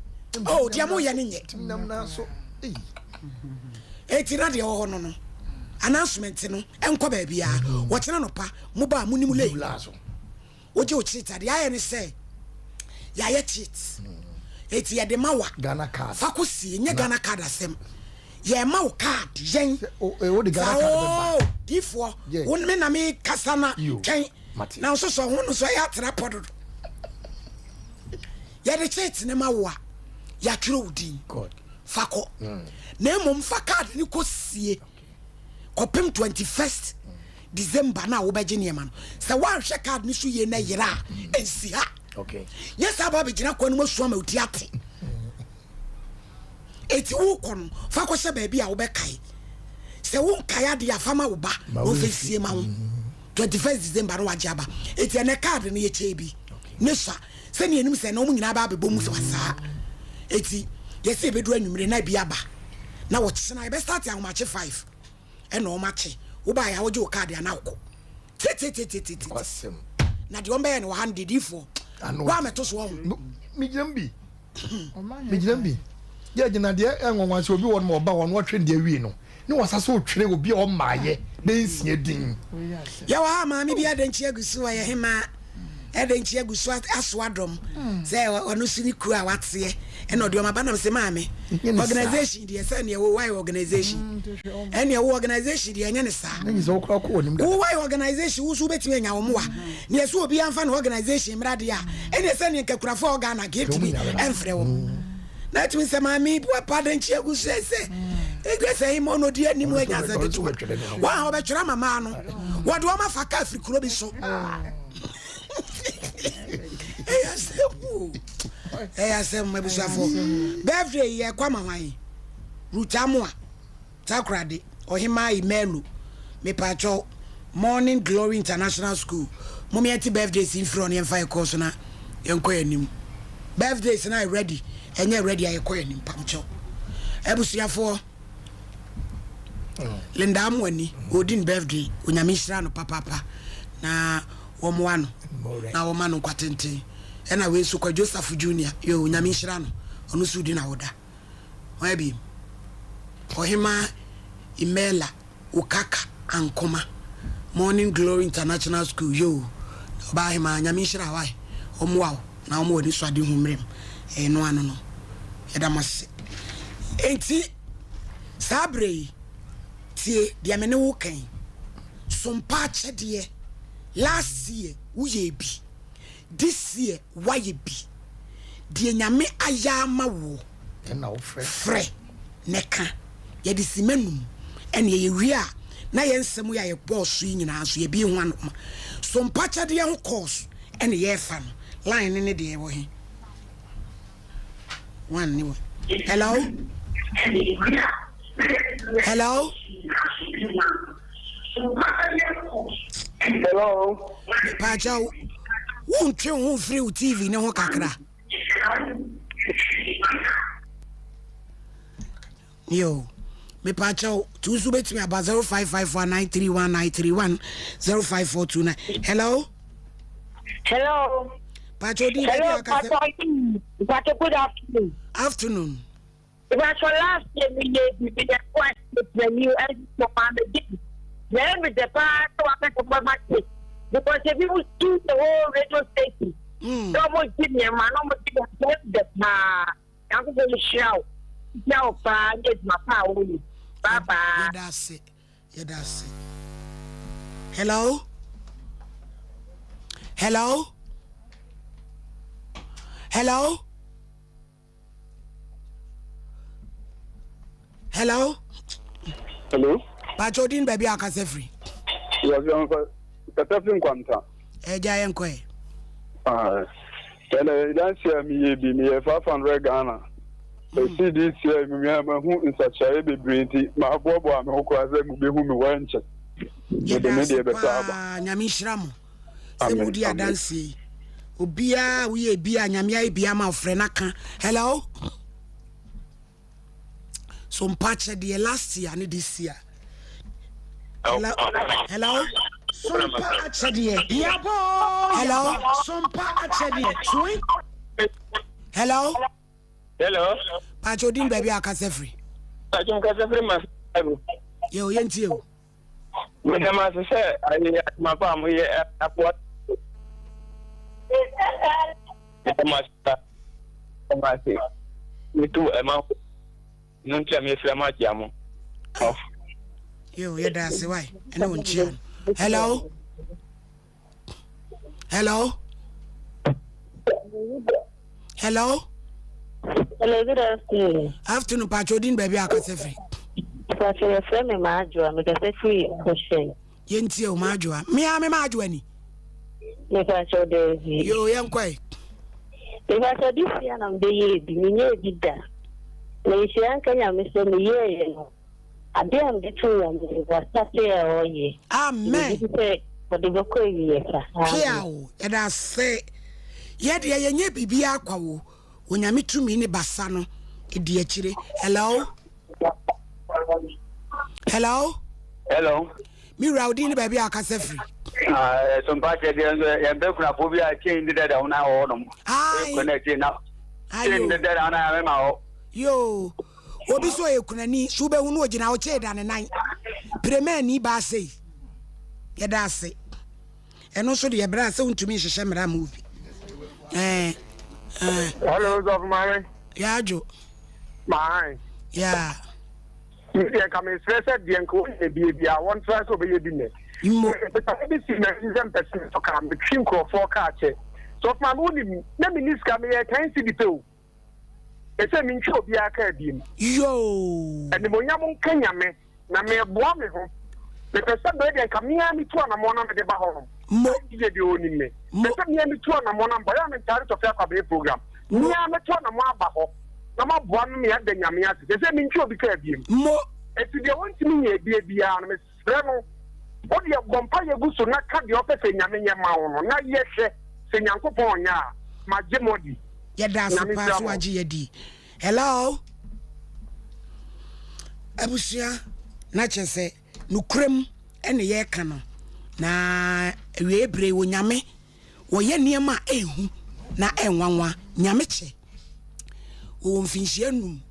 Oh deɛ mo yɛ no nyɛ. Eti na deɛ wɔ hɔ no no announcement no ɛnkɔ baabiara. Wɔkyerɛ anɔpa mo ba a mo nim lay. Wogye wo cheat a deɛ ayɛ ne sɛ yɛayɛ cheat eti yɛde ma wa fa kɔ sie nyɛ Ghana card asɛm yɛma wo card yɛn saa oo difoɔ wo me na me kasa na twɛn na nso sɔ ho no so ɛyɛ atra pɔ dodo yɛde cheat ne ma wo a yɛatwerɛ wo din fa kɔ na mmom fa card ne kɔ sie kɔpem 21st December no a wobɛgye nneɛma no, sɛ woanhwɛ card no so yie na ɛyera a, ɛnsi ha. Nyɛ saa ba abɛgyina kwan no mu asu ama wo ti ate. Enti wokɔ no, fa kɔhyɛ baabi a wobɛkae. Sɛ wonkae adeɛ a, fa ma wo ba na ɔmfa nsie ma wo. 21st December no wagye aba. Enti ɛnɛ card no yɛkyɛɛ bi ne sua sɛnea yɛnim sɛ ɛnɛ wɔn nyinaa bɛ abɛbɔ mu sɛ saa. Enti yɛsɛ yɛbɛduru anwummere na ebi aba na wɔkyena yɛbɛstarte ahomakye 5. Ɛna wɔn akye wo baeɛ a wogye wo kaade a na wokɔ tititititi na deɛ wɔn bɛyɛ no wɔ ha no deɛ diifoɔ woamɛto so ɔho. Megyina mu bi megyina mu bi yɛ gyina deɛ ɛnwanwa sɛ obi wɔ no ma ɔba hɔ no ɔtwe deɛ awie no ne wɔsa so ɔtwerɛ obi a ɔmmaayɛ bɛnsia din. Yɛwɔ ha maame bi adɛnkyi agu so ɔyɛ hemaa. Ɛdɛn nti agu so asoa dɔm sɛ ɔno nso ne kuo a wateɛ ɛna ɔde ɔma ba nam sɛ maame organization deɛ sɛ neɛ wo wayɛ organization ɛneɛ wo organization deɛ ɛnyɛ ne saa wo wayɛ organization wo so wobɛtumi anya wo mmoa neɛ sɛ obi amfa ne organization mmra deɛ a ɛneɛ sɛ neɛ nkakurafo a Ghana kɛtumi ɛmfrɛ wɔn na atumi sɛ maame bu apa dɛn nti agu so sɛ ɛdwa sɛ yi ma ɔno ɔdi anim anya sɛ ketewa wɔn a wɔbɛtwerɛ ama maa no wɔde wɔn afa kaa firi kuro bi so ɛyɛ asɛm o ɛyɛ asɛm abusuafoɔ birthday yɛ kɔ ama hwan Ruth Amoah Takoradi Ɔhemaa Emmanuel mepaakyɛw Morning Glory International School mom yɛnte birthdays yi mfiri hɔ na yɛmfa yɛ kɔɔ so na yɛnkɔ yɛn anim birthdays na ayɛ ready ɛnyɛ ready a yɛkɔ yɛn anim pamkyɛw abusuafoɔ Linda Amoani ɔredi ne birthday Onyame nhyira no papaapa na wɔmmoa no na wɔma no nkwa tenten ɛna wei nso Kwadwo Safo Junior yo Onyame nhyira no ɔno nso redi n'awoda Hwan bio? Ɔhemaa Imelda Okaka Ankoma, Morning Glory International School, yoo, Ɔbaa Hemaa, Nyame nhyira wo ae, ɔmmoa wo na ɔma w'ani so adehu mmerɛ mu, ɛno ano no, yɛda mo ase. Enti, saa berɛ yi, tie deɛ me ne wo reka yi, Sompa akyɛdeɛ, last year woyɛɛ bi, this year woayɛ bi, deɛ Nyame ayɛ ama woɔ, frɛ na ka. Yɛde simma num ɛneɛ yɛwie a na yɛn nsɛm yi a yɛbɔɔ so yi nyinaa nso yɛbie ho ano ma. So mpakyɛdeɛ ho course ɛne yɛrefa no? Line no ne deɛ ɛwɔ he? One ne wɔ. Hello? Hello? Hello? Mepakyɛw, wontwe wo ho mfiri wo TV ne ho kakra? Yo, mepakyɛw, tu nso betumi aba 0554931931 05429. Hello? Hello. Pakyɛw di baabi Hello, akasa. Pastor. Pastor, good afternoon. Afternoon. Mepakyɛw last year me yɛ bi me yɛ kɔ asetra new ɛnso maa me gye bi na ɛyɛ me dɛ paa sɛ waka sɛ mo bɛma tip because ebi mo tu the whole radio station na ɔmo gye nneɛma na ɔmo gye nneɛma ɛyɛ me dɛ paa nyankopɔn nhyira wo nhyira wo paa ne adwuma pa a woyɛ bye bye. Yɛda ase yɛda ase. Hello hello hello. Hello. Hello. Pacho odin baabi a akasa firi. Yɛsɛ nfa kasa firi nkwanta. Ɛgya yɛn kɔ yɛ. Ɛnna dansi a meyɛ bi meyɛ 500 Ghana. Esi di si a mmea mahu nsakyeraeɛ bebree nti maboaboa me ho koraa sɛ mubehu me wɔ nkyɛ. Yɛda ase paa nyame nhyira mo. Sɛ mudi adanseɛ yi. Obiara woyɛ bi a nyame ayɛ bi ama ɔfrɛ na ka. Hello. So mpakyɛ deɛ last year ne this year. Hello. Hello. Sompa akyɛdeɛ. Yabɔ. Hello. Sompa akyɛdeɛ. Twin. Hello. Hello. Pakyɛ odin baabi a akasa firi. Pakyɛ nkasa firi ma. Yɛ o yɛ ntie o. Meda mo ase sɛ ayɛ adwuma pa a moyɛ aboa. Meda mo ase pa. Meda mo ase. Metu ɛma no nti a mefrɛ mo akyia mo. Yo, yɛda ase wae. Ɛne wo nkyia no. Hello. Hello. Hello. Hello, good afternoon. Afternoon, Pacho Din baby akasa firi. Pacho yɛfrɛ me Maadwoa, mekasa firi Kɔhyɛn. Yɛntie o Maadwoa. Me a me Maadwoa ni. Mepacho daabi. Yo, yɛnkɔe. Mepacho this year na mebɛyɛɛ bi, menyɛɛ bi da. Na nhyira nka Nyame sɛ meyɛeɛ no. Ade a mede too Nyame no, wasate a ɔyɛ. Amen. Megye di sɛ ɔde bɛkɔ awieɛ pa. Amen. Piaw, yɛda ase. Yɛ deɛ yɛnyɛ biribiara kwa o. Onyame tumi ne basa no di akyire. Hello? Hello? Hello. Me wura, wo din ne baabi a wakasa firi? Ah, so mpa kyɛ deɛ nso yɛn bɛ kunafoɔ bi a chain deda da ho na wɔ hɔ nom. Ayi. Kɔ na chain na. Chain deda da ho na mɛma hɔ. Yoo. Obi so ɔyɛ kunani, so wobɛhu no ogyina hɔ kyee da ne nan. Piremani baa sei. Yɛda ase. Ɛno nso deɛ berɛ a sɛ wontumi nhyehyɛ mmara ma obi. Ɛɛ, ɛɛ. Hello, Zɔfo Maame. Yɛadwo. Mahan. Yeah. Me deɛ nka mesrɛ sɛ deɛ nka wɔnyɛ bie bia wɔntra sɛ ɔbɛyɛ bi nnɛ. Mmo. Pɛsɛ bi si m'ani sɛ mpɛ sɛ metɔ kaa metwe nkurɔfoɔ kaa kyɛ. Sɔfo Maame wonim na menni sika meyɛ 10 cedi pɛ o. Ɛsɛ mentwi obiara kaa biem. Yoo. Animonyam nka Nyame, na meboa me ho. Mepɛ sɛ bere deɛ nka me ara metu anamɔn na mede ba hɔnom. Mo. Yɛ deɛ ɔnim me. Mo. Pɛ sɛ me ara metu anamɔn na meba. Yɛ a mentare tɔfe akɔ abɛyɛ program. Mo. Me ara mɛtu anamɔn aba hɔ na maboa no na yɛada Nyame ase. Sɛ sɛ mentwi obi kaa biem. Mo. Enti deɛ ɔntumi nyɛ bie biara no, mesrɛ no, wo deɛ bɔ mpaeɛ gu so na ka deɛ ɔpɛ sɛ Nyame nyɛ ma wo no na yɛ hwɛ sɛ Nyankopɔn ɔnyɛ a, magye mo adi. Yɛda ase paa sɛ wagye yɛ di. Hello. Abusua na kyerɛ sɛ nokorɛm ɛne yɛreka no na awiei bere wɔ Nyame wɔyɛ nneɛma a ɛhu na ɛnwanwa. Nyame kyɛ wɔwɔ mfinhyia num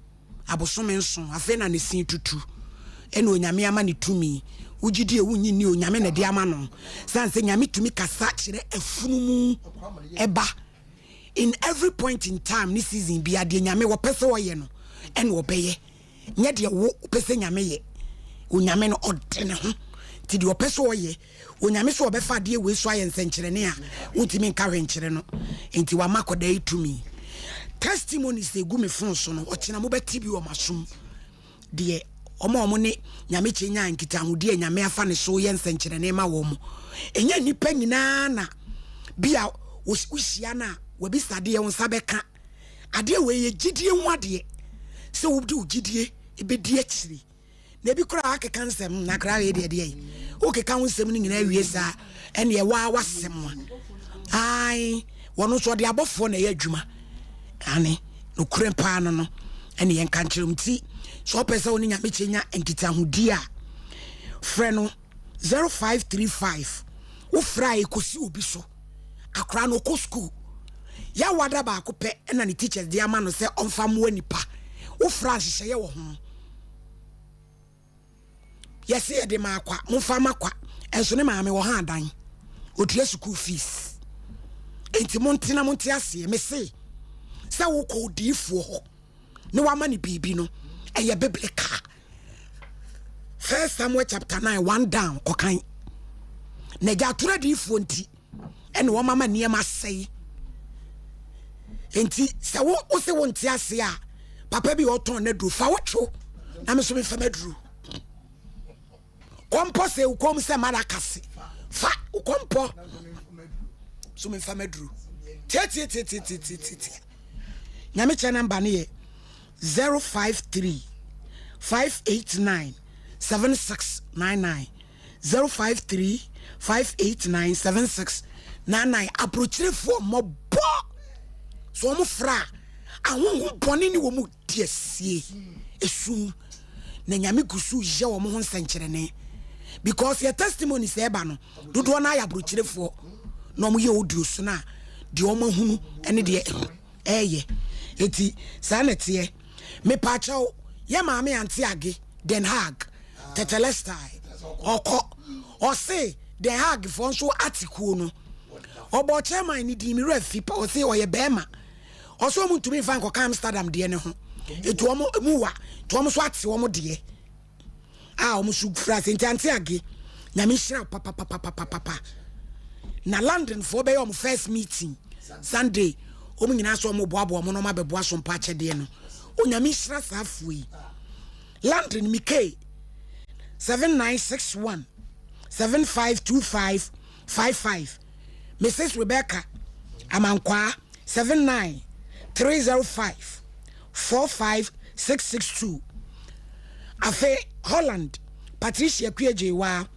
abosome nson afei na ne sin tutu ɛna Onyame ama ne tumi wogye die wonyi ni Onyame na ɛde ama no sane sɛ Nyame tumi kasa kyerɛ afunumu ɛba in every point in time ne season bia deɛ Nyame wɔpɛ sɛ ɔyɛ no ɛna ɔbɛyɛ nyɛ deɛ wo pɛ sɛ Nyame yɛ. Onyame no ɔde ne ho nti deɛ ɔpɛ sɛ ɔyɛ Onyame sɛ ɔbɛfa adeɛ wei so ayɛ nsɛnkyerɛnne a wontumi nka hwee nkyerɛ no nti wama akɔdaa yi tumi. Testimonies egu me phone so no ɔkyena mobɛte bi wɔ masom deɛ wɔn a wɔn ne Nyame kyɛ nyaa nkitahodie a Nyame afa ne so yɛ nsɛnkyerɛnne ma wɔn. Ɛnyɛ nnipa nyinaa na bi a wohyia no a wabisa adeɛ wo nsa bɛka. Adeɛ wei yɛ gyidie ho adeɛ sɛ wode wo gyidie bɛdi akyiri. Na ebi koraa akeka nsɛm na koraa wei deɛ deɛ yi wokeka wo nsɛm no nyinaa wie saa ɛneɛ waa wasɛm a ae wɔn nso ɔde abɔfoɔ na ɛyɛ adwuma ane nokorɛ paa no no ɛne yɛnka nkyerɛ mu nti sɛ ɔpɛ sɛ wo ne Nyame kyɛ nya nkitahodie a frɛ no 0535 wofrɛ a ɛkɔsi obi so akora no ɔkɔ school yɛawada baako pɛ ɛna ne teachers de ama no sɛ ɔmfa mmoa nipa. Wofra nhyehyɛeɛ wɔ ho. Yɛse yɛde ma akwa, momfa ma kwa. Ɛnso ne maame wɔ ha adan. Otua sukuu fees. Enti montena monte aseɛ. Mese sɛ wokɔ odiyifoɔ hɔ na wama no biribi no, ɛyɛ biblical. First Samuel chapter 9, one down, kɔkan. Na agya atoro adiyifoɔ nti, ɛna wɔn ama nneɛma asɛe. Nti sɛ wo wo se wo nte ase a, papa bi ɔtɔn n'aduro fa wo two na me nso mefa m'aduro. Kɔmpɔ sɛ wo kɔn mu sɛ marakase fa wo kɔmpɔ so mefa m'aduro. Tiatiatiatiatiatia. Nyame kyɛ namba no yɛ 053 589 7699. 053 589 7699 Aburokyerefoɔ mmɔbɔ so wɔn fra a ahonhom bɔne ne wɔn di asie esu na nyame gu so yɛ wɔn ho nsɛnkyerɛnne because yɛ testimony sɛ ɛba no dodoɔ no ayɛ aburokyerefoɔ na wɔn yɛ audio so no a deɛ wɔn ahunu ne deɛ ɛyɛ eti saa na ɛteɛ mepaakyɛw yɛ maame ante age Den Haag Tetelestai ɔkɔ ɔse Den Haag foɔ nso ate kuo no ɔbɔ chairman ne din me werɛ fi pa ɔse ɔyɛ bɛɛma ɔse ɔmo ntumi nfa nkɔka Amsterdam deɛ ne ho etu ɔmo mu wa nti ɔmo nso ate ɔmo deɛ a ɔmo nso fira ase nti ante age nyame nhyira papapapapapa na London foɔ bɛyɛ ɔmo first meeting Sunday ɔmo nyinaa so ɔmo boaboa ɔmo na ɔmo abɛboa so mpa akyɛdeɛ no onyame nhyira saa afuo yi London Mikey 7961 7525 55 Mrs Rebecca Amankwaa 79 305 45662 Afe Holland Patricia Kuegyewaa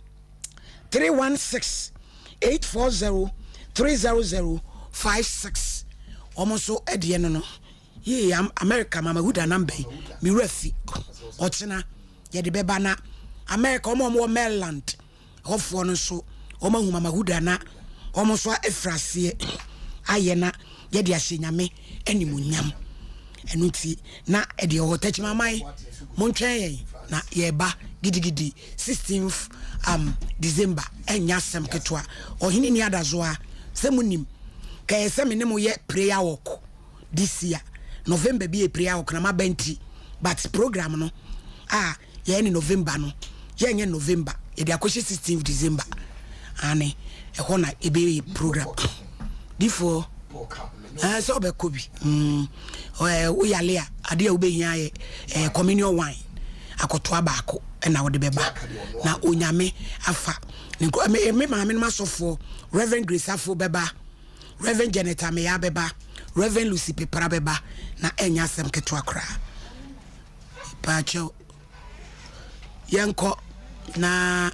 316 840 300 56 Wɔn nso deɛ no no. Yee America mama huda number yi me wura fi ɔkyena yɛde bɛba na America wɔn a wɔwɔ Maryland hɔfoɔ no nso wɔn ahu mama huda na wɔn nso afiri aseɛ ayɛ na yɛde ahyɛ nyame animuonyam ɛno nti na ɛdeɛ ɔwɔ tɛkyima aman montwɛn yɛn na yɛba gidigidi 16th um, December ɛnyɛ asɛm ketewa ɔhene ni adazoa sɛ monim kɛyɛ sɛ me ne mo yɛ prayer walk this year November bi yɛ prayer walk na maba nti but program no a yɛyɛ ne November no yɛnyɛ November yɛde akɔhyɛ 16th December ane ɛhɔ na ɛbɛyɛ program difoɔ ɛɛ sɛ ɔbɛkɔ bi mm ɛɛ woyale a adeɛ a wobɛhia yɛ ɛɛ communion wine akɔtoa baako ɛna wode bɛba na onyame afa ne nkɔ me maame no asɔfoɔ Reverend Grace Afo bɛba Rev. Janet Ameyaa bɛba, Rev. Lucy Pepra bɛba, na ɛnyɛ asɛm ketewa koraa. Paakyɛw, yɛnkɔ na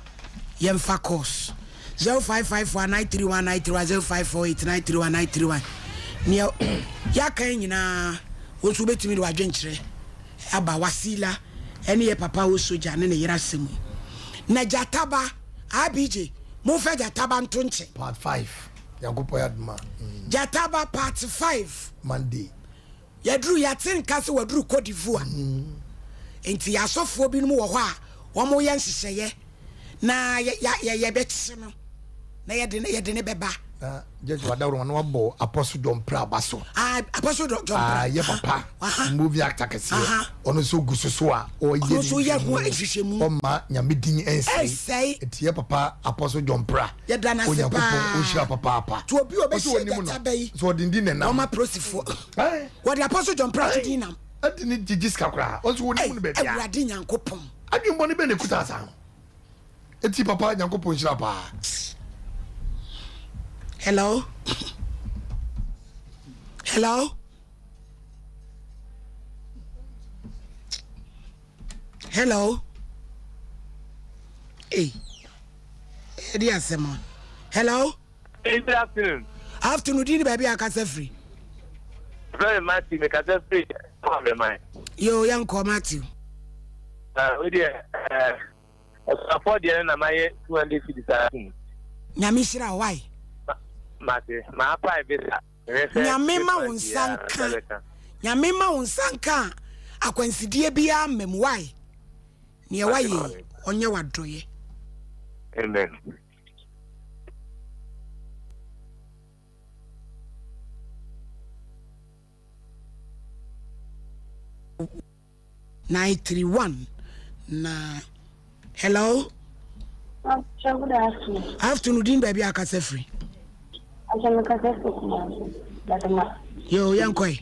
yɛmfa course. 0554 931 931 0548 931 931 Nea yɛaka yi nyinaa, wo nso wobɛtumi de w'adwenkyerɛ aba Wasila ɛne yɛ papa wo sogya ne ne yere asɛm yi. Na gyataba, RBJ, momfa gyataba nto nkyɛn. Part 5. Nyankopɔn yɛ adom a. Gyata ba part 5. Monday. Yɛduru yɛate nka sɛ waduru Cote d'Ivoire. Nti asɔfoɔ binom wɔ hɔ a wɔyɛ nhyehyɛeɛ na yɛbɛkye no na yɛde yɛde ne bɛba. Na Judge Wadawuruma na wabɔ Apostle John Prah aba so. Ah, Apostle John Prah. Ah, yɛ papa. Movie actor kɛseɛ. Ɔno nso gu so so a ɔyɛ ne nhwehwɛmu. Ɔma nyame din ɛnsɛe. Nti yɛ papa Apostle John Prah. Yɛda no ase Onyankopɔn paa. ɔnhyira papaapa. To obi a Ɔsɛ ɔbɛhyia ɔnim no. gyata bɛ yi. Sɛ ɔde ndi nenam. Wɔma polisifoɔ. Wɔde Apostle John Prah to din nam. Ɛde ne gyegye sika koraa. Ɔsɛ ɔnim no baabi a. Awurade Nyankopɔn. Adwenbɔne bɛn na ɛkuta saa no. Eti papa Nyankopɔn nhyira paa. Hello. Hello. Hello. Hey. Ɛdi asɛm a. Hello. Hey, good afternoon. Afternoon, di ni baabi a kasa firi. Very Matthew, me kasa firi Kwame Yo, yɛn kɔ Matthew. Ah, we deɛ ɛɛ ɔsafo deɛ no na ma yɛ 200 cedis atum. Nyame hyira why? Mate, ma apply visa. Nyame ma wo nsa nka. Nyame ma wo nsa nka. Akwansideɛ biara mma mu why? Neɛ wayɛ yi ɔnyɛ w'adɔyɛ. Amen. 931 na hello. Good afternoon. Afternoon din baabi akasa firi. Yo yɛn kɔe.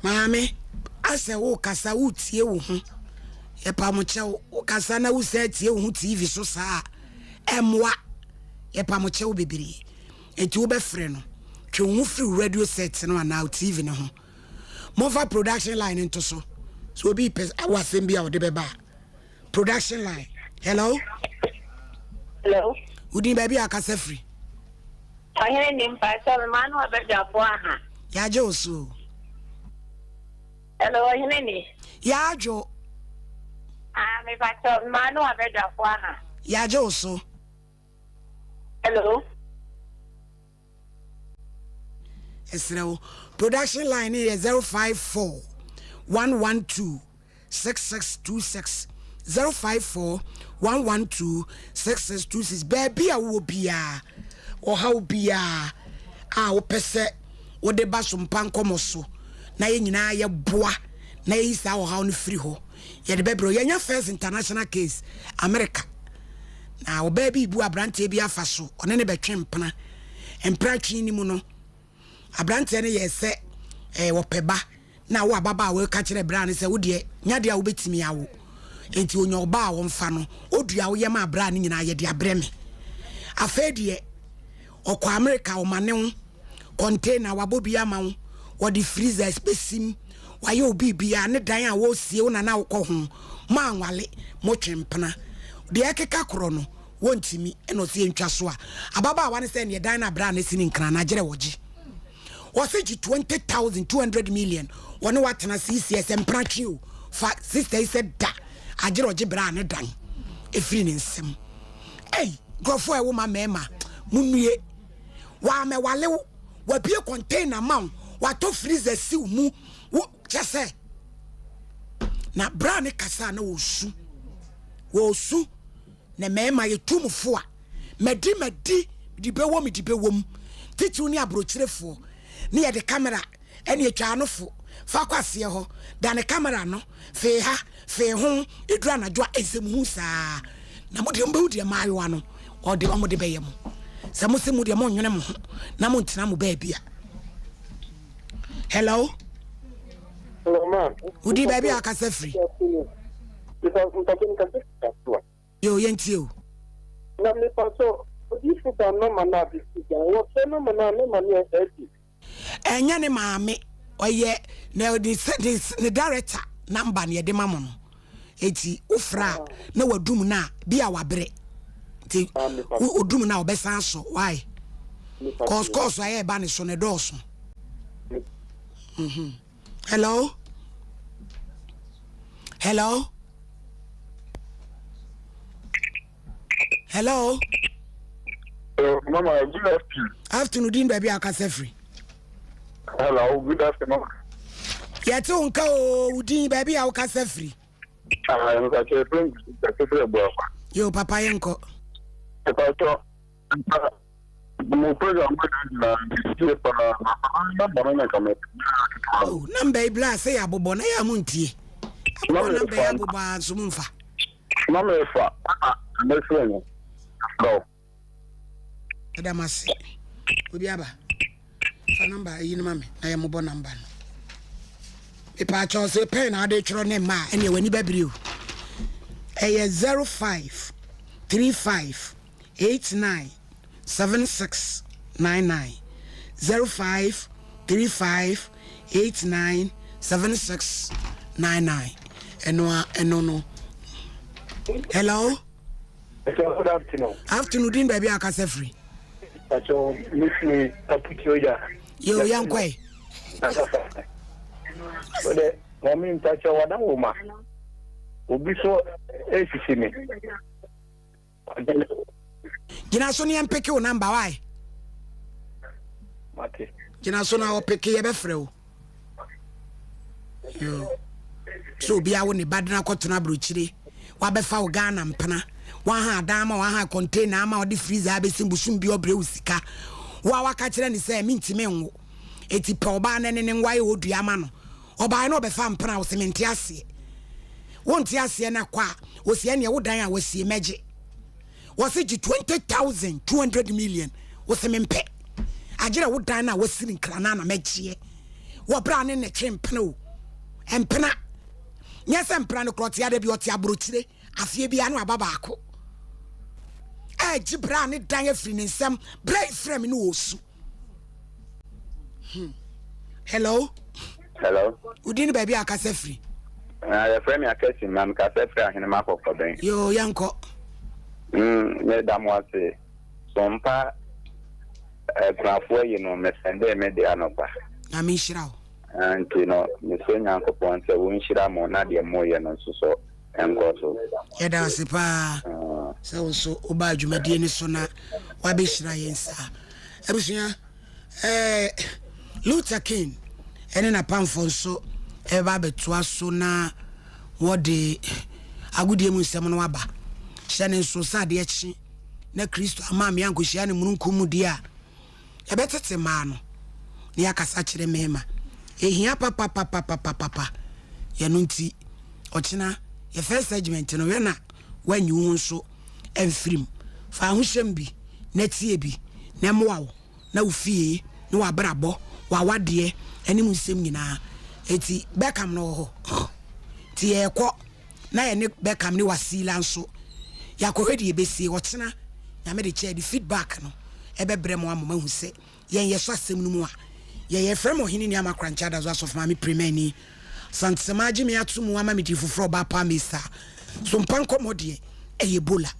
Maame, asɛ wokasa wotie wo ho. Yɛpam kyɛw, wokasa na wosan tie wo ho TV so saa a, ɛmmoa. Yɛpam kyɛw bebree. Enti wobɛfrɛ no, twe wo ho firi wo radio set no anaa wo TV no ho. Momfa production line nto so. Sɛ obi pɛ wɔ asɛm bi a ɔde bɛba a. Production line. Hello? Hello? Wodin baabi a akasa firi? Ɔhene ni mpakyɛ me maa no abadwafoɔ aha. Yɛagye wo so. Hello, ɔhene ni. Yɛadwo. Ah, me pakyɛ me maa no abadwafoɔ aha. Yɛagye wo so. Hello. Ɛsrɛ wo. Production line yɛ 054 112 6626 054 112 6626 Baabi a wowɔ biara, ɔhaw biara a wopɛ sɛ wode ba so mpa nkɔmmɔ so na yɛn nyinaa yɛboa na yɛyi saa ɔhaw no firi hɔ, yɛde bɛbrɛ wo. Yɛanya first international case, America. Na ɔbaa bi rebu aberanteɛ bi afa so, ɔne no bɛtwe mpena. Mpena twe no mu no, aberanteɛ no yɛɛ sɛ eh, wɔpɛ ba. Na awo ababaawa yi ka kyerɛɛ braa no sɛ, Wo deɛ, nya deɛ a wobɛtumi awo. Enti ɔnya ɔba a ɔmfa no. Ɔdua wo yam a braa no nyinaa yɛ de abrɛ me. Afei deɛ, ɔkɔ Amerika, ɔmane wo container, wabɔ bi ama wo, wɔde freezers bɛsim, wayɛ wo biribiara, ne dan a wɔresie wo na na wokɔ ho, moanwale, motwe mpena. Deɛ ɛkeka korɔ no, wɔntumi, ɛna ɔse yɛntwa so a. Ababaawa no sɛ neɛ dan no a braa no asi no nkran no, agyerɛ wɔgye. Wɔse gye 20,200 million wɔne wo atena seesie sɛ mpena twe o fa sister yi sɛ da agyerɛ ɔgye bra ne dan ɛfiri ne nsam ei nkurɔfoɔ a ɛwo ma mmarima mo nnue wɔamɛwale wo wabie container ma wo watɔ freezer si wo mu wo kyɛ sɛ na bra ne kasa na wɔsu wɔsu na mmarima yɛ tumfo a Madi madi mede bɛwɔ mede bɛwɔ mu titiriw ne aburokyirefoɔ ne yɛde kamera ɛne atwa ano fo fa kɔ aseɛ hɔ dane kamera no fee ha fee ho ɛduru anadwo a nsɛmhu saa na mo deɛ mobɛhu deɛ mmaayewa no ɔde ɔmo de bɛyɛ mo sɛ mo se mo deɛ mo nwene mo ho na mo ntena mo baabi a hello Hello, ma. Wodi baabi a akasa firi. Yo, yɛntie o. Na mepakyɛw, odiyifo ba nɔma no a besi gya no, wɔfrɛ nɔma no a nɔma no yɛ ɛdi. Ɛnyɛ ne maame, ɔyɛ ne ne ne ne director number na yɛde ma mo no. Eti wofrɛ a na wadum no a bi a wabrɛ. Nti odum no a ɔbɛsan asɔ. Why? Cause cause a ɛba ne so no ɛdɔɔso. Mhm. Hello? Hello? Hello? Hello, Mama, good afternoon. Afternoon, din baabi a akasa firi. Hello, good afternoon. Yɛte wo nka o, wo din baabi a wokasa firi. Ah, nkakyɛ firi nkasa firi abuakwa. Yo, papa yɛnkɔ. Ɛpatɔ, nka Mo program mo na nyinaa metie paa na namba no na nka mepɛ ketewa no. Oh, namba yi bla sɛ yɛ abobɔ na yɛ a montie. Abobɔ namba yi abobɔ a nso momfa. Na mefa a mɛfrɛ no frɛ wo. Ɛda mo ase. Obi aba. Fa namba yi no ma me na yɛ mobɔ namba no. Mepaakyɛw sɛ pɛn na ade twerɛ ne mma a ɛneɛ w'ani bɛbere o. Ɛyɛ 05 35 89 76 99 05 35 89 76 99 ɛno a ɛno no hello Good afternoon. Afternoon din baabi a akasa firi. Pacho mefiri Aputuoya. Yo yɛnkɔe. Wode mɔmi mpacho wada wo ma. Obi so esisi me. Gyina so ne yɛmpeke wo namba wae. Mate. Gyina so na ɔpeke yɛbɛfrɛ wo. Yo. Sɛ obi awo ne ba de no akɔtena aburokyire, wabɛfa wo Ghana mpena, waha adan ama waha container ama ɔde freezer abɛsi bosom bi ɔbrɛ wo sika. Wo a waka kyerɛ ne sɛ mentumi nwo. Eti pɛ ɔbaa no ne ne nwae ɔdua ama no. Ɔbaeɛ no ɔbɛfa mpena wo se mente aseɛ. Wonte aseɛ na kɔ a, ɔsi ɛneɛ wo dan a wasie mɛgye. Wɔse gye 20,200 million wose mempɛ. Agyerɛ wo dan no a wasiri nkra no a na mɛgyeɛ. Wɔ berɛ a ne ne twe mpena o. Mpena. Nyɛ sɛ mpena no korɔ ɔte ada bi ɔte aburokyire afeɛ biara no aba baako. Ɛgye berɛ a ne dan afiri ne nsam berɛ yi frɛ me ne ɔsu. Hmm. Hello. Hello. Wodi ne baabi a akasa firi? Ah, yɛfrɛ me Akasi ma mekasa firi Ahenema Kɔkɔbɛn. Yoo, yɛnkɔ. Mm, meda mo ase. So mpa akunafoɔ yi no mesɛndee me de anɔpa. Nyame nhyira wo. Ah, nti no mesrɛ Nyankopɔn sɛ wɔnhyira mo na deɛ moyɛ no nso so nkɔ so. Yɛda ase paa ah. sɛ wo nso wobaa dwumadie no so na wabɛhyira yɛn saa. Abusua, eh, Luther King ne n'apamfoɔ nso ɛbɛba abɛtoa so na wɔde agodie mu nsɛm no aba. Hyɛ ne nso sɛ adeɛ kye na Kristo ama me ankɔhyia ne mununkum mu deɛ a, yɛbɛtete mmaa no na yɛakasa kyerɛ mmarima. Ɛhia papapapapapapa. Yɛno nti, ɔkyena yɛ first segment no, hwɛ na woanyi wo ho nso amfiri mu. Fa ahohyɛm bi na tie bi na ɛmmoa wo na wo fie ne w'abrabɔ, w'awadeɛ ne mu nsɛm nyinaa. Eti Beckham no wɔ hɔ. Nti yɛrekɔ na yɛne Beckham ne Wasila nso yɛakɔhwɛ deɛ ɛbɛsie. Ɔkyena Nyame de kyɛ yɛde feedback no ɛbɛbrɛ mo ama moahu sɛ yɛn yɛsɔ asɛm no mu a yɛyɛ. Yɛfrɛ me Ɔhene Nuama Korankye Adazo Asɔfo Maame Pirimani Asantesɛm agye me ato mu ama me din foforɔ Ɔbaa Pa Mesa. So mpa nkɔmmɔ deɛ ɛyɛ Ebola.